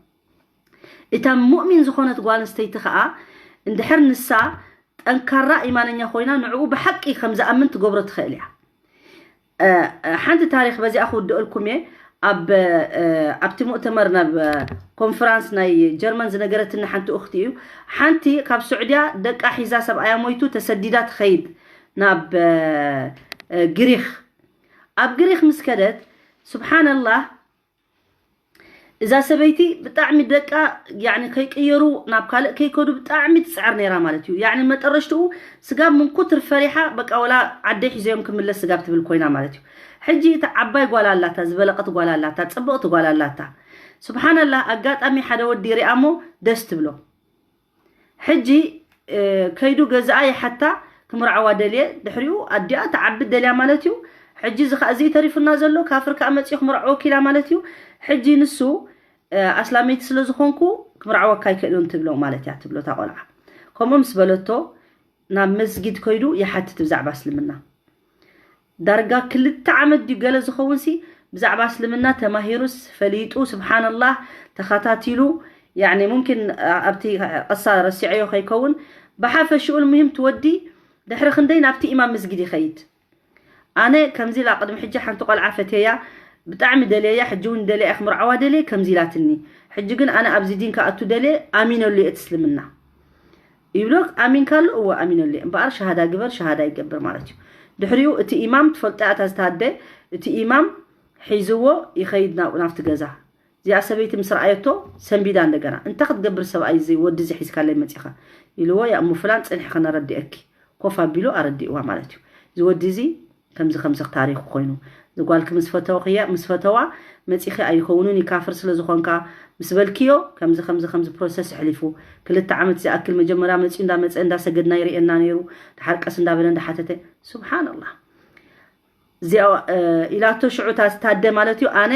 እታ ሙእሚን ዝኾነት ጓል ኣንስተይቲ ከዓ እንድሕር ንሳ ጠንካራ ኢማነኛ ኮይና ንዕኡ ብሓቂ ከም ዝኣምን ትገብሮ ትኽእል እያ ሓንቲ ታሪክ በዚኣ ክውድአልኩም እየ ኣብ ኣብቲ ሙእተመር ናብ ኮንፈራንስ ናይ ጀርመን ዝነገረትኒ ሓንቲ እኽቲ እዩ ሓንቲ ካብ ስዑድያ ደቃ ሒዛ ሰብኣያ ሞይቱ ተሰዲዳ ትኸይድ ናብ ግሪክ ኣብ ግሪክ ምስ ከደት ስብሓንላህ እዛ ሰበይቲ ብጣዕሚ ደቃ ያኒ ከይቅየሩ ናብ ካልእ ከይከዱ ብጣዕሚ ትፅዕር ነይራ ማለት እዩ ያኒ መጠረሽትኡ ስጋብ ምንኩትር ፈሪሓ በቃ ወላ ዓደይ ሒዘዮም ክምለስ ስጋብ ትብል ኮይና ማለት እዩ ሕጂ እታ ዓባይ ጓል ኣላታ፣ ዝበለቐት ጓል ኣላታ፣ ጽብቕቲ ጓል ኣላታ። ስብሓንላህ፣ ኣጋጣሚ ሓደ ወዲ ሪኣ እሞ ደስ ትብሎ። ሕጂ ከይዱ ገዛኣ ይሓታ፣ ክምርዓዋ ደልየ። ድሕሪኡ ኣዲኣ ትዓቢ ደልያ ማለት እዩ። ሕጂ እዚ ኸዓ እዚ ተሪፉና ዘሎ፣ ካፍር ከኣ መጺኡ ክምርዓወኪ ኢላ ማለት እዩ። ሕጂ ንሱ ኣስላመይቲ ስለ ዝኾንኩ ክምርዓወካ ኣይክእልን ትብሎ ማለት እያ ትብሎ እታ ቆልዓ። ከምኡ ምስ በለቶ ናብ መስጊድ ከይዱ ይሓትት ብዛዕባ እስልምና። ዳርጋ ክልተ ዓመት ድዩ ገለ ዝኸውን ሲ ብዛዕባ እስልምና ተማሂሩስ ፈሊጡ፣ ስብሓንላህ፣ ተኸታቲሉ። ያኒ ሙምኪን ኣብቲ ቀሳ ረሲዐዮ ከይከውን፣ ብሓፈሽኡ ልሙሂም ትወዲ ድሕሪ ክንደይ ናብቲ ኢማም መስጊድ ይኸይድ። ኣነ ከምዚ ኢላ ቅድሚ ሕጂ ሓንቲ ቆልዓ ፈትየያ፣ ብጣዕሚ ደልየያ፣ ሕጂ እውን ደልያ ክምርዓዋ ደልየ ከምዚ ኢላትኒ። ሕጂ ግን ኣነ ኣብዚ ዲን ክኣቱ ደልየ፣ ኣሚነሉ እየ እቲ እስልምና ይብሎ። ኣሚንካሉ? እወ ኣሚነሉ እየ። እምበኣር ሸሃዳ ግበር፣ ሸሃዳ ይገብር ማለት እዩ። ድሕሪኡ እቲ ኢማም ትፈልጦ እያ፣ እታ ዝታደ፣ እቲ ኢማም ሒዝዎ ይኸይድ ናብ ናብቲ ገዛ። እዚኣ ሰበይቲ ምስ ረኣየቶ ሰንቢዳ እንደገና፣ እንታይ ክትገብር ሰብኣይ እዚ ወዲ እዚ ሒዝካለይ መፂኻ? ኢልዎ፣ ያ እሞ ፍላን ፅንሒ ከነረድአኪ። ኮፍ ኣቢሉ ኣረዲእዋ ማለት እዩ። እዚ ወዲ እዚ ከምዚ ከምዚ ታሪኹ ኮይኑ፣ እዚ ጓልኪ ምስ ፈተውኽያ፣ ምስ ፈተዋ መፂኺ ኣይኸውንን እዩ፣ ካፍር ስለ ዝኾንካ ምስ በልክዮ፣ ከምዚ ከምዚ ከምዚ ፕሮሰስ ኣሕሊፉ፣ ክልተ ዓመት ዝኣክል መጀመርያ መፂኡ እንዳመፀ እንዳሰገድና ይርእየና ነይሩ፣ ድሓር ቀስ እንዳበለ እንዳሓተተ። ስብሓንላህ። እዚኣ ኢላቶ ሽዑ እታ ታደ ማለት እዩ። ኣነ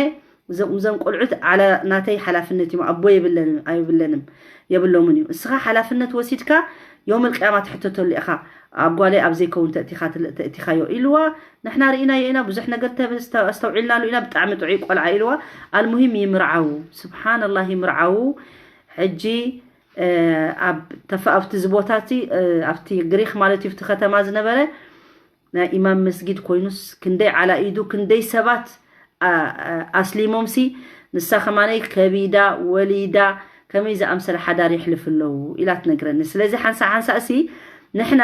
እዞም እዞም ቆልዑት ዓላ ናተይ ሓላፍነት እዮም፣ ኣቦ የብለንም፣ ኣይብለንም፣ የብሎምን እዩ። እስኻ ሓላፍነት ወሲድካ ዮም ልቅያማ ትሕተተሉ ኢኻ። ኣብ ጓለይ ኣብ ዘይከውን ተእቲኻ ትል- ተእቲኻዮ ኢልዋ። ንሕና ርኢናዮ ኢና፣ ብዙሕ ነገር ተበ- ስተ- ኣስተውዒልናሉ ኢና። ብጣዕሚ ጥዑይ ቆልዓ ኢልዋ። ኣልሙሂም ይምርዓው፣ ስብሓንላህ፣ ይምርዓው። ሕጂ ኣብ ተፈ ኣብቲ ዝቦታ እቲ ኣብቲ ግሪክ ማለት እዩ፣ ኣብቲ ከተማ ዝነበረ ናይ ኢማም መስጊድ ኮይኑስ ክንደይ ዓላ ኢዱ፣ ክንደይ ሰባት ኣስሊሞምሲ፣ ንሳ ከማነይ ከቢዳ ወሊዳ ከመይ ዝኣምሰለ ሓዳር የሕልፍ ኣለዉ ኢላ ትነግረኒ። ስለዚ ሓንሳ ሓንሳ እሲ ንሕና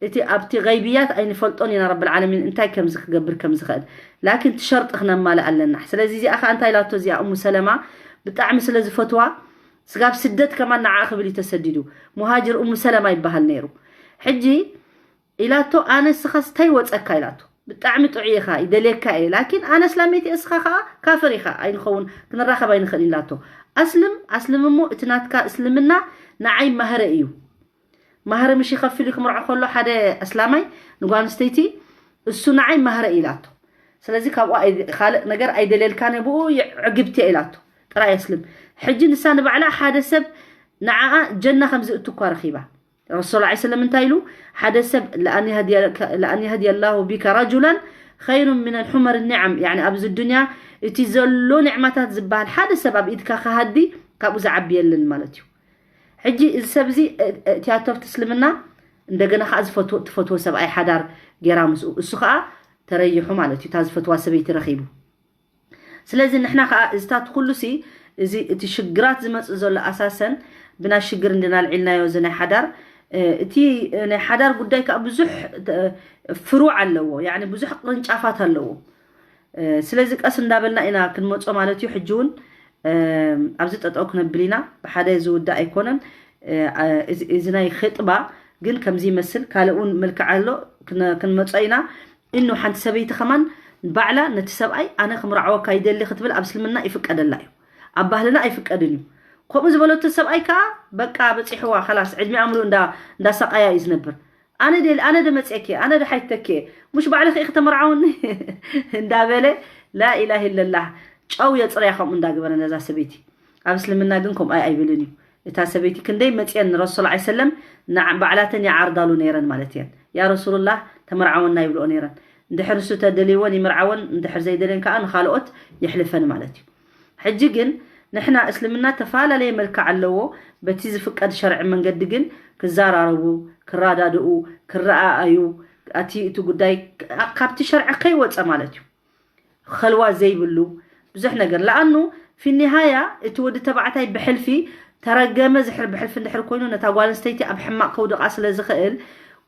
እቲ ኣብቲ ገይብያት ኣይንፈልጦን ኢና፣ ረብል ዓለሚን እንታይ ከምዚ ክገብር ከም ዝኽእል፣ ላኪን እቲ ሸርጢ ክነማልእ ኣለና። ስለዚ እዚኣ ኸዓ እንታይ ኢላቶ እዚኣ እሙ ሰለማ፣ ብጣዕሚ ስለ ዝፈትዋ፣ ስጋብ ስደት ከማን ንዓ ክብል እዩ ተሰዲዱ። ሙሃጅር እሙ ሰለማ ይበሃል ነይሩ። ሕጂ ኢላቶ፣ ኣነ ስኻስ እንታይ ወፀካ ኢላቶ። ብጣዕሚ ጥዑይ ኢኻ፣ ይደልየካ እየ፣ ላኪን ኣነ እስላመይቲ እየ፣ እስኻ ኸዓ ካፍር ኢኻ፣ ኣይንኸውን፣ ክንራኸብ ኣይንኽእል ኢላቶ። ኣስልም ኣስልም እሞ እቲ ናትካ እስልምና ንዓይ ማህረ እዩ። ማህረ ምሽ ይኸፍል እዩ ክምርዖ ከሎ ሓደ ኣስላማይ ንጓል ኣንስተይቲ፣ እሱ ንዓይ ማህረ ኢላቶ። ስለዚ ካብኡ ኣይ- ካልእ ነገር ኣይደልየልካን እየ፣ ብኡ የዕግብቲ እየ ኢላቶ። ጥራይ ኣስልም። ሕጂ ንሳ ንባዕላ ሓደ ሰብ ንዓኣ ጀና ከም ዝእቱ እኳ ረኺባ። ረሱል ላ ሰለም እንታይ ኢሉ? ሓደ ሰብ ለኣን የህድየ ላሁ ቢከ ረጁላን ኸይሩ ምን ልሑመር ኒዓም። ያኒ ኣብዚ ዱንያ እቲ ዘሎ ኒዕማታት ዝበሃል ሓደ ሰብ ኣብ ኢድካ ክሃዲ ካብኡ ዝዓቢ የለን ማለት እዩ። ሕጂ እዚ ሰብ እዚ እእትያቶ ኣብቲ እስልምና እንደገና ከዓ ዝፈትዎ ትፈትዎ ሰብኣይ ሓዳር ገይራ ምስኡ እሱ ከዓ ተረይሑ ማለት እዩ። እታ ዝፈትዋ ሰበይቲ ረኺቡ። ስለዚ ንሕና ከዓ እዚታት ኩሉ ሲ እዚ እቲ ሽግራት ዝመፅእ ዘሎ ኣሳሰን ብናይ ሽግር እንድና ልዒልናዮ እዚ ናይ ሓዳር እቲ ናይ ሓዳር ጉዳይ ከዓ ብዙሕ ፍሩዕ ኣለዎ፣ ያኒ ብዙሕ ቅርንጫፋት ኣለዎ። ስለዚ ቀስ እንዳበልና ኢና ክንመፆ ማለት እዩ። ሕጂ እውን ኣብዚ ጠጠው ክነብል ኢና፣ ብሓደ ዝውዳእ ኣይኮነን። እዚ ናይ ክጥባ ግን ከምዚ ይመስል፣ ካልእ እውን መልክዕ ኣሎ፣ ክንመፆ ኢና። እኑ ሓንቲ ሰበይቲ ከማን ባዕላ ነቲ ሰብኣይ ኣነ ክምርዓወካ ይደሊ ክትብል ኣብ እስልምና ይፍቀደላ እዩ፣ ኣብ ባህልና ኣይፍቀድን እዩ። ከምኡ ዝበለቶ ሰብኣይ ከዓ በቃ በፂሕዋ፣ ከላስ ዕድሚኣ ምሉእ እንዳሳቀያ እዩ ዝነብር። ኣነ ደ ኣነ ደ መፅየኪ ኣነ ደ ሓይተኪ፣ ሙሽ ባዕልኺ ኢኺ ተመርዓውኒ እንዳበለ፣ ላኢላህ ኢለላህ፣ ጨው የፅርያ ከምኡ እንዳገበረ ነዛ ሰበይቲ። ኣብ እስልምና ግን ከምኡ ኣይብልን እዩ። እታ ሰበይቲ ክንደይ መፅየን ንረሱል ላ ሰለም ባዕላተን ይዓርዳሉ ነይረን ማለት እየን። ያ ረሱሉላህ ተመርዓወና ይብልኦ ነይረን። እንድሕር ንሱ ተደልይወን ይምርዓወን፣ እንድሕር ዘይደልየን ከዓ ንካልኦት የሕልፈን ማለት እዩ። ሕጂ ግን ንሕና እስልምና ተፈላለየ መልክዕ ኣለዎ። በቲ ዝፍቀድ ሸርዒ መንገዲ ግን ክዘራረቡ፣ ክረዳድኡ፣ ክረኣኣዩ፣ ኣቲ እቲ ጉዳይ ካብቲ ሸርዒ ከይወፀ ማለት እዩ። ኸልዋ ዘይብሉ ብዙሕ ነገር ለኣኑ ፊኒሃያ እቲ ወዲ ተባዕታይ ብሕልፊ ተረገመ ዝሕር ብሕልፊ እንድሕር ኮይኑ ነታ ጓል ኣንስተይቲ ኣብ ሕማቕ ከውድቓ ስለ ዝኽእል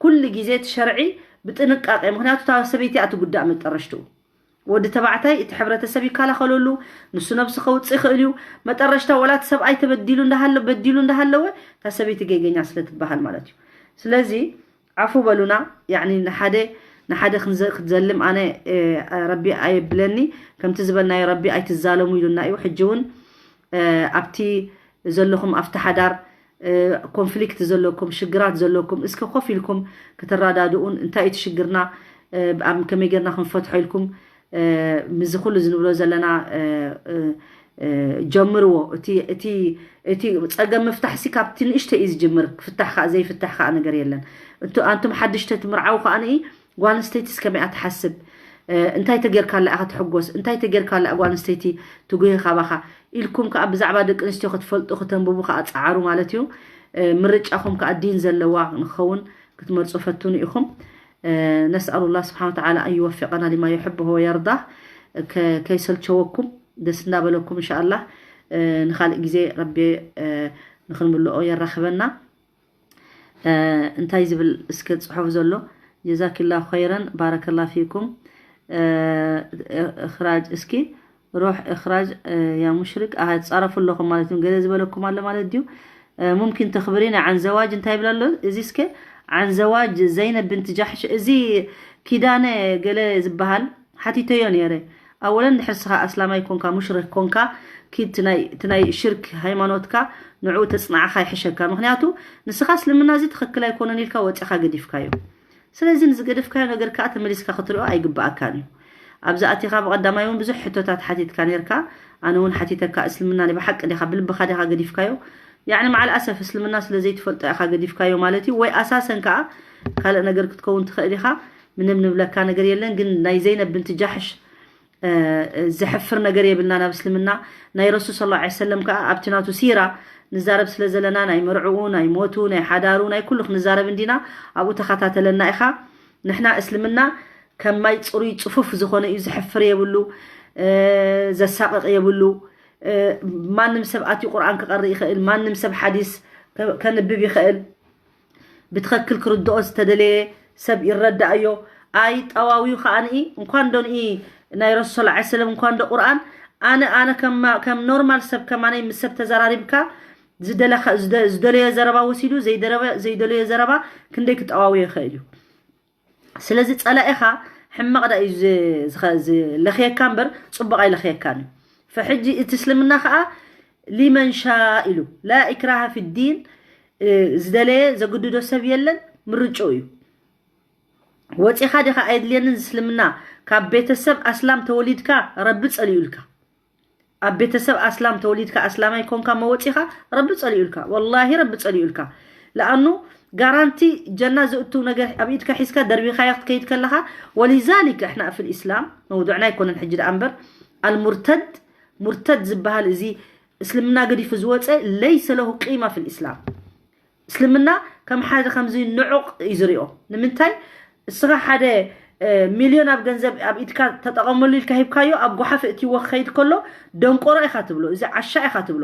ኩሉ ግዜ እቲ ሸርዒ ብጥንቃቄ፣ ምክንያቱ እታ ሰበይቲ እያ ትጉዳእ መጠረሽትኡ። ወዲ ተባዕታይ እቲ ሕብረተሰብ ይከላኸለሉ፣ ንሱ ነብሱ ከውፅእ ይኽእል እዩ። መጠረሽታ ወላ እቲ ሰብኣይ ተበዲሉ እንዳሃለ በዲሉ እንዳሃለወ እታ ሰበይቲ ገይገኛ ስለ ትበሃል ማለት እዩ። ስለዚ ዓፉ በሉና። ያኒ ንሓደ ንሓደ ክትዘልም ኣነ ረቢ ኣየብለኒ። ከምቲ ዝበልናዮ ረቢ ኣይትዛለሙ ኢሉና እዩ። ሕጂ እውን ኣብቲ ዘለኹም ኣብቲ ሓዳር ኮንፍሊክት ዘለኩም ሽግራት ዘለኩም እስከ ኮፍ ኢልኩም ክትረዳድኡን እንታይ እቲ ሽግርና ከመይ ጌርና ክንፈትሖ ኢልኩም ምዚ ኩሉ ዝንብሎ ዘለና ጀምርዎ። እቲ ጸገም ምፍታሕሲ ካብቲ ንእሽተ እዩ ዝጅምር። ክፍታሕ ከዓ ዘይፍታሕ ከዓ ነገር የለን። ኣንቱም ሓድሽተ ትምርዓው ከዓ ንኢ ጓል ኣንስተይቲስ ከመይ እያ ትሓስብ? እንታይ ተጌርካላ ኢኻ ትሕጎስ? እንታይ ተጌርካላ ጓል ኣንስተይቲ ትጉሂ ካባኻ? ኢልኩም ከዓ ብዛዕባ ደቂ ኣንስትዮ ክትፈልጡ ክተንብቡ ከዓ ጸዓሩ ማለት እዩ። ምርጫኹም ከዓ ዲን ዘለዋ ንክኸውን ክትመርጹ ፈትኑ ኢኹም። ነስኣሉ ላ ስብሓን ወተዓላ ኣን ይወፊቀና ሊማ ዩሕብሁ ወየርዳ። ከይሰልቸወኩም ደስ እንዳበለኩም እንሻኣላ ንካልእ ግዜ ረቢ ንክንምልኦ የራኽበና። እንታይ ዝብል እስከ ፅሑፍ ዘሎ? ጀዛኪላ ኸይረን ባረከላ ፊኩም። እኽራጅ እስኪ ሩሕ እኽራጅ ያ ሙሽሪክ ኣሃ ትፃረፉ ኣለኹም ማለት እዩ። ገለ ዝበለኩም ኣሎ ማለት ድዩ? ሙምኪን ተኽብሪን ዓን ዘዋጅ እንታይ ይብል ኣሎ እዚ እስከ? ዓን ዘዋጅ ዘይነብ ብንት ጃሕሽ እዚ ኪዳነ ገለ ዝበሃል ሓቲተዮ ነይረ። ኣወለን ድሕር ስኻ ኣስላማይ ኮንካ ሙሽሪክ ኮንካ ኪድ እቲ ናይ ሽርክ ሃይማኖትካ ንዕኡ ተፅናዕኻ ይሕሸካ። ምክንያቱ ንስኻ እስልምና እዚ ትኽክል ኣይኮነን ኢልካ ወፂኻ ገዲፍካዮ። ስለዚ ንዝገደፍካዮ ነገር ከዓ ተመሊስካ ክትሪኦ ኣይግበኣካን እዩ። ኣብዚ ኣቲኻ ብቐዳማይ እውን ብዙሕ ሕቶታት ሓቲትካ ነርካ። ኣነ እውን ሓቲተካ እስልምና ናይ ብሓቂ ዲኻ ብልብኻ ዲኻ ገዲፍካዮ? ያዕኒ መዓል ኣሰፍ እስልምና ስለ ዘይትፈልጦ ኢኻ ገዲፍካዮ ማለት እዩ ወይ ኣሳሰን ከዓ ካልእ ነገር ክትከውን ትኽእል ኢኻ። ምንም ንብለካ ነገር የለን ግን ናይ ዘይነብ ብንት ጃሕሽ ዘሕፍር ነገር የብልና ናብ እስልምና። ናይ ረሱል ስለ ላ ሰለም ከዓ ኣብቲ ናቱ ሲራ ንዛረብ ስለ ዘለና ናይ መርዕኡ ናይ ሞቱ ናይ ሓዳሩ ናይ ኩሉ ክንዛረብ እንዲና። ኣብኡ ተኸታተለና ኢኻ። ንሕና እስልምና ከም ማይ ፅሩይ ፅፉፍ ዝኾነ እዩ። ዘሕፍር የብሉ፣ ዘሳቅቕ የብሉ። ማንም ሰብ ኣትዩ ቁርኣን ክቐርእ ይኽእል። ማንም ሰብ ሓዲስ ከንብብ ይኽእል። ብትኸክል ክርድኦ ዝተደለየ ሰብ ይረዳእዮ። ኣይ ጠዋዊዩ ከዓንኢ እንኳን ዶ ንኢ ናይ ረሱል ሰለም እንኳን ዶ ቁርኣን ኣነ ኣነ ከም ኖርማል ሰብ ከማነይ ምስ ሰብ ተዘራሪብካ ዝደለዮ ዘረባ ወሲዱ ዘይደለዮ ዘረባ ክንደይ ክጠዋውዮ ይኽእል እዩ። ስለዚ ፀላኢኻ ሕማቕ ዳ እዩ ዝለኽየካ እምበር ፅቡቕ ኣይለኽየካን እዩ። ፈሕጂ እቲ እስልምና ከዓ ሊመን ሻ ኢሉ ላ ኢክራሃ ፊዲን ዝደለየ ዘግድዶ ሰብ የለን። ምርጭኡ እዩ። ወፂኻ ዲኻ ኣየድልየንን እስልምና ካብ ቤተሰብ ኣስላም ተወሊድካ ረቢ ፀሊኡልካ ኣብ ቤተሰብ ኣስላም ተወሊድካ ኣስላማይ ኮንካ መወፂኻ ረቢ ፀሊኡልካ። ወላሂ ረቢ ፀሊኡልካ። ለኣኑ ጋራንቲ ጀና ዝእቱ ነገር ኣብ ኢድካ ሒዝካ ደርቢኻዮ ክትከይድ ከለኻ ወሊዛሊክ እሕና ፊል ኢስላም መውዱዕና ኣይኮነን ሕጂ ደኣ እምበር ኣልሙርተድ ሙርተድ ዝበሃል እዚ እስልምና ገዲፉ ዝወፀ ለይሰ ለሁ ቂማ ፊል ኢስላም። እስልምና ከም ሓደ ከምዚ ንዑቕ እዩ ዝሪኦ። ንምንታይ እስኻ ሓደ ሚልዮን ኣብ ገንዘብ ኣብ ኢድካ ተጠቐመሉ ኢልካ ሂብካዮ ኣብ ጓሓፍ እትይዎ ክኸይድ ከሎ ደንቆሮ ኢኻ ትብሎ፣ እዚ ዓሻ ኢኻ ትብሎ።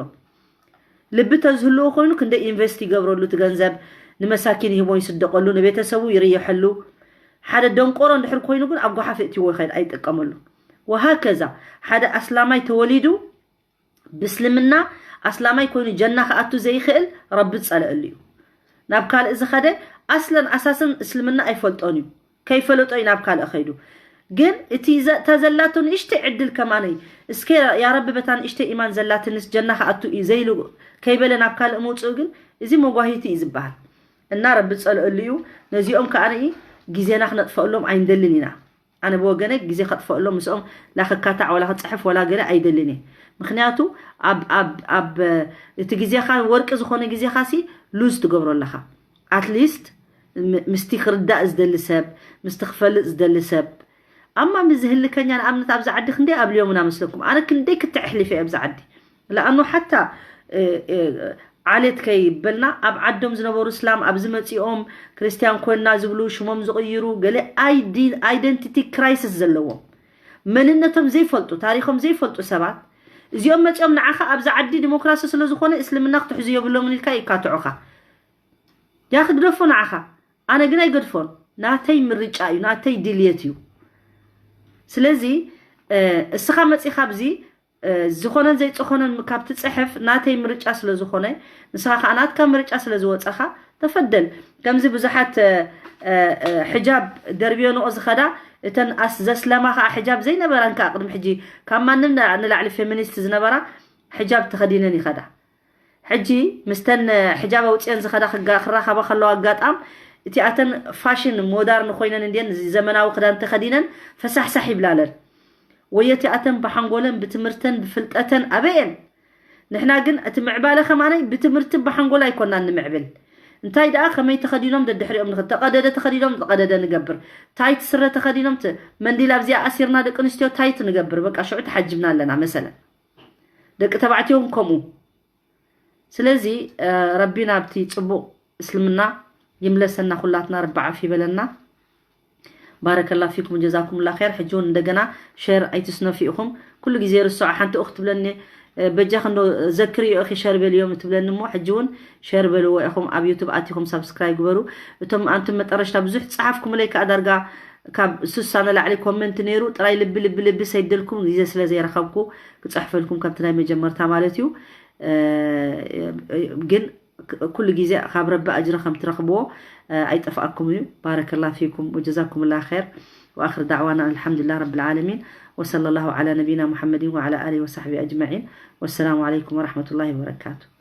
ልቢ ተዝህልዎ ኮይኑ ክንደይ ኢንቨስት ይገብረሉ እቲ ገንዘብ ንመሳኪን ይህቦ ይስደቀሉ ንቤተሰቡ ይርየሐሉ። ሓደ ደንቆሮ እንድሕር ኮይኑ ግን ኣብ ጓሓፍ እትይዎ ይኸይድ ኣይጥቀመሉ። ወሃከዛ ሓደ ኣስላማይ ተወሊዱ ብስልምና ኣስላማይ ኮይኑ ጀና ክኣቱ ዘይኽእል ረቢ ዝፀለአሉ እዩ። ናብ ካልእ ዝኸደ ኣስለን ኣሳስን እስልምና ኣይፈልጦን እዩ። ከይፈለጦ እዩ ናብ ካልእ ኸይዱ። ግን እቲ ተዘላቶ ንእሽተይ ዕድል ከማነይ እስከ ያረቢ በታ ንእሽተይ ኢማን ዘላትንስ ጀና ክኣቱ እዩ ዘይሉ ከይበለ ናብ ካልእ ምውፅኡ ግን እዚ መጓሂቲ እዩ ዝበሃል። እና ረቢ ዝፀልአሉ እዩ። ነዚኦም ከዓ ንኢ ግዜና ክነጥፈኣሎም ኣይንደልን ኢና። ኣነ ብወገነ ግዜ ከጥፈኣሎም ምስኦም ላክካታዕ ወላ ክፅሕፍ ወላ ገለ ኣይደልን እየ። ምክንያቱ ኣብ ኣብ ኣብ እቲ ግዜኻ ወርቂ ዝኾነ ግዜኻ ሲ ሉዝ ትገብሮ ኣለኻ። ኣትሊስት ምስቲ ክርዳእ ዝደሊ ሰብ ምስቲ ክፈልጥ ዝደሊ ሰብ ኣማ ምስ ዝህልከኛ ንኣብነት ኣብዚ ዓዲ ክንደይ ኣብልዮምና መስለኩም ኣነ ክንደይ ክትዕሕሊፈ ኣብዚ ዓዲ ለኣኑ ሓታ ዓሌት ከይበልና ኣብ ዓዶም ዝነበሩ እስላም ኣብዚ መፂኦም ክርስትያን ኮንና ዝብሉ ሽሞም ዝቕይሩ ገለ ኣይደንቲቲ ክራይሲስ ዘለዎም መንነቶም ዘይፈልጡ ታሪኾም ዘይፈልጡ ሰባት እዚኦም መፂኦም ንዓኻ ኣብዚ ዓዲ ዲሞክራሲ ስለዝኾነ እስልምና ክትሕዙ የብሎምን ኢልካ ይካትዑኻ። ያ ክትግደፎ ንዓኻ ኣነ ግን ኣይገድፎን። ናተይ ምርጫ እዩ ናተይ ድልየት እዩ። ስለዚ እስኻ መፂኻ ኣብዚ ዝኾነን ዘይፅኾነን ካብ ትፅሕፍ ናተይ ምርጫ ስለ ዝኾነ፣ ንስኻ ከዓ ናትካ ምርጫ ስለ ዝወፀኻ ተፈደል። ከምዚ ብዙሓት ሕጃብ ደርብዮንኦ ዝኸዳ፣ እተን ኣስ ዘስለማ ከዓ ሕጃብ ዘይነበራን ከዓ ቅድሚ ሕጂ ካብ ማንም ንላዕሊ ፌሚኒስት ዝነበራ ሕጃብ ተኸዲነን ይኸዳ። ሕጂ ምስተን ሕጃብ ኣውፅአን ዝኸዳ ክራኸባ ከለዋ ኣጋጣም እቲኣተን ፋሽን ሞዳርን ኮይነን እንድን ዘመናዊ ክዳን ተኸዲነን ፈሳሕሳሕ ይብላለን። ወየቲኣተን ብሓንጎለን ብትምህርተን ብፍልጠተን ኣበየን። ንሕና ግን እቲ ምዕባለ ከማነይ ብትምህርቲ ብሓንጎል ኣይኮናን ንምዕብል። እንታይ ደኣ ከመይ ተኸዲኖም ደድሕሪኦም ንኽድ ተቐደደ ተኸዲኖም ዝቐደደ ንገብር። ታይት ስረ ተኸዲኖም መንዲል ኣብዚኣ ኣሲርና ደቂ ኣንስትዮ ታይት ንገብር። በቃ ሽዑ ተሓጅብና ኣለና መሰለን። ደቂ ተባዕትዮ እውን ከምኡ። ስለዚ ረቢ ናብቲ ፅቡቕ እስልምና ይምለሰና ኩላትና፣ ረቢ ዓፍ ይበለና። ባረከላ ፊኩም ጀዛኩም ላ ር። ሕጂ እውን እንደገና ሸር ኣይትስነፉ ኢኹም። ኩሉ ግዜ ርስዖ ሓንቲ ኡክ ትብለኒ በጃ ክንዶ ዘክርዮ ኢኺ ሸር በልዮም ትብለኒ እሞ ሕጂ እውን ሸር በልዎ ኢኹም። ኣብ ዩቱብ ኣቲኹም ሳብስክራይብ ግበሩ። እቶም ኣንቱም መጠረሽታ ብዙሕ ፃሓፍኩምለይ ከዓ ዳርጋ ካብ ሱሳ ንላዕሊ ኮመንት ነይሩ። ጥራይ ልቢ ልቢ ልቢ ሰይደልኩም ግዜ ስለ ዘይረኸብኩ ክፅሕፈልኩም ከምቲ ናይ መጀመርታ ማለት እዩ። ግን ኩሉ ግዜ ካብ ረቢ ኣጅሪ ከም ትረኽብዎ ኣይጠፍኣኩም እዩ። ባረከላ ፊኩም ወጀዛኩም ላ ር። وآخر دعوانا الحمد لله رب العالمين، وصلى الله على نبينا محمد وعلى آله وصحبه أجمعين، والسلام عليكم ورحمة الله وبركاته.